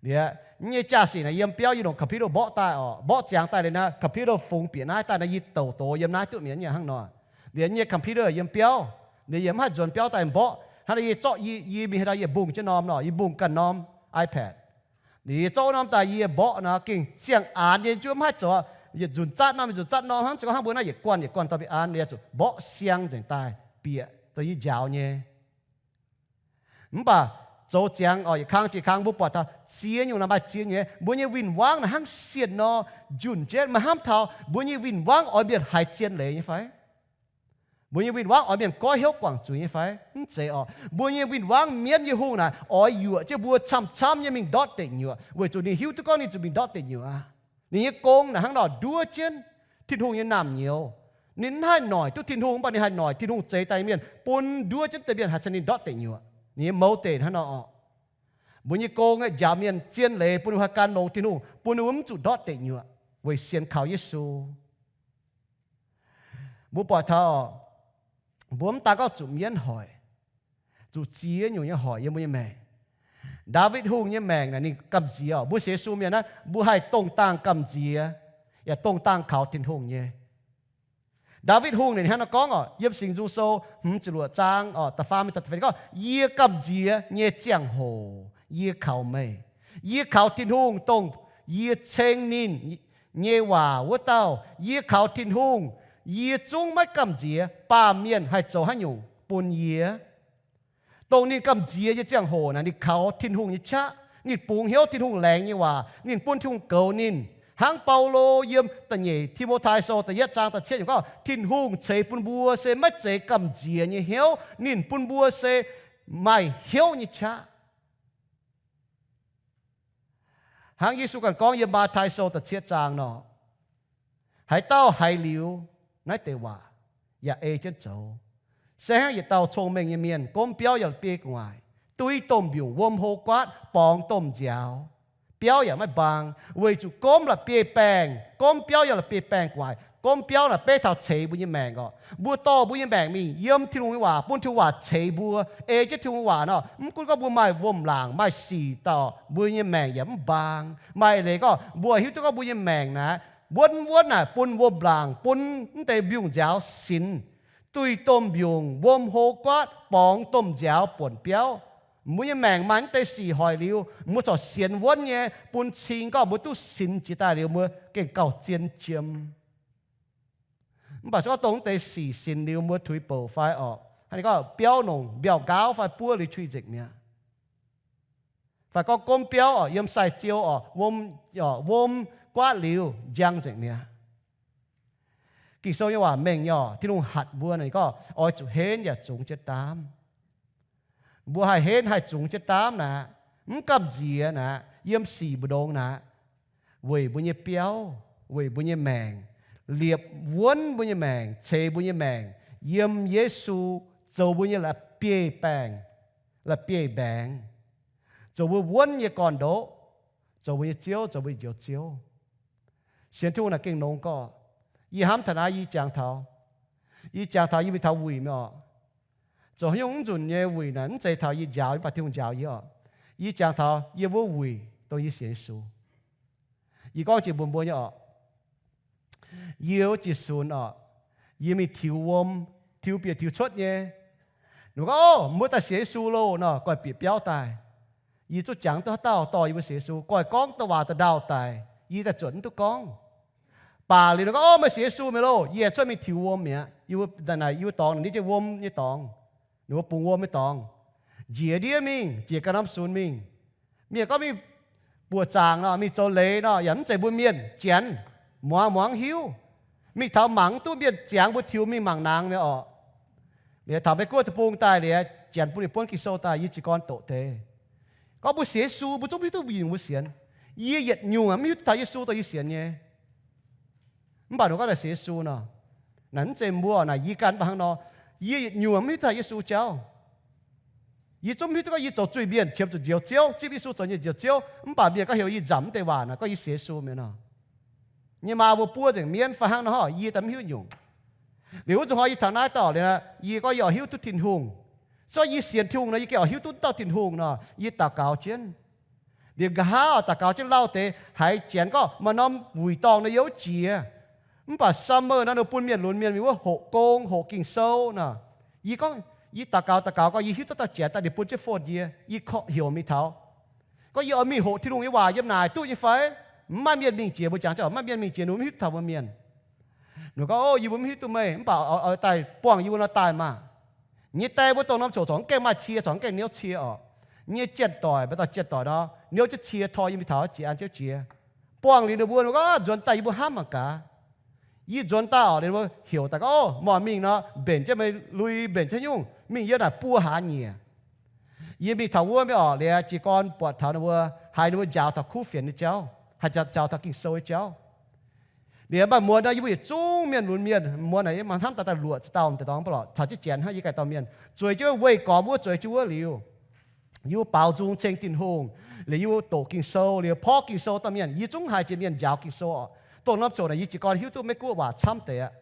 Liuz, nyei jaa-sic naaic yiem biauv yie longc computer mborqv daaih orqc, mborqv ziangx daaih liuz naaiv computer fungx bieqc naaiv daaih naaiv yie douc doz yiem naaiv duqv mi'aqv nyei hnangv nor. Liuz nyei computer yiem biauv, liuz yie mv haih nzuonx biauv daaih mborqv. Hnangv naaiv yie zorqv yie, yie mingh haaix dauh yie mbungh jienv norm nor, yie mbungh ganh norm iPad. Liuz yie zorqv wuov norm daaih yie mborqv nor gengh ziangh aanx nyei, juov mv haih zoux. Yietc nzunc zatv norm, yietc nzunc zatv norm, hnangv zuqc gorngv hnangv mbuo naaiv yietc guanh yietc guanh dorh mingh an, liuz zuqc mborqv siang nzengc daaih bieqc dongh yie njaaux nyei. Mv baac zoux ziangx orqc, yietc kang jiex kang mbuo buatc taux ziex nyungc naaic maaih ziex nyungc nyei. Mbuo nyei win-wangv naaic hnangv sienh nor njunh jienv, maaih hnamv taux mbuo nyei win-wangv oix mienh haiz zien leiz nyei fai? Mbuo nyei win-wangv oix mienh goiv hnyouv guangc zuiz nyei fai? Mv zeiz orqc. Mbuo nyei win-wangv mienv nyei hungh naaic oix yuoqc jienv mbuo camv-camv nyei mingh ndortv deic nyuoqc, weic zuqc ninh hiuv duqv gorngv ninh zuqc mingh ndortv deic nyuoqc aqv. Ninh nyei gong naaic hnangv nor nduov jienv Tin-Hungh nyei naamh nyouz. Ninh mv haih noic duqv Tin-Hungh, mv baac ninh haih noic Tin-Hungh zeix daaih nyei mienh, bun nduov jienv deix mienh haih caux ninh ndortv deic nyuoqc. Ninh nyei mouz deic hnangv nor orqc. Mbuo nyei gong aeqv, njaaux mienh zien leiz bun ninh haih gan longx Tin-Hungh, bun ninh mbuo mv zuqc ndortv deic nyuoqc weic sienx kaux Yesu. Mbuo buatc taux, mbuo mv daan gorngv zuqc mienv hoic, zuqc ziex nyungc nyei hoic yiem mbuo nyei maengc. Ndaawitv Hungh nyei maengc naaic ninh gamh nziex orqc. Mbuo sienx Yesu mienh naaiv, mbuo haih dongh dangh gamh nziex, yaac dongh dangh kaux Tin-Hungh nyei. Ndaawitv Hungh ninh hnangv naaiv gorngv orqc, yiem Singx Nzung Sou hmz ziepc luoqc zaang orqc, da'faam mingh da'feix gorngv, Yie gamh nziex nyei ziangh hoc yie kaux meih. Yie kaux Tin-Hungh, dongh yie ceng ninh nyei waac wuov dauh. Yie kaux Tin-Hungh, yie zungv maiv gamh nziex baamh mienh haih zoux haaix nyungc bun yie. Dongh ninh gamh nziex nyei ziangh hoc naaic, ninh kaux Tin-Hungh nyei qaqv. Ninh bungx hnyouv Tin-Hungh laengz nyei waac. Ninh bun Tin-Hungh goux ninh. Hnangv Baulo yiem da'nyeic Ti^mo^tai Sou da'yietv zaang da'cietv nyungc gorngv, Tin-Hungh ceix bun mbuo se maiv zeiz gamh nziex nyei hnyouv. Ninh bun mbuo se maaih hnyouv nyei qaqv. Hnangv Yesu ganh gorngv yiem Matv^tai Sou da'cietv zaang nor, Haaix dauh haiz liuz naaiv deix waac yaac ei jienv zoux, se hnangv yietc dauh cong-mengh nyei mienh gomv biauv yiem la'bieiv gu'nguaaic, duiv domh mbiungc wuom hlo guaatv, borngz domh nziaaux, biauv yaac maiv mbaang, weic zuqc gomv la'bieiv-baengh, gomv biauv yiem la'bieiv-baengh gu'nguaaic. Gomv biauv naaic beiv taux ceix mbuo nyei maengc orqc. Mbuo dorh mbuo nyei maengc mingh yiem Tin-Hungh nyei waac, bun Tin-Hungh waac ceix mbuo, ei jienv Tin-Hungh nyei waac nor, mv gunv gorngv mbuo maaih wuom-laangc, maaih sic dauh, mbuo nyei maengc yaac mv mbaang. Maaih leiz gorngv mbuo hiuv duqv gorngv mbuo nyei maengc naaic Wuonv wuonv naaic bun wuom-mbiaangc, bun mv deix mbiungc nziaaux sinx, duih domh mbiungc, wuom hlo guaatv, borngz domh nziaaux buonc biauv. Mbuo nyei maengc maaih mv deix sic hoic liuz, mbuo corc sienx wuonv nyei, bun cing gorngv mbuo duqv sinx jiex daaih liuz, mbuo gengh gauh zien jiem. Mv baac se gorngv dongh mv deix sic sinx liuz, mbuo tuix bouc fai orqc, haaix ninh gorngv biauv nongc mbiauh nqaauv fai buov liuz qu nzengc mi'aqv. Fai gorngv gomv biauv orqc, yiem sai-ziou orqc, wuom, orqc, wuom guaatv liuz njang nzengc mi'aqv. Ging-Sou nyei waac mengh nyei orqc, Tin-Hungh hatc mbuo naaic gorngv oix zuqc henv yaac zungx jienv daamv. Mbuo haih henv haih zungx jienv daamv naaic, mv gamh nziex naaic, yiem sic mbu'ndongx naaic, weic mbuo nyei biauv, weic mbuo nyei maengc, liepc wuonv mbuo nyei maengc, ceix mbuo nyei maengc, yiem Yesu zoux mbuo nyei la'bieiv-baengc, la'bieiv-mbaengx, zoux mbuo wuonv nyei gorn-ndoqv, zoux mbuo nyei Ziouv, zoux mbuo nyei Njoux Ziouv. Sienx Tin-Hungh naaic gengh longx gorqv. Yie hnamv taux naaiv yie jangx taux, yie jangx taux yie mingh taux wuic mingh orqc. Zoux haaix nyungc mv nzunc nyei wuic naaic mv zeiz taux yie njaaux, mv baac Tin-Hungh njaaux yie orqc. Yie jangx taux yie wuov wuic dongh yie sienx Yesu. Yie gorngv jiex mbuox mbuo nyei orqc, yie wuov jiex sunx orqc, yie mingh tiux wuom, tiux bieqc tiux cuotv nyei. Ninh gorngv, Ov, mbuo daaih sienx Yesu loh nor, goiv bieqc biauv daaih. Yie zungv jangx duqv haaix dauh dorh yie mbuo sienx Yesu, goiv gorngv duqv waac da'ndauh daic, yie daaih zuotc mv duqv gorngv. Baac liuz ninh gorngv, Ov, meih sienx Yesu mi'aqv loh, yie aengx cuotv mingh tiux wuom mi'aqv. Yie mbuo naaic, yie mbuo dorngx, ninh jiex wuom nyei dorngx, ninh mbuo bungx wuom nyei dorngx, njiec ndiev mingh, njiec ganh norm sunx mingh. Mienh gorngv mingh buoqc zaangc nor, mingh zoux leiz nor, yaac mv zeiz mbuo mienh, janx, muangx muangx hiuv. Mingh taux mangc mv duqv, mienh ziangx mbuo tiux mingh mangc naang mi'aqv orqc. Liuz taux Meiv Guoqv deic-bung daaih liuz, janx bun ninh buonv Ging-Sou daaih, yie jiez gorn doqc deix. Gorngv mbuo sienx Yesu, mbuo zungv mv hiuv duqv mbuo nyungc mbuo sienx. Yie yietc nyungc mv hiuv duqv taux Yesu dongh yie sienx nyei. Mv baac ninh gorngv naaic sienx Yesu nor, naaic mv zeiz mbuo naaic, yie ganh mv baac hnangv nor. Yie yietc nyungc mv hiuv duqv taux Yesu jauv. Yie zungv mv hiuv duqv gorngv yie zoux zuiz-mienh qiemx zuqc Njoux Ziouv, zipv Yesu zoux nyei Njoux Ziouv, mv baac mienh gorngv heuc yie nzamc mv deix waac naaic gorngv yie sienx Yesu mi'aqv nor. Nyei maa mbuo buov nzengc mienv fai hnangv nor, yie daaih mv hiuv nyungc. Liuz wuov zuqc hnoi yie taux naaiv dauh liuz, yie gorngv yie oix hiuv duqv Tin-Hungh. Se gorngv yie sienx Tin-Hungh nor, yie gengh oix hiuv duqv dauh Tin-Hungh nor, yie daux gaux jienv. Liuz nqa'haav oix daux gaux jienv lauh deix haiz janx gorngv maaih norm wuic dorngh nor yie mv jiex. Mv baac summer nor ninh bun mienh lunx mienh mingh wuov hoqc gong, hoqc Ging-Sou nor. Yie gorngv, yie daux gaux daux gaux gorngv yie hiuv duqv dauh janx daaih, ninh bun jienv phone yie, yie korv heuc mingh taux. Gorngv yie oix mingh hoqc Tin-Hungh nyei waac yiem naaic duqv nyei fai? Mv maaih mienh mingh jiex, mbuo jangx jauv mv maaih mienh mingh jiex, ninh mbuo mv hiuv duqv taux mbuo mienh. Ninh gorngv, Ov, yie mbuo mv hiuv duqv meih, mv baac oix daaih buangh yie mbuo nor daaih maah. Nyei die mbuo dongh norm coc corc mv gaengh maaih cie, corc mv gaengh niouv cie orqc. Nyei janx-doic, maaih dauh janx-doic nor, niouv jienv cie tor yie mingh taux jiex an jiouv jiex. Buangh liuz ninh mbuo, ninh gorngv, Nzuonx daaih yie mbuo hnamv mangc gaax. Yie nzuonx daaih orqc, ninh mbuo heuc daaih gorngv, Ov, mv mingh nor, mbenc jienv meih lui, mbenc jienv nyungc, mingh yiem naaic buo hlaax nyieqc. Yie mingh taux wuov mingh orqc, liuz jiez gorn buatc taux ninh mbuo, haiz ninh mbuo njaaux taux kuv fienx nyei jauv, haiz njaaux taux Ging-Sou nyei jauv. Liuz maaih muonz nor, yie mbuo yietc zungv mienh lunx mienh, muonz naaic yie mangc hnamv daaih daaih luoqc ziex dauh deix dorngx mv baac lorqc, caux jienv janx hnangv yie ganh dauh mienh zueiz jienv wuov, weih gormx wuov, zueiz jienv wuov liuz, yie mbuo baaux nzung ceng Tin-Hungh. Liuz yie mbuo doqc Ging-Sou, liuz porv Ging-Sou dauh mienh, yie zungv haiz jiex mienh njaaux Ging-Sou orqc. Dongh norm coc naaic yie jiez gorn hiuv duqv Meiv Guoqv waac camv deix aqv.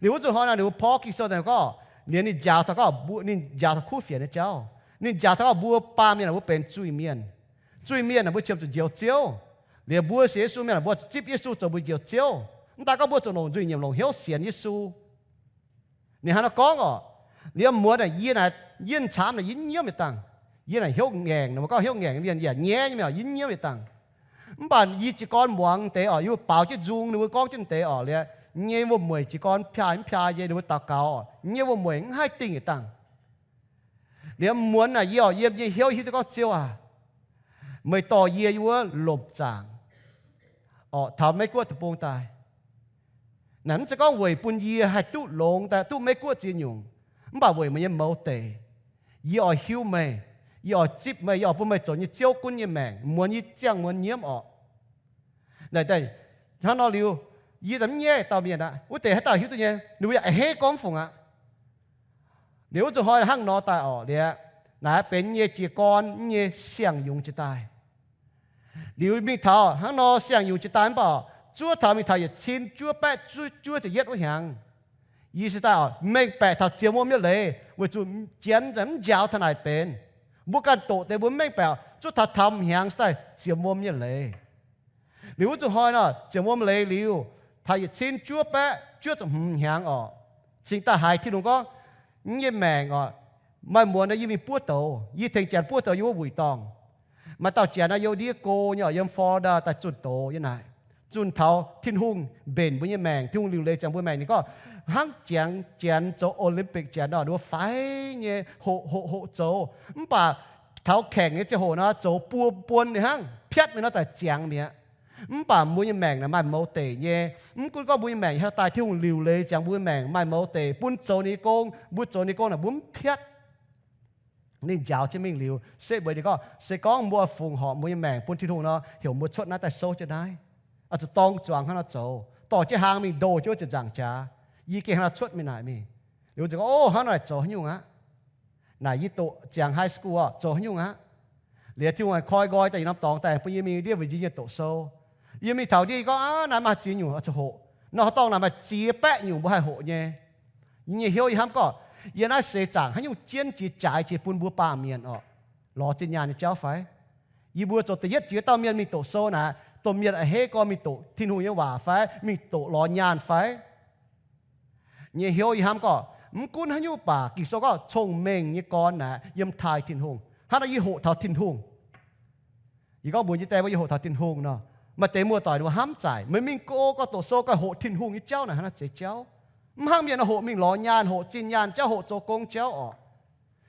Liuz wuov zuqc hnoi naaic ninh mbuo porv Ging-Sou daaih gorngv, liuz ninh njaaux taux gorngv, ninh njaaux taux kuv fienx nyei jauv. Ninh njaaux taux gorngv mbuo baamh mienh mbuo benx zuiz mienh. Zuiz mienh aah, mbuo qiemx zuqc Njoux Ziouv. Liuz mbuo sienx Yesu mienh aah, mbuo zuqc zipv Yesu zoux mbuo Njoux Ziouv. Mv daan gorngv mbuo zuqc longc nzuih nyiemc longc hnyouv sienx Yesu. Ninh hnangv naaiv gorngv orqc, liuz muonz naaic yie naaic, yie camv naaic yie mv nyiemv yietc dangh. Yie naaic hnyouv ngaengc, ninh mbuo gorngv hnyouv ngaengc mienh yaac nyaiv nyei mienh, yie mv nyiemv yietc dangh. Mv baac yie jiez gorn muangx deix orqc, yie mbuo baaux jienv nzung, ninh mbuo gorngv jienv deix orqc, liuz nyei wuom-mueic jiez gorn piaaih mv piaaih nyei, ninh mbuo daux gaux orqc, nyei wuom-mueic mv haih dingh yietc dangh. Liuz muonz naaic yie orqc, yiem nyei hnyouv hiuv duqv gorngv, Ziouv aac, meih dorh yie yiem wuov lomc zaangc orqc, taux Meiv Guoqv deic-bung daaih. Naaic mv zeiz gorngv weic bun yie haih duqv longx daaih duqv Meiv Guoqv ziex nyungc, mv baac weic meih nyei mouz deic. Yie oix hiuv meih, yie oix zipv meih, yie oix bun meih zoux nyei Ziouv gunv nyei maengc, muonz yie ziangh muonz nyiemv orqc. Naaic daaih hnangv nor liuz, yie daaih mv nyaiv dauh mienh aqv. Wuov deix haaix dauh hiuv duqv nyei, ninh mbuo yaac a'hneiv gorngv mv fungc aqv. Liuz wuov zuqc hnoi hnangv nor daaih orqc, liuz naaic benx nyei jiez gorn nyei siang-yungz jiex daaih. Liuz mingh taux hnangv nor siang-yungz jiex daaih mv baac zuov taux mingh taux yietc cin juov baeqv juov ziepc yietv wuov hnyangx, yie se daaih orqc mengh baeqc taux zienx wuom nyei leiz weic zuqc janx mv njaaux taux naaic benx. Mbuo ganh doqc deix mbuo mengh baeqc zuov taux taux hnyangx se daaih zienx wuom nyei leiz. Liuz wuov zuqc hnoi nor zienx wuom leiz liuz, taux yietc cin juov baeqv juov ziepc hmz hnyangx orqc, cingx daaih haiz Tin-Hungh gorngv, Yie nyei maengc orqc, maaih muonz nor yie mingh buov douz, yie tengx janx buov douz yiem wuov wuic dorngh. Maaih dauh janx naaiv youh ndiev go nyei orqc, yiem Florida daaih zunh doz yiem naaic. Zunh taux Tin-Hungh mbenc mbuo nyei maengc, Tin-Hungh liuc leiz ziangx mbuo maengc. Ninh gorngv hnangv jangx janx zoux Olympic janx nor, ninh mbuo faix nyei hoqc hoqc hoqc zoux. Mv baac taux แข่ง nyei ziangh hoc nor, zoux buo buon ninh hnangv, piatv mingh nor zaic ziangx mi'aqv. Mv baac mbuo nyei maengc naaic maaih mouz deic nyei. Mv gunv gorngv mbuo nyei maengc haaix daaih, Tin-Hungh liuc leiz ziangx mbuo nyei maengc maaih mouz deic bun zoux ninh nyei gong, mbuo zoux ninh nyei gong naaic mbuo mv piatv. Ninh njaaux jienv mingh liuz, se weic ninh gorngv, se gorngv mbuo fungx horc mbuo nyei maengc bun Tin-Hungh nor, heuc mbuo cuotv naaiv daaih souv jienv naaiv. Oix zuqc dorng zuangx hnangv nor zoux, dorh jienv hlang mingh ndoh jienv wuov ziepc nzaangc jaax. Yie gengh hnangv nor cuotv mingh naaic mingh. Liuz ninh gorngv, Ov, hnangv nor naaic zoux haaix nyungc aqv? Naaic yie doqc ziangx high school orqc, zoux haaix nyungc aqv? Liuz Tin-Hungh aengx koi nqoi daaih yietc norm dorngx daaih bun yie mingh ndiev wuic njien nyei doqc sou. Yie mingh taux ndiev yie gorngv, Aav, naaiv maaih ziex nyungc oix zuqc hoqc. Nor haaix dorngh naaic maaih ziex baeqv nyungc mbuo haih hoqc nyei. Yie nyei hnyouv yie hnamv gorngv, yie naaiv seix zaangc haaix nyungc jienv jiex jaaix jiex bun mbuo baamh mienh orqc, lorz zinh nyaanh nyei jauv fai? Yie mbuo zoux da'yietv jiex dauh mienh mingh doqc sou naaic, domh mienh a'hneiv gorx mingh doqc Tin-Hungh nyei waac fai mingh doqc lorz nyaanh fai? Nyei hnyouv yie hnamv gorngv, mv gunv haaix nyungc baac Ging-Sou gorngv cong-mengh nyei gorn naaic yiem taaih Tin-Hungh. Hnangv nor yie hoqc taux Tin-Hungh. Yie gorngv mbuox yie die mbuo, yie hoqc taux Tin-Hungh nor, maaih deix muoz-doic ninh mbuo hnamv zaaic, meih mingh go gorngv doqc sou gorngv hoqc Tin-Hungh nyei jauv naaic hnangv naaiv zeiz jauv. Mv hnangv mienh hoqc mingh lorz nyaanh, hoqc zinh nyaanh jauv, hoqc zoux gong jauv orqc.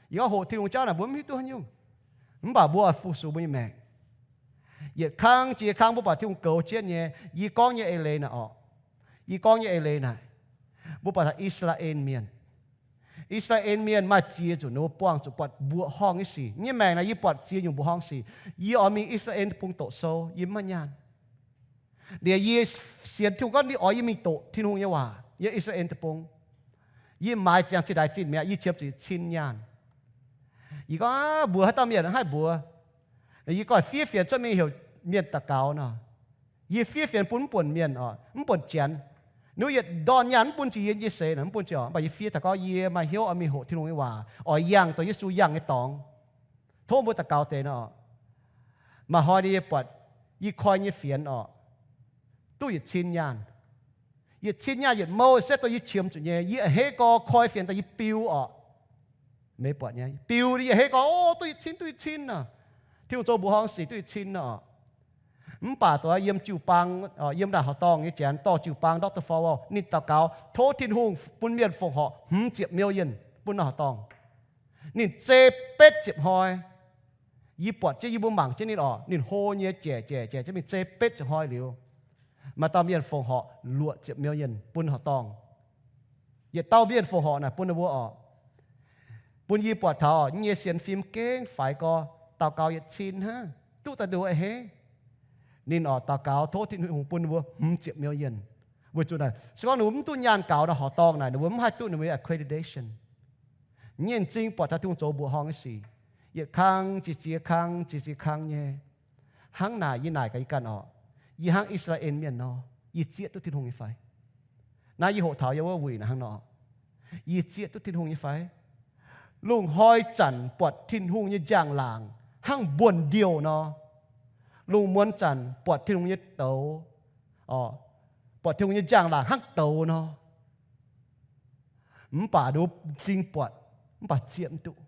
Yie gorngv hoqc Tin-Hungh jauv naaic mbuo mv hiuv duqv haaix nyungc. Mv baac mbuo oix fu-sux mbuo nyei maengc. Yietc kang jiex kang mbuo buatc Tin-Hungh goux jienv nyei. Yie gorngv nyei eix leiz naaic orqc, yie gorngv nyei eix leiz naaic, mbuo buatc taux I^saa^laa^en Mienh. I^saa^laa^en Mienh maaih ziex nzunc ninh mbuo buangh zuqc buatc mbuoqc horngh nyei sic. Yie nyei maengc naaic yie buatc ziex nyungc mbuoqc horngh sic. Yie oix mingh I^saa^laa^en Deic-Bung doqc sou, yie mv maaih nyaanh. Liuz yie sienx Tin-Hungh gorngv ninh oix yie mingh doqc Tin-Hungh nyei waac yiem I^saa^laa^en Deic-Bung. Yie maaiz ziangx cin-ndaix zinh mi'aqv, yie qiemx zuqc cin nyaanh. Yie gorngv, Aav, mbuox haaix dauh mienh hnangv haaix mbuox? Yie goiv fiev fienx cuotv mingh heuc mienh daux gaux nor. Yie fiev fienx bun mv buonc mienh orqc, mv buonc janx. Ninh yietc ndorn nyaanh mv bun jiex yie nyei seix naaic, mv bun jiex orqc. Mv baac yie fiev taux gorngv yie maaih hnyouv oix mingh hoqc Tin-Hungh nyei waac, oix yangh dongh Yesu yangh nyei dorngx. Tov mbuo daux gaux deix nor. Maaih hnoi ninh yie buatc, yie koi nyei fienx orqc, duqv yietc cin nyaanh. Yietc cin nyaanh yietc mouh setv dongh yie qiemx zuqc nyei. Yie a'hneiv gorx koi fienx daaih yie biu orqc. Meih buatc nyei, biu yie a'hneiv gorx, O, duqv yietc cin, duqv yietc cin nor. Tin-Hungh zoux mbuoqc horngh sic duqv yietc cin nor. Mv baac dongh yiem jiu-baang, yiem naaic horqc dorngh nyei janx dorh jiu-baang doctor Falwell, ninh daux gaux tov Tin-Hungh bun mienh fongc horc hmz ziepc million bun naaiv horqc dorngh. Ninh zei betv ziepc hnoi. Yie buatc jienv, yie mbuo mangc jienv ninh orqc, ninh hlo nyei jaic jaic jaic jienv mingh zei betv ziepc hnoi liuz, maaih dauh mienh fongc horc luoqc ziepc million bun horqc dorngh. Yietc dauh mienh fongc horc naaic bun ninh mbuo orqc. Bun yie buatc taux yie nyei sienx fim gengh faix gorx, daux gaux yietc cin hnangv, duqv daaih nduov a'hneiv. Ninh orqc daux gaux tov Tin-Hungh bun ninh mbuo hmz ziepc million. Weic zuqc naaic se gorngv ninh mbuo mv duqv nyaanh gaux nor, horqc dorngh naaic ninh mbuo mv haih duqv ninh mbuo accreditation. Nyei m'zing buatc taux Tin-Hungh zoux mbuoqc horngh nyei sic, yietc kang jiex ziex kang jiex ziex kang nyei. Hnangv naaic yie naaic gaax yie ganh orqc, yie hnangv I^saa^laa^en Mienh nor, yie zieqv duqv Tin-Hungh nyei fai? Naaiv yie hoqc taux yiem wuov wuic naaic hnangv nor, yie zieqv duqv Tin-Hungh nyei fai? Lungh hnoi zanc buatc Tin-Hungh nyei njang-laangc hnangv mbuonx-ndiouh nor, lungh muonz zanc buatc Tin-Hungh nyei douz, buatc Tin-Hungh nyei njang-laangc hnangv douz nor. Mv baac nduov m'zing buatc, mv baac zieqv mv duqv.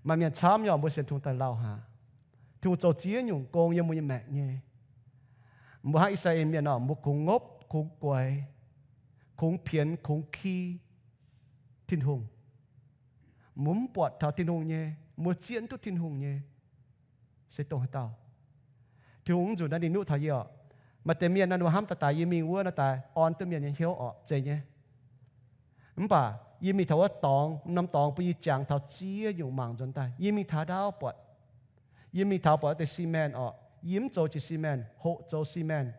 Maaih mienh camv nyei orqc, mbuo sienx Tin-Hungh daaih lauh haic. Tin-Hungh zoux ziex nyungc gong yiem mbuo nyei maengc nyei. Mbuo hnangv I^saa^laa^en Mienh nor, mbuo kungx ngopv, kungx guaix, kungx pienx, kungx ki Tin-Hungh. Mbuo mv buatc taux Tin-Hungh nyei, mbuo zieqv mv duqv Tin-Hungh nyei, se dongh haaix dauh? Tin-Hungh mv nzunc naaiv ninh nuqv taux yie orqc. Maaih deix mienh naaiv nor hnamv daaih daaih yie mingh wuov naaiv daaih orn duqv mienh nyei hnyouv orqc, zeiz nyei. Mv baac yie mingh taux wuov dorngx, norm dorngx bun yie jangx taux ziex nyungc mangc nzuonx daaih. Yie mingh taux ndaauv buatc, yie mingh taux buatc wuov deix cement orqc. Yie mv zoux jiex cement, hoqc zoux cement.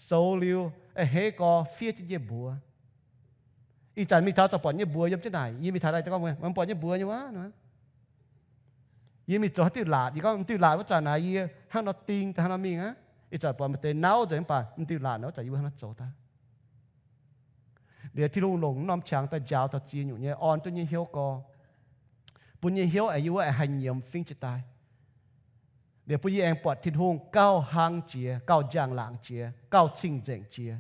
Zoux liuz a'hneiv gorx fiev jienv nyei mbuox. Ih zanc mingh taux daaih buatc nyei mbuox yiem jienv naaic. Yie mingh taux daaih gorngv, Meih buatc nyei mbuox nyei wuov? Yie mingh zoux haaix diuh laatc? Yie gorngv, M'diuh laatc wuov zanc naaic yie hnangv nor ding daaih hnangv nor mingh aqv. Ih zanc buatc maaih deix nauv nzengc mv baac m'diuh laatc wuov zanc yie mbuo hnangv nor zoux daaih. Liuz Tin-Hungh longc norm qangx daaih njaaux taux ziex nyungc nyei, orn duqv nyei hnyouv gorx, bun nyei hnyouv aengx yie wuov aengx haih nyiemz fingv jiez daaih. Liuz bun yie aengx buatc Tin-Hungh gauh hlang jiex, gauh njang-laangc jiex, gauh cing-nzengc jiex.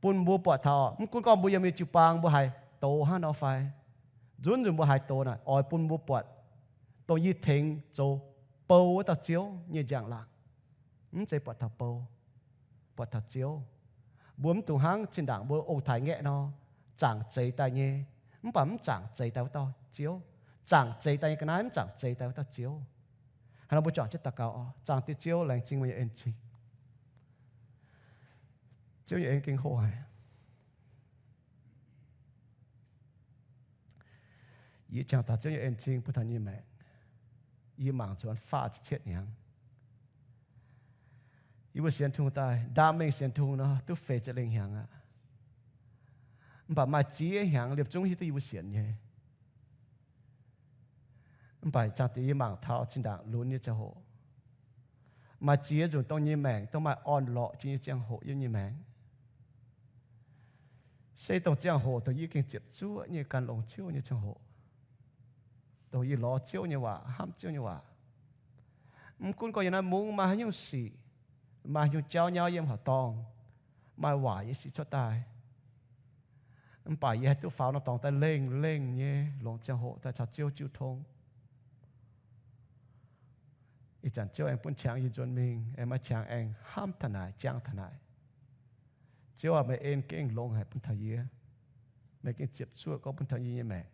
bun mbuo buatc taux, mv gunv gorngv mbuo yiem nyei jiu-baang mbuo haiz doz hnangv nor fai, nzunc nzunc mbuo haiz doz naaic, oix bun mbuo buatc dongh yie tengx zoux bou wuov dauh Ziouv nyei njang-laangc. Mv zeiz buatc taux bou, buatc taux Ziouv. Mbuo mv dungx hnangv zinh ndaangc mbuo ong-taaix ngaeqv nor, zaangc zeix daaih nyei, mv baac mv zaangc zeix daaih wuov dauh Ziouv. Zaangc zeix daaih nyei ga'naaiv mv zaangc zeix daaih wuov dauh Ziouv. Hnangv nor mbuo juangc jienv daux gaux oc. Zaangc Diex Ziouv, laengz zingh meih nyei en-zingh. Ziouv nyei en gengh hoqc haic. Yie jangx taux Ziouv nyei en-zingh bun taux yie nyei maengc. Yie mangc zuqc faah ziepc cietv hnyangx. Yie mbuo sienx tungh daaih, ndaam mengh sienx tungh nor duqv feix ziepc lengh hnyangx aqv. Mv baac maaih ziex hnyangx liepc zungv hiuv duqv yie mbuo sienx nyei. Mv baac Zaangc Diex, yie mangc taux zinh ndaangc lunx nyei ziangh hoc, maaih ziex nzunc dongh nyei maengc dongh maaih orn-lorqc jiex nyei ziangh hoc yiem nyei maengc. Se dongh ziangh hoc dongh yie gengh ziepc zuoqv nyei gan longx Ziouv nyei ziangh hoc, dongh yie lorz Ziouv nyei waac, hnamv Ziouv nyei waac. Mv gunv gorngv yiem naaiv mungv maaih haaix nyungc sic, maaih haaix nyungc jauv nyauv yiem horqc dorngh, maaih waaic nyei sic cuotv daaih, mv baac yie haih duqv faaux norm dorngx daaih lengh lengh nyei longc ziangh hoc daaih caux Ziouv jiu tong. Ih zanc Ziouv aengx bun qangx yie nzuonx mingh, aengx maaih qangx aengx hnamv taux naaic, jangx taux naaic. Ziouv aac, meih en gengh longx haic bun taux yie. Meih gengh ziepc zuoqv gorngv bun taux yie nyei maengc.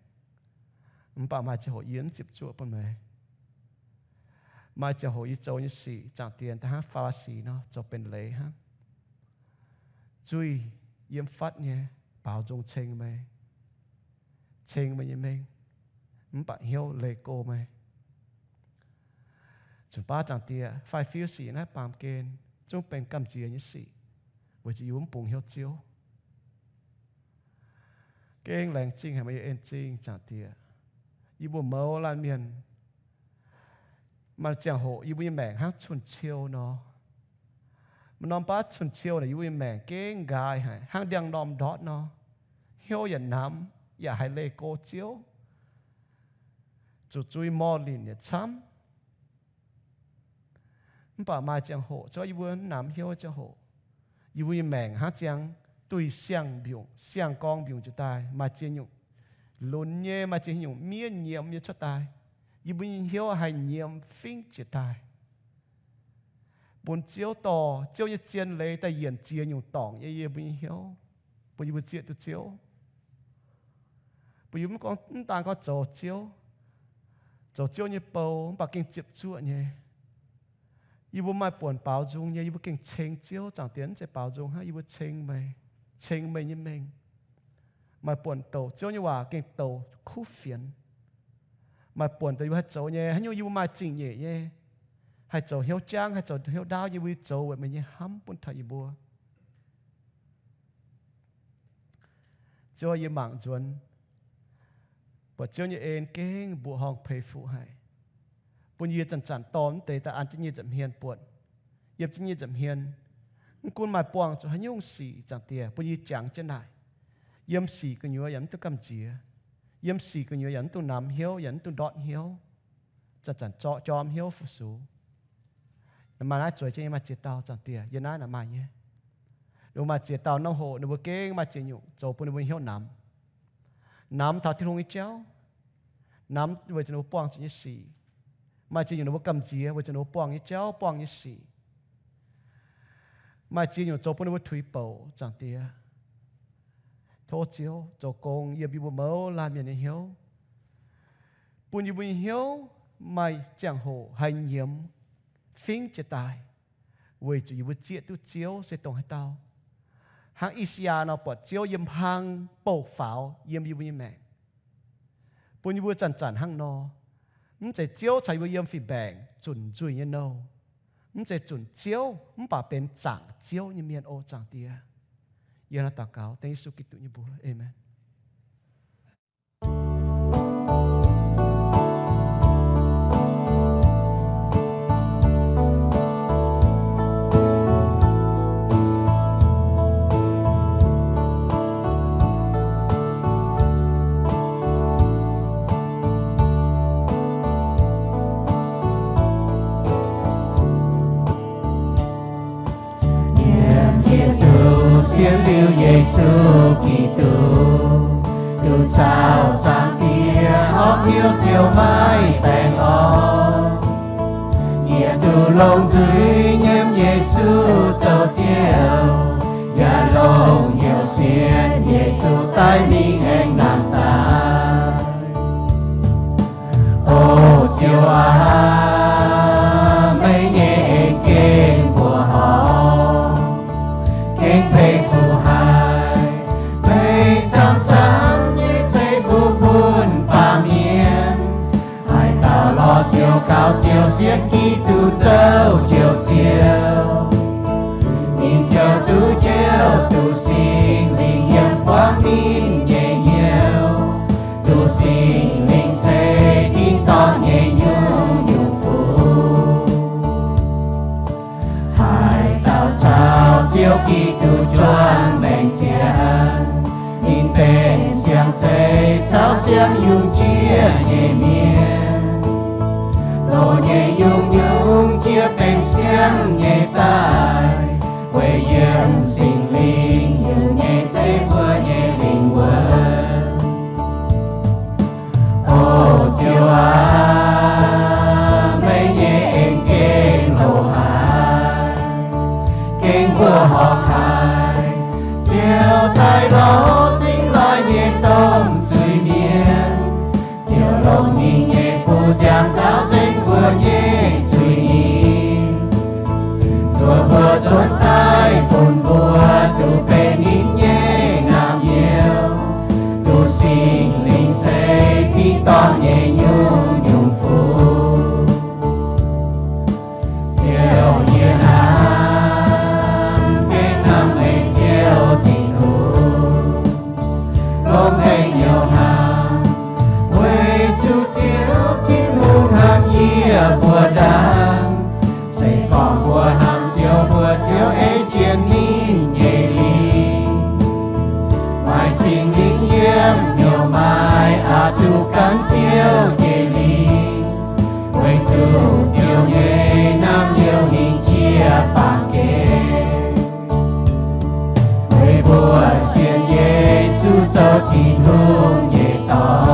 Mv baac maaih ziangh hoc yie mv ziepc zuoqv bun meih. Maaih ziangh hoc yie zoux nyei sic, Zaangc Diex, da'hnangv Faa^laa^si nor, zoux benx leiz hnangv. Nzuih yiem fatv nyei, baaux nzung ceng meih, ceng meih nyei mengh, mv baac hnyouv leih go meih. Zunc baav Zaangc Diex, fai fiuv sic naaiv baamh gen zungv benx gamh nziex nyei sic, weic zuqc yie mbuo mv bungx hnyouv Ziouv. Gengh laengz zingh haic meih nyei en-zingh, Zaangc Diex. Yie mbuo mouz laanh mienh, maaih ziangh hoc yie mbuo nyei maengc hnangv cun-ciou nor. Maaih norm baav cun-ciou naaic yie mbuo nyei maengc gengh nqaai haic, hnangv ndiangx-normh ndortv nor. Hnyouv yaac namx, yaac haiz leih go Ziouv, zuqc zui morh linc yietc camv. Mv baac maaih ziangh hoc, zungv yie mbuo mv namx hnyouv ziangh hoc, yie mbuo nyei maengc hnangv ziangx duih siang-mbiungc, siang-gorngv mbiungc jiez daaih, maaih ziex nyungc lunx nyei, maaih ziex nyungc miev nyiemz nyei cuotv daaih. Yie mbuo nyei hnyouv haih nyiemz fingv jiez daaih. Bun Ziouv dorh Ziouv nyei zien leiz daaih yienc ziex nyungc dorngc nyei yie mbuo nyei hnyouv, bun yie mbuo zieqv duqv Ziouv. Bun yie mv gorngv, mv daan gorngv zoux Ziouv, zoux Ziouv nyei bou, mv baac gengh ziepc zuoqv nyei. Yie mbuo maaih buonc baaux nzung nyei, yie mbuo gengh ceng Ziouv. Zaangc Diex, mv zeiz baaux nzung hnangv, yie mbuo ceng meih, ceng meih nyei mengh. Maaih buonc douc Ziouv nyei waac gengh douc kuv fienx. Maaih buonc douc yie mbuo haih zoux nyei, haaix nyungc yie mbuo maaih zingh nyeic nyei, haih zoux hnyouv jangv, haih zoux hnyouv ndaauv, yie mbuo zoux weic meih nyei hnamv bun taux yie mbuo. Ziouv, yie mangc nzuonx, buatc Ziouv nyei en gengh mbuoqc horngh peix fuqv haic, bun yie zanc-zanc dorh mv deix daaih an jienv nyei nza'hmien buonc. Yiem jienv nyei nza'hmien, mv gunv maaih buangh zuqc haaix nyungc sic, Zaangc Diex, bun yie jangx jienv naaic. Yiem sic gu'nyuoz yaac mv dungx gamh nziex. Yiem sic gu'nyuoz yaac mv dungx namx hnyouv, yaac mv dungx ndortv hnyouv. Zanc-zanc zorqv jorm hnyouv fu-sux. Maaih naaiv zueiz jienv nyei maaih ziex dauh, Zaangc Diex, yiem naaiv naaic maaih nyei. Ninh mbuo maaih ziex dauh norm hoc ninh mbuo gengh maaih ziex nyungc zoux bun ninh mbuo hnyouv namx. Namx taux Tin-Hungh nyei jauv, namx weic zuqc ninh mbuo buangh zuqc nyei sic. Maaih ziex nyungc ninh mbuo gamh nziex weic zuqc ninh mbuo buangh nyei jauv, buangh nyei sic. Maaih ziex nyungc zoux bun ninh mbuo tuix bouc, Zaangc Diex. Tov Ziouv zoux gong yiem yie mbuo mouz laanh mienh nyei hnyouv, bun yie mbuo nyei hnyouv maaih ziangh hoc haih nyiemz fingv jiez daaih, weic zuqc yie mbuo zieqv duqv Ziouv se dongh haaix dauh. Hnangv I^saa^yaa nor, buatc Ziouv yiem hlang bouh faaux yiem yie mbuo nyei maengc, bun yie mbuo zanc-zanc hnangv nor. Mv zeiz Ziouv caux yie mbuo yiem fih mbaengc zunc nzuih nyei nouh. Mv zeiz zunc Ziouv, mv baac benx zaangc Ziouv nyei mienh, o Zaangc Diex. Yie hnangv naaiv daux gaux dengv Yesu Giduc nyei mbuox. Aamen. Yiem yietc liuz sie liuz Yesu Giduc, duqv caux Zaangc Diex horpc hnyouv ziouc maiv baengh orn. Yie duqv longc nzuih nyiemc Yesu zoux Ziouv, yaac longc hnyouv sienx Yesu daaih mingh aengx nangc daaih. O Ziouv aac, meih nyei en gengh mbuoqc horngh, gengh peix fuqv haic. Meih camv-camv nyei ceix fuqv bun baamh mienh. Haaix dauh lorz Ziouv gaux, Ziouv sienx Giduc zoux Ziouv, ninh ziouc duqv njoux, duqv Singx Lingh yiem buangv ninh nyei hnyouv, duqv Singx Lingh ceix tin-dorngh nyei nyungc-nyungc fuqv. Haaix dauh caux Ziouv Giduc juangc maengc ziangx, ninh benx siang-zeiz caux siang-yungh jiex nyei mienh. Loz nyei nyungc-nyungc jiex benx siang nyei daaih, weic yiem Singx Lingh nyungc nyei zeiv mbuo nyei lingh wuonh. O Ziouv aac, meih nyei en gengh loz haic, gengh mbuoqc horngh haic. Ziouv daaih lorz dingh laaih nyei domh zuiz-mienh, Ziouv longc ninh nyei buoz-nziaamv nzaaux nzengc mbuo nyei zuiz-ningh, zuov mbuo nzuonx daaih bun mbuo duqv benx ninh nyei naamh nyouz, duqv Singx Lingh ceix tin-dorngh nyei nyungc-nyungc fuqv. Ziouv, yie hnamv, gengh hnamv meih Ziouv Tin-Hungh, longx haic nyouc hnamv, weic zuqc Ziouv Tin-Hungh hnamv yie mbuo ndaangc. Se gorngv mbuo hnamv Ziouv, mbuo ziouc ei jienv ninh nyei lingh. Maaih Singx Lingh yiem, hnyouv maaih aqc duqv gan Ziouv nyei lingh, weic zuqc Ziouv nyei naamh nyouz hingh jiex baamh gen. Weic mbuo sienx Yesu zoux Tin-Hungh nyei Dorn.